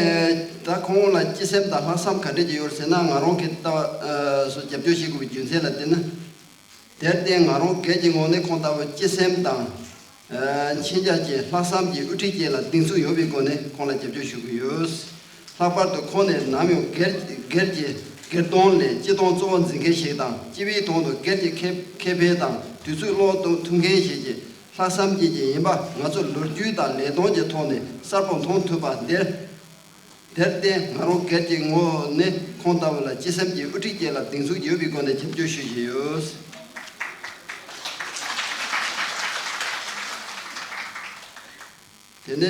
ད་ཁོང་ལ་སྤྱི་སེམས་དང་ལྷག་བསམ་ག་འདྲ་ཅིག་ཡོད་ཟེར་ན། ང་རང་གི་ལྟ་བ་སོ་རྒྱབ་སྐྱོར་བྱེད་དགོས་པའི་རྒྱུ་མཚན་ལ་བརྟེན་ན། དེར་བརྟེན་ང་རང་སྒེར་གྱི་ངོས་ནས་ཁོང་ལྟ་བུ་སྤྱི་སེམས་དང་། མཁྱེན་རྒྱ་ཅན་ལྷག་བསམ་གྱི་དབུ་ཁྲིད་ཅིག་ལ་གདེང་ཚོད་ཡོད་པའི་སྒོ་ནས་ཁོང་ལ་རྒྱབ་སྐྱོར་ཞུ་གི་ཡོད། ལྷག་པར་དུ་ཁོང་ནི་ནམ་ཡང་སྒེར་སྒེར་གྱི་སྒེར་དོན་ལས་སྤྱི་དོན་གཙོ་བོ་འཛིན་མཁན་ཞིག་དང་། སྤྱི་པའི་དོན་དུ་སྒེར་གྱི་ཁེ་ཁེ་ཕན་དང་དུས་ཚོད་བསློག་ཐུབ་མཁན་ཞིག་གི་ལྷག་བསམ་ཅན་ཅིག་ཡིན་པ་ང་ཚོ་ལོ་རྒྱུས་དང་ལས་དོན་གྱི་ཐོག་ནས་གསལ་པོ་མཐོང་ཐུབ་པ་འདིར། དེར་བརྟེན་ང་རང་སྒེར་གྱི་ངོས་ནས་ཁོང་ལྟ་བུ་ལ་སྤྱི་སེམས་ཀྱི་དབུ་ཁྲིད་ཅིག་ལ་གདེང་ཚོད་ཡོད་པའི་སྒོ་ནས་རྒྱབ་སྐྱོར་ཞུ་བཞིན་ཡོད། དེ་ནས་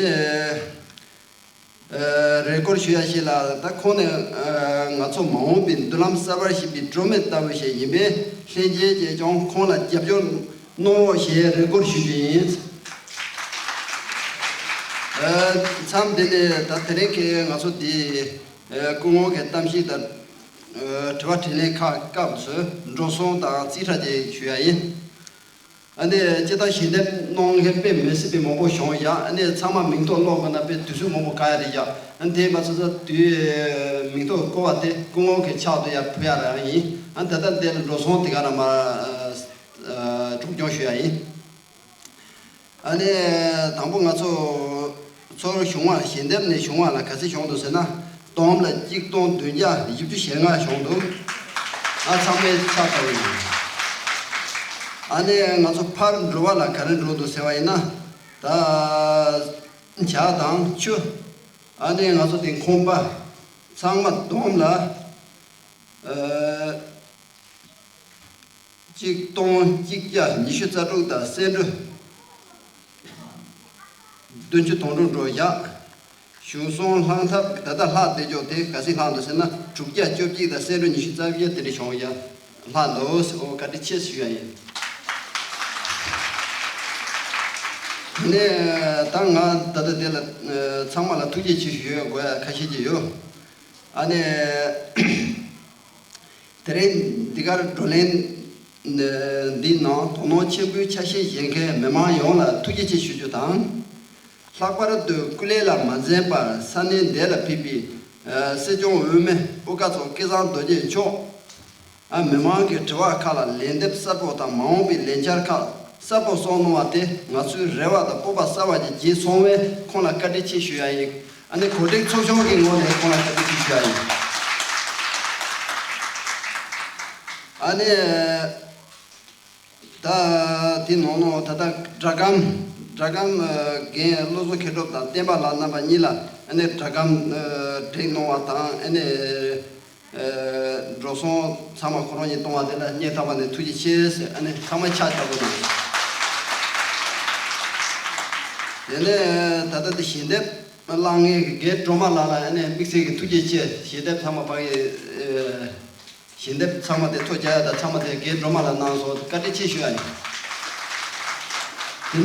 རེས་སྐོར་ཞུ་ཡ་ཞིག་ལ། ད་ཁོང་ནི་ང་ཚོ་མ་འོངས་པའི་མདུན་ལམ་གསར་པར་གཞིགས་པའི་སྒྲོན་མེ་ལྟ་བུ་ཞིག་ཡིན་པས། ལྷན་རྒྱས་ཀྱིས་ཀྱང་ཁོང་ལ་རྒྱབ་སྐྱོར་གནང་རོགས་ཞེས་རེས་སྐོར་ཞུ་རྒྱུ་ཡིན། མཚམས་འདི་ནས་ད་དེ་རིང་གི་ང་ཚོ་འདི་སྐུ་ངོ་གི་གཏམ་བཤད་དང་དྲི་བ་དྲིས་ལན་ཁག་སྐབས་སུ་འགྲོ་སོང་དང་རྩིས་ཁྲ་ཅིག་ཞུ་ཡ་ཡིན། ཨ་ནི་སྤྱིར་བཏང་ཞལ་འདེབས་གནང་མཁན་དཔེ་མི་སྲིད་པའི་མང་པོ་བྱུང་ཡ། ཨ་ནི་ཚང་མ་མིང་ཐོ་ཀློག་དགོས་ན་དཔེ་དུས་ཚོད་མང་པོ་བཀག་ཡ་རེད་ཡ། ཨ་ནི་དེ་མ་ཚད་ས་དུས་མིང་ཐོ་བཀོད་པ་དེ་སྐུ་ངོ་གི་ཕྱག་ཏུ་ཡར་ཕུལ་ཡ་རང་ཡིན། ཨ་ནི་ད་ལྟ་འདི་ལ་འགྲོ་སོང་དེ་ག་རང་མ་སྒྲུབ་སྦྱོང་ཞུ་ཡ་ཡིན། ཨ་ནི་དང་པོ་ང་ཚོ་ཚོར་བྱུང་བ། ཞལ་འདེབས་ནས་བྱུང་བ་ལ་ག་ཚད་བྱུང་འདུག་ཟེར་ན། བསྡོམས་ལ་གཅིག་སྟོང་བདུན་བརྒྱ་བཞི་བཅུ་ཞེ་ལྔ་བྱུང་འདུག། ཨ་ཚང་མས་ཕྱག་བཏབ་ཡོད། ཨ་ནི་ང་ཚོ་ཕར་འགྲོ་བ་ལ་ག་རེ་འགྲོ་འདུག་ཟེར་བ་ཡིན་ན། ད་ཇ་དང་ཆུ། ཨ་ནི་ང་ཚོ་དེ་ཁང་པ་ཚང་མ་བསྡོམས་ལ། ཨ། གཅིག་སྟོང་གཅིག་བརྒྱ་ཉི་ཤུ་རྩ་དྲུག་དང་སེ་འབྲུ་བདུན་ཅུ་དོན་དྲུག་འགྲོ་བཞག། གཞུང་སོང་ལྷག་ཐབས་ད་ལྟ་ལྷག་བསྡད་ཀྱོག་དེ་ག་ཚད་ལྷག་འདུག་ཟེར་ན། དྲུག་བརྒྱ་བཅོ་གཅིག་དང་སེ་འབྲུ་ཉི་ཤུ་རྩ་བརྒྱད་དེ་འདྲ་བྱུང་ཡ་ལྷག་འདུག། ཨོ་བཀའ་དྲིན་ཆེ་ཞུ་ཡ་ཡིན། དེ་ནས་ད་ང་ད་ལྟ་དེ་ལ་ཚང་མ་ལ་ཐུགས་རྗེ་ཆེ་ཞུ་ཡ་དགོས་ཡ་ཁ་ཤས་ཀྱི་ཡོད། ཨ་ནི། དེ་རིང་འདི་གར་བགྲོ་གླེང་འདིའི་ནང་དོ་སྣང་ཆེན་པོས་ཆ་ཤས་བཞེས་མཁན་མི་མང་ཡོངས་ལ་ཐུགས་རྗེ་ཆེ་ཞུ་རྒྱུ་དང་། ལྷག་པར་དུ་སྐུ་ལས་ལ་མ་འཛེམས་པར་ས་གནས་འདི་ལ་ཕེབས་པའི་སྲིད་སྐྱོང་འོས་མི་དབུ་དཀར་ཚོགས་སྐལ་བཟང་རྡོ་རྗེ་མཆོག། ཨ་མི་མང་གི་དྲི་བ་ཁག་ལ་ལན་འདེབས་གསལ་པོ་དང་མ་འོངས་པའི་ལས་འཆར་ཁག་གསལ་པོ་གསུངས་གནང་བ་དེ་ང་ཚོའི་རེ་བ་དང་སྤོབས་པ་གསར་བ་ཅིག་བརྗེད་སོང་བས་ཁོང་ལ་བཀའ་དྲིན་ཆེ་ཞུ་ཡ་ཡིན། ཨ་ནི་གོ་སྒྲིག་ཚོགས་ཆུང་གི་ངོས་ནས་ཁོང་ལ་བཀའ་དྲིན་ཆེ་ཞུ་ཡ་ཡིན། ཨ་ནི་ད་དེ་ནང་ནང་ད་ལྟ་སྒྲ་སྒམ་སྒྲ་སྒམ་རྒན་བློ་བཟང་མཁས་གྲུབ་དང་བསྟན་པ་ལགས་རྣམ་པ་གཉིས་ལ་ཨ་ནི་སྒྲ་སྒམ་སྒྲིག་གནང་བ་དང་། ཨ་ནི། འགྲོ་སོང་ཚང་མ་ཁོ་རང་གཉིས་གཏོང་བ་དེ་ལ་སྙིང་ཐག་པ་ནས་ཐུགས་རྗེ་ཆེ་ཟེར། ཨ་ནི་ཚང་མ་ཕྱག་བརྐྱངས་པོ་དང་། དེ་ནས་ད་ལྟ་དེ་ཞལ་འདེབས་བླངས་མཁན་གྱི་རྒན་སྒྲོལ་མ་ལགས་ལ་ཨ་ནི་དམིགས་བསལ་གྱི་ཐུགས་རྗེ་ཆེ། ཞལ་འདེབས་ཚང་མ་ཕ་གི་ཞལ་འདེབས་ཚང་མ་དེ་ཐོ་རྒྱག་ཡ་དང་ཚང་མ་དེ་རྒན་སྒྲོལ་མ་ལགས་གནང་སོང་། བཀའ་དྲིན་ཆེ་ཞུ་ཡ་ཡིན།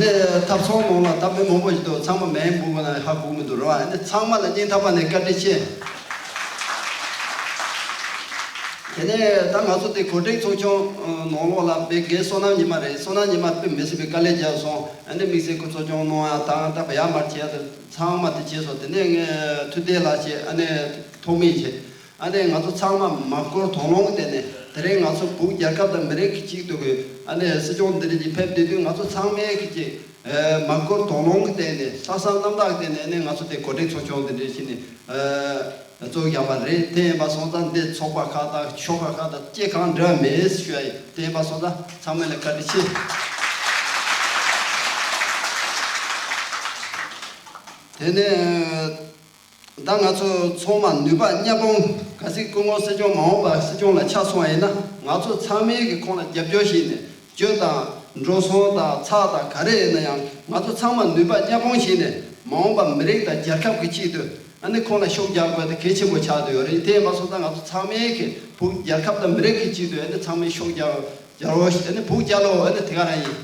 དེ་ནས་ཐབ་ཚང་ནང་ལ་ད་མི་མང་པོ་ཞིག་འདུག། ཚང་མ་མིང་འབོད་དགོས་ན་ཧ་གོ་གི་མི་འདུག་རེད་བ། ཨ་ནི་ཚང་མ་ལ་སྙིང་ཐག་པ་ནས་བཀའ་དྲིན་ཆེ། དེ་ནས་ད་ང་ཚོ་དེ་གོ་སྒྲིག་ཚོགས་ཆུང་ནང་ལོགས་ལ་དཔེ་རྒན་བསོད་ནམས་ཉི་མ་རེད། བསོད་ནམས་ཉི་མ་དཔེ་མི་སྲིད་པའི་དཀའ་ལས་བརྒྱབ་སོང་། ཨ་ནི་དམིགས་བསལ་སྐུ་ཚོགས་སྐྱོང་གནང་ཡ་དང་ད་བ་ཡ་མར་བྱས་ཚང་མ་དེ་བྱས་སོང་། དེ་ནས་ངས་ཐུབ་བསྟན་ལགས་ཀྱིས་ཨ་ནི་ཐོག་མའི་བྱས། ཨ་ནི་ང་ཚོ་ཚང་མ་མ་བསྐོར་དོགས་སློང་གི་སྟེང་ནས་དེ་རིང་ང་ཚོ་བོད་རྒྱལ་ཁབ་དང་མི་རིགས་ཀྱི་གཅིག་ཏུ་གི་ཨ་ནི་སྲིད་སྐྱོང་འདི་རིགས་ཀྱི་ཕེབས་བསྡད་དུས་ང་ཚོ་ཚང་མས་ཀྱི་ཅིག་མ་བསྐོར་དོགས་སློང་གི་སྟེང་ནས་ལྷག་བསམ་རྣམ་དག་གི་སྟེང་ནས་ཨ་ནི་ང་ཚོ་དེ་གོ་སྒྲིག་ཚོགས་ཆུང་འདི་འདྲ་ཞིག་ནས་གཙོ་བཞག་པ་རེད། དེ་ཡིན་པ་སོང་ཙང་འདི་ཚོགས་པ་ཁག་དང་ཆོལ་ཁ་ཁག་དང་ཅི་གང་འབྲེལ་བ་མེད་ཞུ་ཡ་ཡིན། དེ་ཡིན་པ་སོང་ཙང་ཚང་མ་ལ་བཀའ་དྲིན་ཆེ། དེ་ནས་ད་ང་ཚོ་ཚང་མ་ནུས་པ་མཉམ་སྤུངས། གལ་སྲིད་སྐུ་ངོ་སྲིད་སྐྱོང་མ་འོངས་པ་སྲིད་སྐྱོང་ལ་ཆགས་སོང་བ་ཡིན་ན་ང་ཚོ་ཚང་མས་ཀྱི་ཁོང་ལ་རྒྱབ་སྐྱོར་བྱས་ནས་སྐྱོན་དང་འགྲོ་སོང་དང་ཚགས་དང་ག་རེ་ཡིན་ན་ཡང་ང་ཚོ་ཚང་མ་ནུས་པ་མཉམ་སྤུངས་བྱས་ནས་མ་འོངས་པ་མི་རིགས་དང་རྒྱལ་ཁབ་ཀྱི་ཆེད་དུ་ཨ་ནི་ཁོང་ལ་ཤུགས་རྒྱག་དགོས་དེ་གལ་ཆེན་པོ་ཆགས་བསྡད་ཡོད་རེད། དེ་ཡིན་པ་སོང་ཙང་ང་ཚོ་ཚང་མས་ཀྱི་བོད་རྒྱལ་ཁབ་དང་མི་རིགས་ཀྱི་ཆེད་དུ་ཨ་ནི་ཚང་མས་ཤུགས་རྒྱག་རྒྱལ་བ་ཨ་ནི་བུ་རྒྱལ་ལོ་ཨ་ནི་དེ་ག་རང་ཡིན།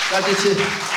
བཀའ་དྲིན་ཆེ།